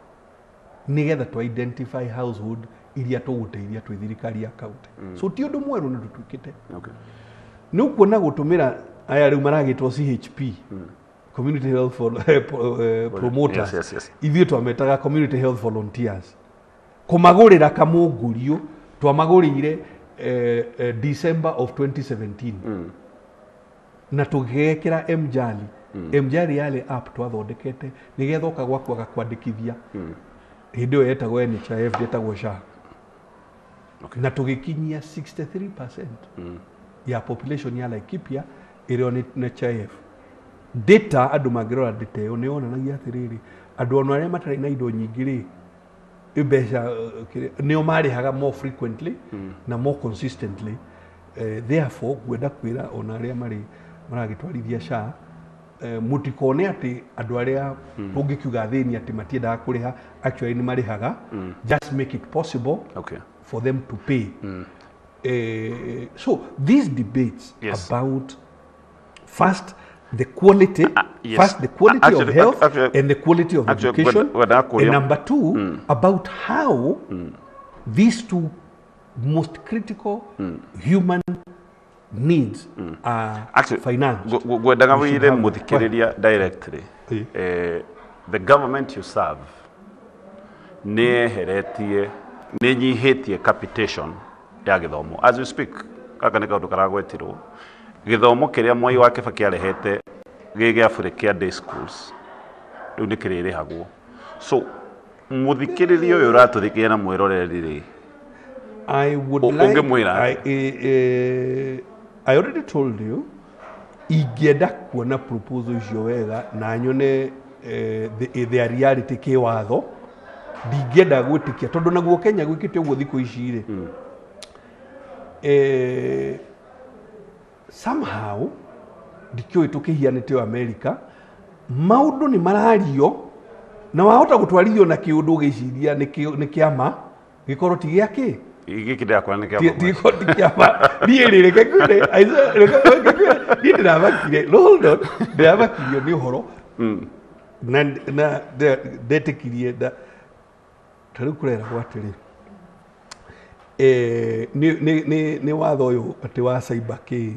[SPEAKER 1] nĩgetha tũ identify household iria tũgũteithia twĩ thirikari ya county. So ti ũndũ mwerũ nĩ ũndũ twĩkĩte.
[SPEAKER 2] Okay.
[SPEAKER 1] Nĩ ũkuona gũtũmĩra aya rĩu maragĩtwo CHP. Community health promoters.
[SPEAKER 2] Yes.
[SPEAKER 1] Ithuĩ twametaga community health volunteers. Kũmagũrĩra kamũngũriũ twamagũrĩire December of 2017. Na tũgĩkĩra Mjali. Mjali yarĩ app twathondekete nĩgetha ũka gwaku agakwandĩkithia. Hĩndĩ ĩyo yetagwo NHIF, ndĩetagwo SHA. Na tũgĩkinyia 63% ya population ya Laikipia ĩrĩ on NHIF. Data andũ mangĩrora data ĩyo nĩ yonanagia atĩrĩrĩ, andũ ona arĩa matarĩ na indo nyingĩ rĩ, mbeca nĩo marĩhaga more frequently na more consistently. Therefore ngwenda kwĩra ona arĩa marĩ maragĩtwarithia SHA, mũtikone atĩ andũ arĩa tũngĩkiuga athĩni atĩ matiendaga kũrĩha, actually nĩ marĩhaga. Just make it possible for them to pay. So these debates about first the quality, first the quality
[SPEAKER 2] Actually,
[SPEAKER 1] of health
[SPEAKER 2] actually,
[SPEAKER 1] and the quality of
[SPEAKER 2] actually,
[SPEAKER 1] education,
[SPEAKER 2] when
[SPEAKER 1] and number two, about how these two most critical human needs are financed.
[SPEAKER 2] Ngwendaga
[SPEAKER 1] We should
[SPEAKER 2] wĩre
[SPEAKER 1] have-
[SPEAKER 2] mũthikĩrĩria directly, the government you serve nĩ yeheretie, nĩ nyihĩtie capitation ya gĩthomo. As you speak, gaka nĩ kaũndũ karagwetirwo. Gĩthomo kĩrĩa Mwai wa Kibaki arehete gĩ gĩa bure kĩa day schools rĩu nĩ kĩrĩrĩhagwo. So mũthikĩrĩria ũyũ ũratũthikĩrĩria na mwĩroreri rĩ,
[SPEAKER 1] I would like,
[SPEAKER 2] ũngĩmwĩra
[SPEAKER 1] I already told you, ingĩenda kuona proposal icio wega na nyone their reality kĩwatho, ndingĩenda gwĩtĩkia tondũ naguo Kenya gwĩkĩte ũguo thikũ ici rĩ, somehow ndikĩũĩ tũkĩhianĩte o America, maũndũ nĩ marario na wahota gũtwarithio na kĩũndũ ũgĩciria nĩ kĩama gĩkorwo ti gĩa kĩ.
[SPEAKER 2] Gĩkĩ ndĩrakora nĩ kĩama.
[SPEAKER 1] Ti kĩama. Niĩ rĩ, reke ngwĩre, niĩ ndĩramakire, hold on, ndĩramakirio nĩ ũhoro na ndetĩkirie ta rĩu kũreragwo atĩrĩ, nĩ watho ũyũ atĩ wa cyber kĩ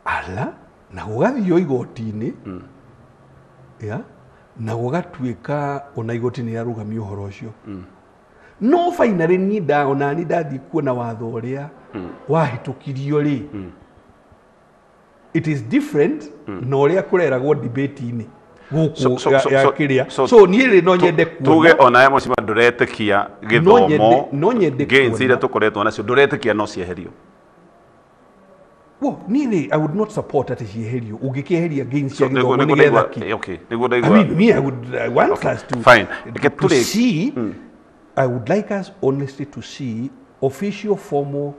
[SPEAKER 1] ala na gũgathio igoti-inĩ, na gũgatuĩka ona igoti nĩ rĩarũgamia ũhoro ũcio. No finally niĩ ona niĩ ndathiĩ kuona watho ũrĩa wahĩtũkirio rĩ, it is different na ũrĩa kũreragwo debate-inĩ gũkũ ya kĩrĩa. So niĩ rĩ no nyende kuona,
[SPEAKER 2] tuge ona mũcima ndũretĩkia gĩthomo,
[SPEAKER 1] no nyende
[SPEAKER 2] gains iria tũkoretwo nacio ndũretĩkia no cieherio.
[SPEAKER 1] Well, niĩ rĩ, I would not support atĩ cieherio. Ũngĩkĩeheria gains cia gĩthomo nĩ getha kĩ?
[SPEAKER 2] Nĩguo
[SPEAKER 1] I mean, me, I would want us to,
[SPEAKER 2] fine.
[SPEAKER 1] to see, I would like us honestly to see official formal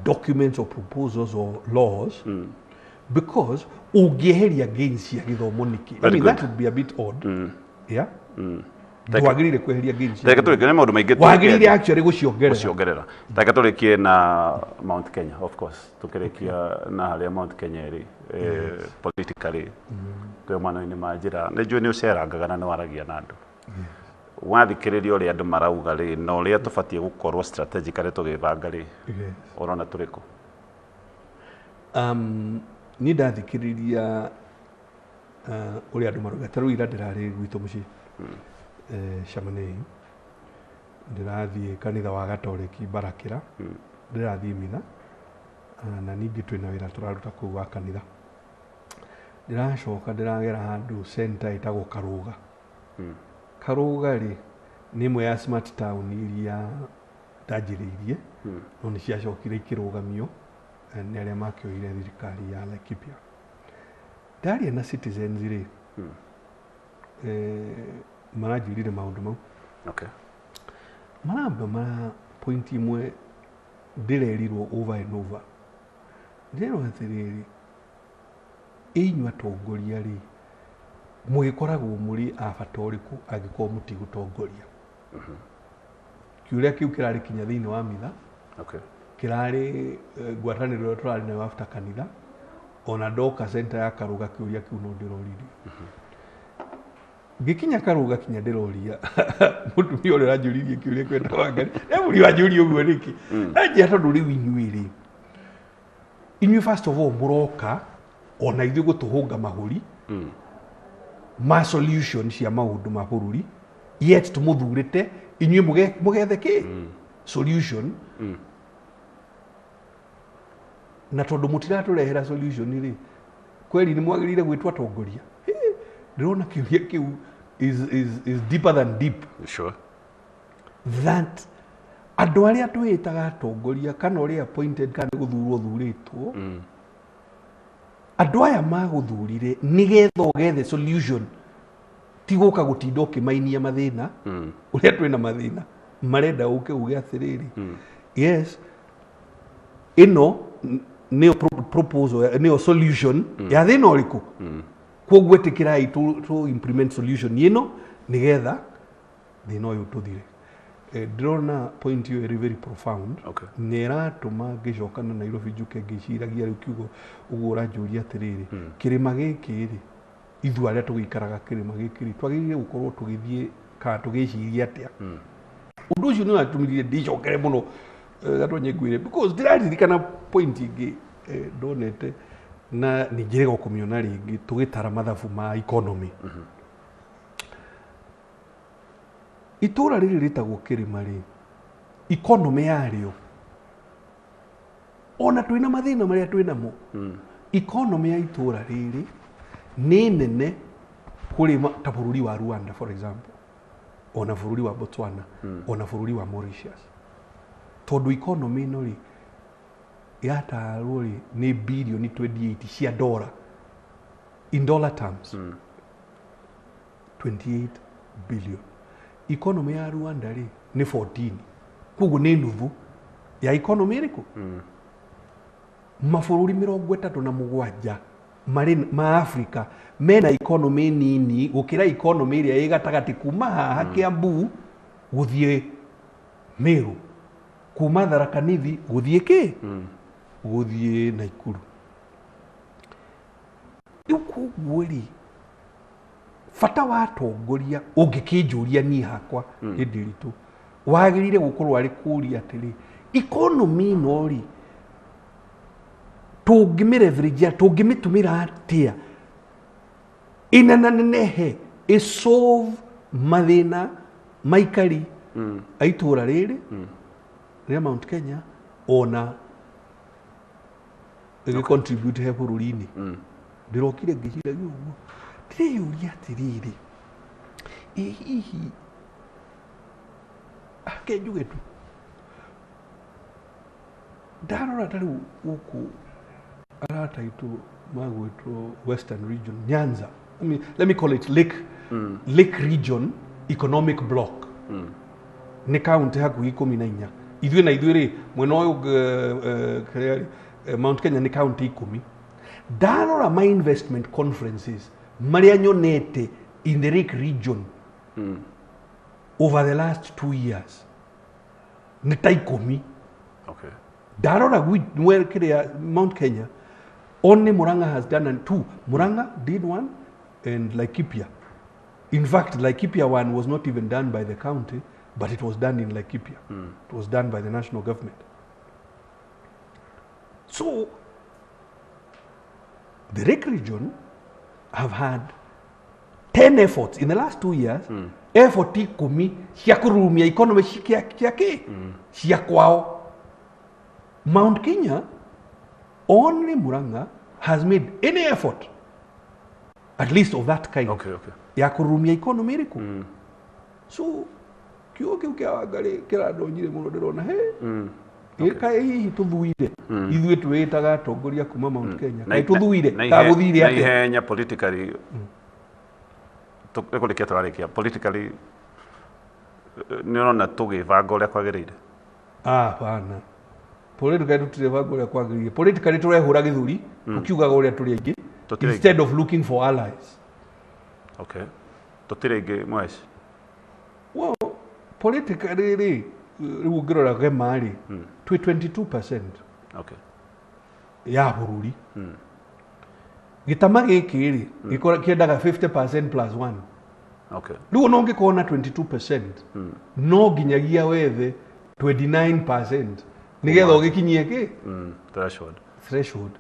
[SPEAKER 1] documents or proposals or laws, because ũngĩeheria gains cia gĩthomo nĩkĩ? I mean, that would be a bit odd. Yeah? Ndwagĩrĩire kweheria gains cia
[SPEAKER 2] Reke tũrĩkie nĩ maũndũ maingĩ
[SPEAKER 1] wagĩrĩire actually gũciongerera.
[SPEAKER 2] Gũciongerera. Reke tũrĩkie na Mount Kenya, of course. Tũkĩrĩkia na harĩa Mount Kenya ĩrĩ politically kwĩ mwena-inĩ ma njĩra. Nĩ njũĩ nĩ ũcerangaga na nĩ waragia na andũ. Wathikĩrĩria ũrĩa andũ marauga rĩ, na ũrĩa tũbatiĩ gũkorwo strategically tũgĩbanga rĩ, ũrona tũrĩ kũ?
[SPEAKER 1] Niĩ ndathikĩrĩria ũrĩa andũ marauga, ta rĩu ira ndĩrarĩ gwitũ mũciĩ Chamanei, ndĩrathiĩ kanitha wa Gatoreki Barakĩra, ndĩrathiĩ mitha, na ningĩ twĩna wĩra tũraruta kũu wa kanitha. Ndĩracoka ndĩragera handũ center ĩtagwo Karũga. Karũga rĩ nĩ ĩmwe ya smart town iria ndanjĩrĩirie, no nĩ ciacokire ikĩrũgamio nĩ arĩa makĩoire thirikari ya Laikipia. Ndaria na citizens rĩ, maranjĩrire maũndũ mau. Maramba mara point imwe ndĩrerirwo over and over. Ndĩrerwo atĩrĩrĩ, inyuĩ atongoria rĩ, mũgĩkoragwo mũrĩ a bata ũrĩkũ angĩkorwo mũtigũtongoria? Kĩũria kĩu kĩrarĩ kinya thĩinĩ wa mitha, kĩrarĩ ngwatanĩro ĩrĩa tũrarĩ nayo after kanitha, ona ndoka center ya Karũga kĩũria kĩu no ndĩroririo. Ngĩkinya Karũga kinya ndĩroria mũtumia ũrĩa ũranjũririe kĩũria kĩu etagwo Wangari, mũri wanjũria ũguo nĩkĩ? Anjĩra tondũ rĩu inyuĩ rĩ, inyuĩ first of all mũroka Ona ithuĩ gũtũhũnga mahũri ma solution cia maũndũ ma bũrũri, yet tũmũthurĩte inyuĩ mũgethe kĩ solution. Na tondũ mũtiratũrehera solution rĩ, kweli nĩ mwagĩrĩire gwĩtwo atongoria? Ndĩrona kĩũria kĩu is deeper than deep.
[SPEAKER 2] Sure.
[SPEAKER 1] That andũ arĩa twĩtaga atongoria kana ũrĩa appointed kana gũthurwo thurĩtwo, andũ aya magũthurire nĩgetha ũgethe solution, ti gũka gũtinda ũkĩmainia mathĩna. Ũrĩa twĩna mathĩna marenda ũke uge atĩrĩrĩ, yes, ĩno nĩyo proposal, nĩyo solution ya thĩna ũrĩkũ, kwoguo ĩtĩkĩrai to implement solution ĩno nĩgetha thĩna ũyũ tũthire. Ndĩrona point ĩyo ĩrĩ very profound. Nĩ ĩratũma ngĩcoka na Nairobi njuke ngĩciragia rĩu kiugo ũguo ũranjũria atĩrĩrĩ, kĩrĩma gĩkĩ rĩ, ithuĩ arĩa tũgĩikaraga kĩrĩma gĩkĩ rĩ, twagĩrĩire gũkorwo tũgĩthiĩ kana tũgĩciria atĩa? Ũndũ ũcio nĩ watũmire ndicokere mũno Gatonye ngwĩre, because ndĩraririkana point ĩngĩ ndonete na nĩ njĩrĩga kũmĩona rĩngĩ tũgĩtara mathabu ma economy. Itũra rĩrĩ rĩtagwo kĩrĩma rĩ, economy yarĩo, ona twĩna mathĩna marĩa twĩnamo, economy ya itũra rĩrĩ nĩ nene kũrĩ ta bũrũri wa Rwanda for example, ona bũrũri wa Botswana, ona bũrũri wa Mauritius. Tondũ economy ĩno rĩ, yatarwo rĩ nĩ bilioni 28 cia dola, in dollar terms 28 billion. Economy ya Rwanda rĩ nĩ 14, koguo nĩ nuthu ya economy ĩrĩkũ? Mabũrũri 37 marĩ ma Africa mena economy nini gũkĩra economy ĩrĩa ĩ gatagatĩ kuma haha Kiambu gũthiĩ Meru, kuma Tharaka Nithi gũthiĩ kĩ? Gũthiĩ Naikuru. Rĩu koguo rĩ, bata wa atongoria ũngĩkĩnjũria niĩ hakwa hĩndĩ ritũ wagĩrĩire gũkorwo arĩ kũũria atĩrĩ, economy ĩno rĩ, tũngĩmĩleverage, tũngĩmĩtũmĩra atĩa ĩnenanenehe ĩsolve mathĩna maikari a itũra rĩrĩ rĩa Mount Kenya, ona ĩgĩ-contribute he bũrũri-inĩ. Ndĩrokire ngĩciragia ũguo, ndĩreyũria atĩrĩrĩ, ĩ hihi ake njuge tu, ndarora ta rĩu gũkũ arata aitũ magwĩtwo Western Region, Nyanza, I mean, let me call it Lake Region Economic Block, nĩ kaunti hakuhĩ 14. Ithuĩ na ithuĩ rĩ, mwena ũyũ kĩrĩa rĩ, Mount Kenya nĩ kaunti 10. Ndarora my investment conferences marĩa nyonete in the Lake Region over the last 2 years nĩ ta 10. Ndarora kĩrĩa Mount Kenya, only Murang'a has done and 2. Murang'a did 1 and Laikipia. In fact, Laikipia 1 was not even done by the county, but it was done in Laikipia. It was done by the national government. So, the Lake Region have had 10 efforts in the last 2 years. Effort 10 cia kũrurumia economy cia kĩ? Cia kwao. Mount Kenya, only Murang'a has made any effort, at least of that kind, ya kũrurumia economy ĩrĩkũ. So, kiugo kĩu kĩa Wangarĩ kĩrandonyire mũno, ndĩrona he kaĩ hihi tũthuire ithuĩ twĩĩtaga atongoria kuma Mount Kenya, kaĩ tũthuire kana gũthire
[SPEAKER 2] na
[SPEAKER 1] atĩa?
[SPEAKER 2] Ihenya politically tũkũrĩkia tũrarĩkia politically, nĩ ũrona tũgĩbanga ũrĩa kwagĩrĩire?
[SPEAKER 1] Hapana, politically tũtirĩbanga ũrĩa kwagĩrĩire. Politically tũrehũra gĩthũri tũkiugaga ũrĩa tũrĩ aingĩ instead of looking for allies.
[SPEAKER 2] Tũtirĩ aingĩ mweci.
[SPEAKER 1] Well, politically rĩ, rĩu ũngĩrora Gema rĩ, twĩ 22% ya bũrũri. Gĩtama gĩkĩ rĩ, kĩendaga 50% plus 1. Rĩu ona ũngĩkorwo na 22%, no nginyagia wethe 29% nĩgetha ũgĩkinyie kĩ?
[SPEAKER 2] Threshold.
[SPEAKER 1] Threshold.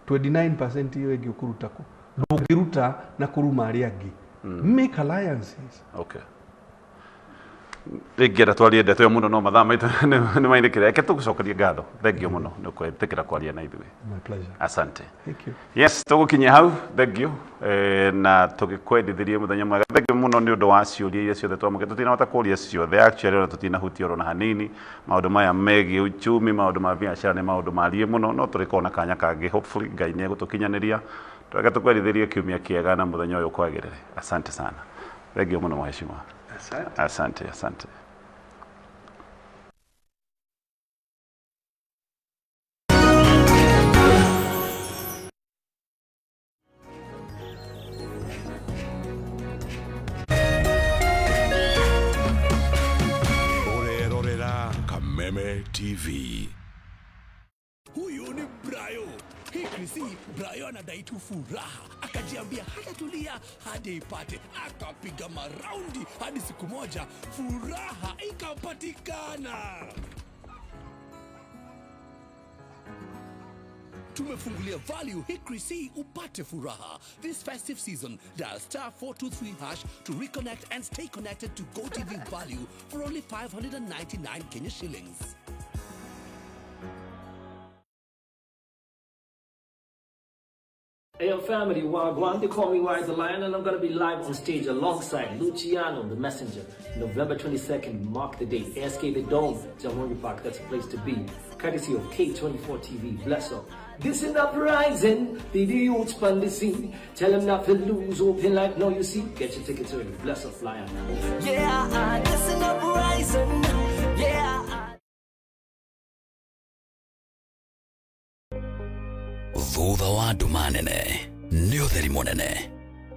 [SPEAKER 1] 29% iyo ĩngĩ ũkũruta kũ? Ndũngĩruta na kũruma arĩa angĩ. Make alliances.
[SPEAKER 2] Okay. Ingĩenda twarie ndeto ĩyo mũno no mathaa maitũ nĩ mainĩkĩre. Reke tũgũcokerie ngatho. Thank you mũno nĩ kwĩtĩkĩra kwaria na ithuĩ.
[SPEAKER 1] My pleasure.
[SPEAKER 2] Asante.
[SPEAKER 1] Thank you.
[SPEAKER 2] Yes, tũgũkinyia hau. Thank you. Na tũgĩkwendithĩrie mũthenya mwega. Thank you mũno nĩ ũndũ wa ciũria iria ciothe twamũkĩra. Tũtinahota kũria ciothe actually, ona tũtinahutia oro na hanini. Maũndũ maya megiĩ uchumi, maũndũ ma biacara nĩ maũndũ marie mũno, no tũrĩkorwo na kanya kangĩ. Hopefully Ngai nĩ egũtũkinyanĩria. Reke tũkwendithĩrie kiumia kĩega na mũthenya ũyũ kwagĩrĩre. Asante sana. Thank you mũno mheshimiwa.
[SPEAKER 1] Asante.
[SPEAKER 2] Asante, asante.
[SPEAKER 12] Ũrerorera Kameme TV.
[SPEAKER 13] Huyu ni Brayo. Hii Krisi, Brayo anadai tu furaha. Akajiambia hatatulia hadi ipate. Akapiga maraundi hadi siku moja furaha ikapatikana. Tumefungulia value hii Krisi upate furaha. This festive season, dial *423# to reconnect and stay connected to GoTV Value for only 599 Kenya shillings.
[SPEAKER 14] Hey, yo, family, Wagwan, they call me Wise the Lion, and I'm gonna be live on stage alongside Luciano, the Messenger, November 22nd, mark the date, ASK The Dome, Jamhuri Park, that's a place to be. Courtesy of K24 TV, bless up. This is uprising, the youths on the scene. Tell them not to lose, open like no you see. Get your tickets early, bless up, Lion.
[SPEAKER 15] Yeah, this is uprising, yeah.
[SPEAKER 6] Thutha wa nduma nene nĩ ũtheri mũnene,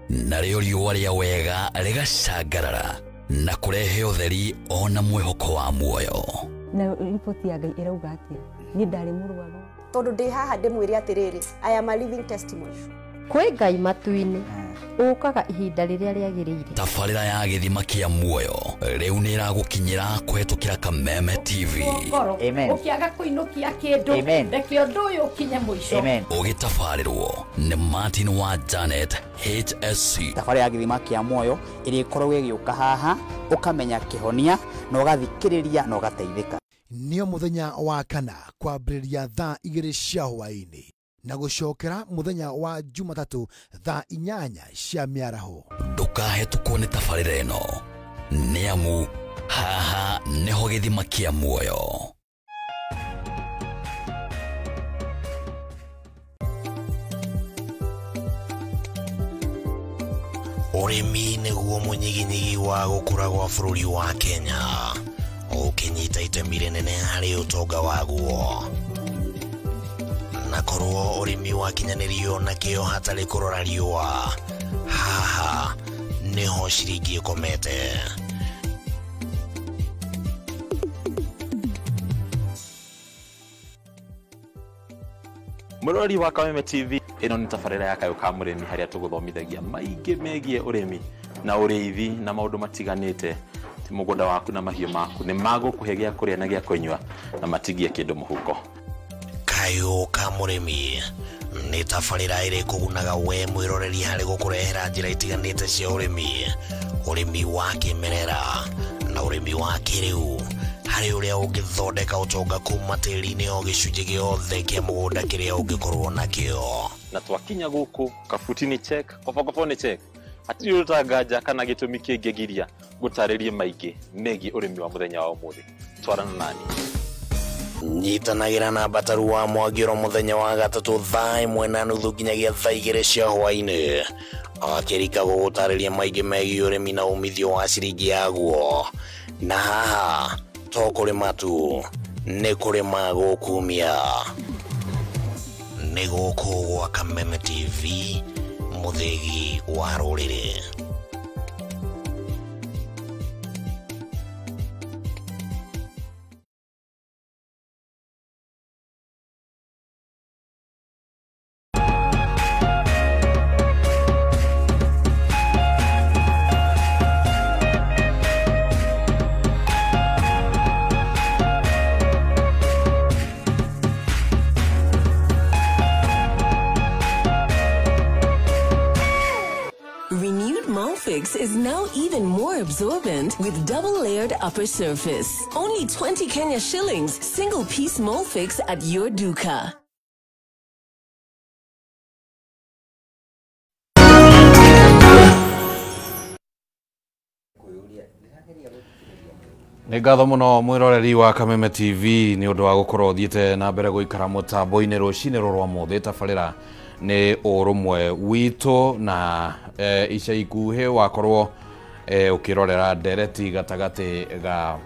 [SPEAKER 6] narĩo riũa rĩa wega rĩgacangarara na kũrehe ũtheri ona mwĩhoko wa muoyo.
[SPEAKER 16] Na riboti ya Ngai ĩrauga atĩa? Niĩ ndarĩ mũrwaru.
[SPEAKER 17] Tondũ ndĩ haha ndĩmwĩre atĩrĩrĩ, I am a living testimony.
[SPEAKER 18] Kwĩ Ngai matu-inĩ ũkaga ihinda rĩrĩa rĩagĩrĩire.
[SPEAKER 6] Tabarĩra ya gĩthima kĩa muoyo rĩu nĩ ĩragũkinyĩra kũhetũkĩra Kameme TV.
[SPEAKER 19] Ũkĩaga kũinũkia kĩndũ, reke ũndũ ũyũ ũkinye mũico.
[SPEAKER 6] Ũgĩtabarĩrwo nĩ Martin wa Janet HSC.
[SPEAKER 20] Tabarĩra ya gĩthima kĩa muoyo ĩrĩa ĩkoragwo ĩgĩũka haha, ũkamenya kĩhonia na ũgathikĩrĩria na ũgateithĩka.
[SPEAKER 21] Nĩo mũthenya wa kana kwambĩrĩria thaa 2 cia hwaĩ-inĩ na gũcokera mũthenya wa Jumatatũ thaa 8 cia mĩaraho.
[SPEAKER 6] Ndũkahetũkwo nĩ tabarĩra ĩno, nĩ amu haha nĩho gĩthima kĩa muoyo.
[SPEAKER 10] Ũrĩmi nĩguo mũnyiginyigi wa gũkũra gwa bũrũri wa Kenya, ũkĩnyita itemi rĩnene harĩ ũtonga waguo. Na korwo ũrĩmi wakinyanĩrio na kĩo hatarĩ kũrora riũa, haha nĩho ciringi ĩkomete.
[SPEAKER 22] Mũrori wa Kameme TV, ĩno nĩ tabarĩra ya Kayũ ka Mũrĩmi harĩa tũgũthomithagia maingĩ megiĩ ũrĩmi na ũrĩithi na maũndũ matiganĩte. Ti mũgũnda waku na mahiũ maku nĩ magũkũhe gĩa kũrĩa na gĩa kũnyua na matigie kĩndũ mũhuko.
[SPEAKER 10] Kayũ ka Mũrĩmi nĩ tabarĩra ĩrĩ kũgunaga we mwĩroreri harĩ gũkũrehera njĩra itiganĩte cia ũrĩmi, ũrĩmi wa kĩmerera na ũrĩmi wa kĩrĩu, harĩ ũrĩa ũngĩthondeka ũtonga kuma tĩri-inĩ o gĩcunjĩ gĩothe kĩa mũgũnda kĩrĩa ũngĩkorwo nakĩo.
[SPEAKER 22] Na twakinya gũkũ kabuti nĩ check, kobokobo nĩ check, hatirĩ ũtanganja kana gĩtũmi kĩngĩgiria gũtarĩrie maingĩ megiĩ ũrĩmi wa mũthenya wa ũmũthĩ. Twarana nani.
[SPEAKER 10] Nyitanagĩra na Mbataru wa Mwangĩro mũthenya wa gatatũ thaa 1:30 nginyagia thaa 2 cia hwaĩ-inĩ, akĩrika gũgũtarĩria maingĩ megiĩ ũrĩmi na umithio wa ciringi yaguo. Na haha to kũrĩma tu, nĩ kũrĩma gũkumia. Nĩ gũkũ gwa Kameme TV, mũthĩgi wa rũrĩrĩ.
[SPEAKER 4] Molfix is now even more absorbent with double-layered upper surface. Only 20 Kenya shillings, single-piece Molfix at your duka.
[SPEAKER 5] Nĩ ngatho mũno mwĩroreri wa Kameme TV nĩ ũndũ wa gũkorwo ũthiĩte na mbere gũikara mũtambo-inĩ rũcinĩ rũrũ rwa mũthĩ. Tabarĩra nĩ ũrũmwe witũ na ica ikuhĩ wakorwo ũkĩrorera ndereti gatagatĩ ga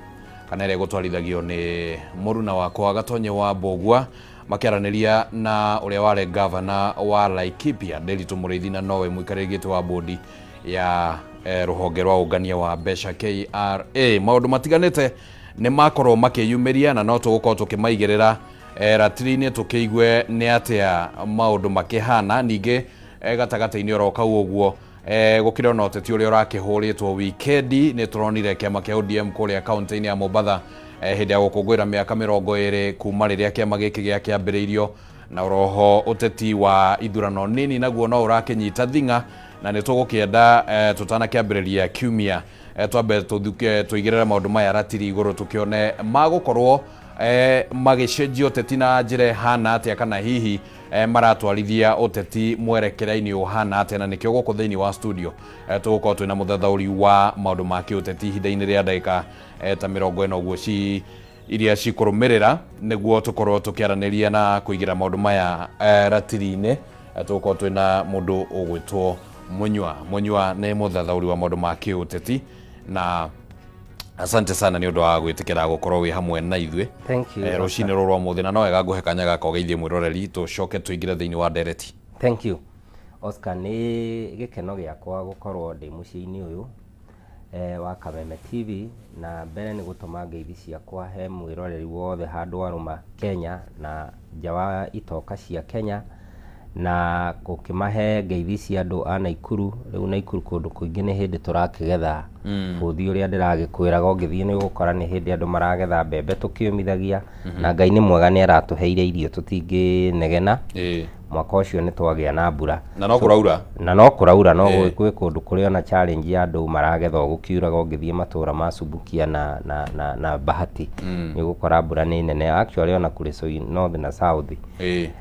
[SPEAKER 5] kana ĩrĩa ĩgũtwarithagio nĩ mũruna wakwa Gatonye wa Mbũgua makĩaranĩria na ũrĩa warĩ gavana wa Laikipia Nderitu Mũrĩithi na nowe mũikarĩri gĩtĩ wa bodi ya rũhonge rwa ũngania wa mbeca KRA. Maũndũ matiganĩte nĩ makorwo makĩyumĩria na no tũgũkorwo tũkĩmaigĩrĩra ratiri-inĩ tũkĩigue nĩ atĩa maũndũ makĩhana. Ningĩ gatagatĩ-inĩ oro kau ũguo gũkĩrĩ ona ũteti ũrĩa ũrakĩhũrĩtwo wikendi. Nĩ tũronire kĩama kĩa ODM kũrĩa kaũntĩ-inĩ ya Mombatha hĩndĩ ya gũkũngũĩra mĩaka 20 kuma rĩrĩa kĩama gĩkĩ gĩakĩambĩrĩirio, na oroho ũteti wa ithurano nini naguo no ũrakĩnyita thing'a, na nĩ tũgũkĩenda tũtanakĩambĩrĩria kiumia twambe tũigĩrĩre maũndũ maya ratiri igũrũ tũkĩone magũkorwo magĩcenjia ũteti na njĩra ĩhana atĩa, kana hihi maratwarithia ũteti mwerekera-inĩ ũhana atĩa. Na nĩkĩo gũkũ thĩinĩ wa studio tũgũkorwo twĩna mũthathaũri wa maũndũ ma kĩũteti ihinda-inĩ rĩa ndagĩka ta 40 ũguo iria cikũrũmĩrĩra, nĩguo tũkorwo tũkĩaranĩria na kũigĩra maũndũ maya ratiri-inĩ. Tũgũkorwo twĩna mũndũ ũgwĩtwo Munyua. Munyua nĩ mũthathaũri wa maũndũ ma kĩũteti, na asante sana nĩ ũndũ wa gwĩtĩkĩra gũkorwo wĩ hamwe na ithuĩ rũcinĩ rũrũ rwa mũthĩ, na no wega ngũhe kanya gaka ũgeithie mwĩroreri tũcoke tũingĩre thĩinĩ wa ndereti.
[SPEAKER 23] Thank you Oscar, nĩ gĩkeno gĩakwa gũkorwo ndĩ mũciĩ-inĩ ũyũ wa Kameme TV, na mbere nĩ gũtũma ngeithi ciakwa he mwĩroreri wothe handũ arũma Kenya na nja wa itoka cia Kenya, na gũkĩmahe ngeithi cia andũ a Naikuru. Rĩu Naikuru kũndũ kũingĩ nĩ hĩndĩ tũrakĩgetha bũthi ũrĩa ndĩragĩkwĩraga, ũngĩthiĩ nĩ ũgũkora nĩ hĩndĩ andũ maragetha mbembe tũkĩũmithagia, na Ngai nĩ mwega nĩ aratũheire irio tũtingĩnegena. Mwaka ũcio nĩ twagĩa na mbura
[SPEAKER 5] na no kũraura,
[SPEAKER 23] na no kũraura, no gwĩ kũndũ kũrĩ ona challenge ya andũ maragetha o gũkiuraga. Ũngĩthiĩ matũra ma Subukia na Bahati nĩ ũgũkora mbura nĩ nene actually ona kũrĩ north na south.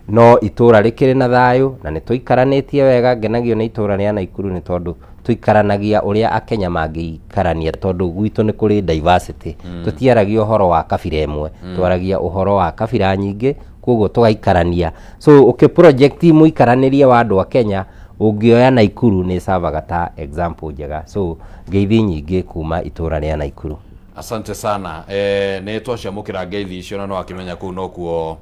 [SPEAKER 23] No itũra rĩkĩrĩ na thayũ na nĩ tũikaranĩtie wega. Ngenagio nĩ itũra rĩa Naikuru nĩ tondũ tũikaranagia ũrĩa Akenya mangĩikarania, tondũ gwitũ nĩ kũrĩ diversity. Tũtiaragia ũhoro wa kabira ĩmwe, twaragia ũhoro wa kabira nyingĩ, koguo tũgaikarania. So ũkĩ project mũikaranĩrie wa andũ a Kenya, ũngĩoya Naikuru nĩ savaga ta example njega. So ngeithi nyingĩ kuma itũra rĩa Naikuru.
[SPEAKER 5] Asante sana. Nĩ twaciamũkĩra ngeithi icio na no akĩmenya kũu nokuo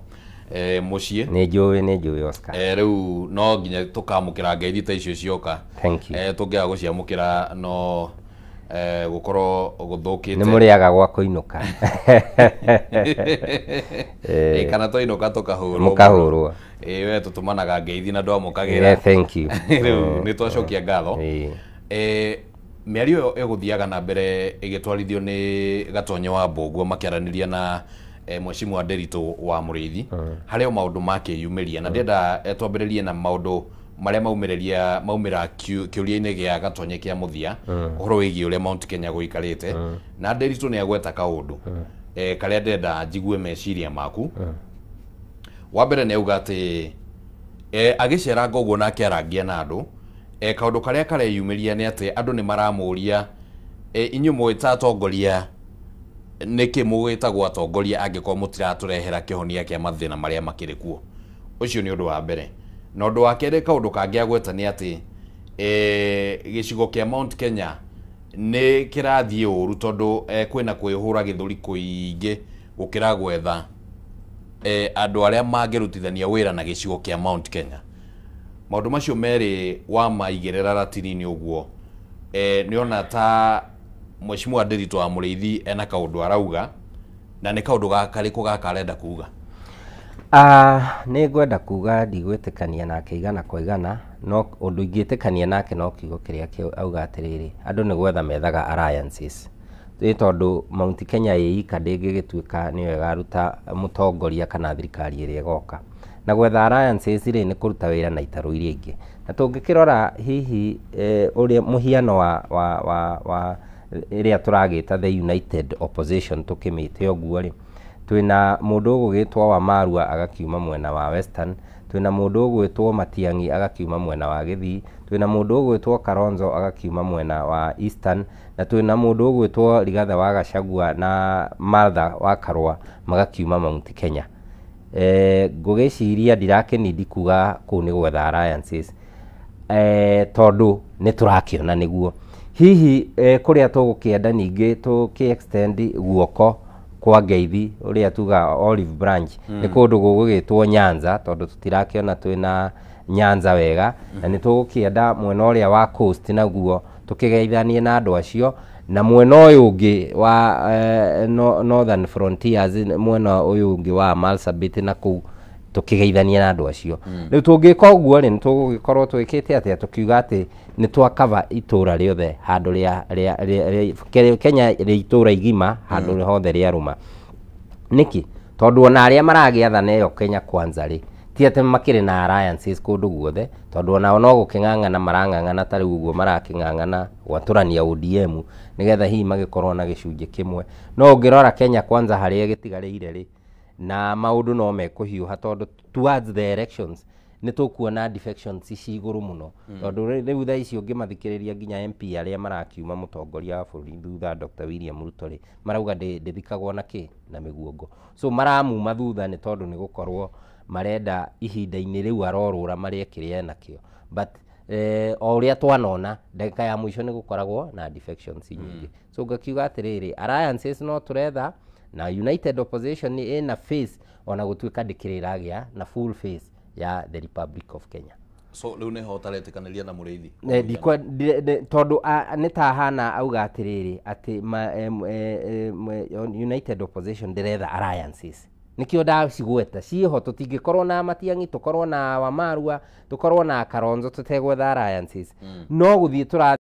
[SPEAKER 5] mũciĩ.
[SPEAKER 23] Nĩ njũĩ Oscar.
[SPEAKER 5] Rĩu no nginya tũkamũkĩra ngeithi ta icio cioka.
[SPEAKER 23] Thank you.
[SPEAKER 5] Tũngĩaga gũciamũkĩra no gũkorwo gũthũkĩte.
[SPEAKER 23] Nĩ mũrĩaga gwa kũinũka.
[SPEAKER 5] Kana twainũka tũkahũrwo.
[SPEAKER 23] Mũkahũrwo.
[SPEAKER 5] We tũtũmanaga ngeithi na ndwamũkagĩra.
[SPEAKER 23] Thank you.
[SPEAKER 5] Rĩu nĩ twacokia ngatho. Mĩario ĩyo ĩgũthiaga na mbere ĩgĩtwarithio nĩ Gatonye wa Mbũgua makĩaranĩria na Mheshimiwa Nderitu wa Mũrĩithi harĩ o maũndũ makĩyumĩria, na ndĩrenda twambĩrĩrie na maũndũ marĩa maumĩra kĩũria-inĩ gĩa Gatonye kĩa mũthia ũhoro wĩgiĩ ũrĩa Mount Kenya gũikarĩte. Na Nderitu nĩ agweta kaũndũ karĩa ndĩrenda njigue meciria maku. Wa mbere nĩ auga atĩ agĩceranga ũguo na akĩarangia na andũ, kaũndũ karĩa kareyumĩria nĩ atĩ andũ nĩ maramũria inyuĩ mũĩta atongoria nĩkĩ mũgĩtagwo atongoria angĩkorwo mũtiratũrehera kĩhonia kĩa mathĩna marĩa makĩrĩ kuo. Ũcio nĩ ũndũ wa mbere. Na ũndũ wa kerĩ kaũndũ kangĩ agweta nĩ atĩ gĩcigo kĩa Mount Kenya nĩ kĩrathiĩ ũru tondũ kwĩna kwĩhũra gĩthũri kũingĩ gũkĩra gwetha andũ arĩa mangĩrutithania wĩra na gĩcigo kĩa Mount Kenya. Maũndũ macio merĩ wamaigĩrĩra ratiri-inĩ ũguo, nĩona ta Mheshimiwa Nderitu wa Mũrĩithi ena kaũndũ arauga, na nĩ kaũndũ karĩkũ gaka arenda kuga?
[SPEAKER 23] Nĩ ngwenda kuga ndigwĩtĩkania nake igana kwa igana, no ũndũ ingĩtĩkania nake no kiugo kĩrĩa auga atĩrĩrĩ, andũ nĩ gwetha methaga alliances. Nĩ tondũ Mount Kenya ĩ ika ndĩngĩgĩtuĩka nĩyo ĩgaruta mũtongoria kana thirikari ĩrĩa ĩgoka. Na gwetha alliances rĩ, nĩ kũruta wĩra na itarũ iria ingĩ. Na tũngĩkĩrora hihi ũrĩa mũhiano wa ĩrĩa tũragĩta the United Opposition, tũkĩmĩte ũguo rĩ, twĩna mũndũ ũgũgĩtwo Wamarua agakiuma mwena wa Western, twĩna mũndũ ũgwĩtwo Matiang'i agakiuma mwena wa Gĩthii, twĩna mũndũ ũgwĩtwo Kalonzo agakiuma mwena wa Eastern, na twĩna mũndũ ũgwĩtwo Rigathĩ wa Gachagua na Martha wa Karua magakiuma Mount Kenya. Ngũgĩciria ndirakĩnindi kuga kũu nĩ gwetha alliances, tondũ nĩ tũrakĩona nĩguo hihi kũrĩa tũgũkĩenda ningĩ tũkĩ extend guoko kwa ngeithi, ũrĩa tuga olive branch, nĩ kũndũ gũgũgĩtwo Nyanza, tondũ tũtirakĩona twĩna Nyanza wega, na nĩ tũgũkĩenda mwena ũrĩa wa Coast naguo tũkĩgeithanie na andũ acio, na mwena ũyũ ũngĩ wa Northern Frontiers, mwena ũyũ ũngĩ wa Marsabit, na kũu tũkĩgeithanie na andũ acio. Rĩu tũngĩka ũguo rĩ, nĩ tũgũgĩkorwo twĩkĩte atĩa? Tũkiuga atĩ nĩ twa cover itũra rĩothe handũ rĩa Kenya, rĩ itũra igima handũ hothe rĩarũma. Nĩkĩ? Tondũ ona arĩa maragĩathana ĩyo Kenya Kwanza rĩ, ti atĩ makĩrĩ na alliances kũndũ guothe, tondũ onao no gũkĩng'ang'ana marang'ang'ana, ta rĩu ũguo marakĩng'ang'ana gwatũrania ODM nĩgetha hihi magĩkorwo na gĩcunjĩ kĩmwe. No ũngĩrora Kenya Kwanza harĩa ĩgĩtigarĩire rĩ, na maũndũ no mekũhiũha, tondũ towards the elections nĩ tũkuona defections ci igũrũ mũno, tondũ rĩu thaa ici ũngĩmathikĩrĩria nginya MP arĩa marakiuma mũtongoria wa bũrũri thutha, Dr. William Ruto rĩ, marauga ndĩthikagwo na kĩ na mĩguongo. So maramuma thutha nĩ tondũ nĩ gũkorwo marenda ihinda-inĩ rĩu arorũra marĩe kĩrĩa enakĩo. But o ũrĩa twanona, ndagĩka ya mũico nĩ gũkoragwo na defections nyingĩ. So ngakiuga atĩrĩrĩ, alliances no tũretha, na United Opposition nĩ ĩna face, ona gũtuĩka ndĩkĩrĩ ĩragĩa na full face ya the Republic of Kenya.
[SPEAKER 5] So rĩu nĩho ũtaretĩkanĩria na Mũrĩithi?
[SPEAKER 23] Tondũ nĩ ta hana auga atĩrĩrĩ, atĩ United Opposition ndĩretha alliances. Nĩkĩo ndacigweta ciĩho. Tũtingĩkorwo na Matiang'i, tũkorwo na Wamarua, tũkorwo na Kalonzo tũtegwetha alliances. No gũthiĩ tũrathiĩ.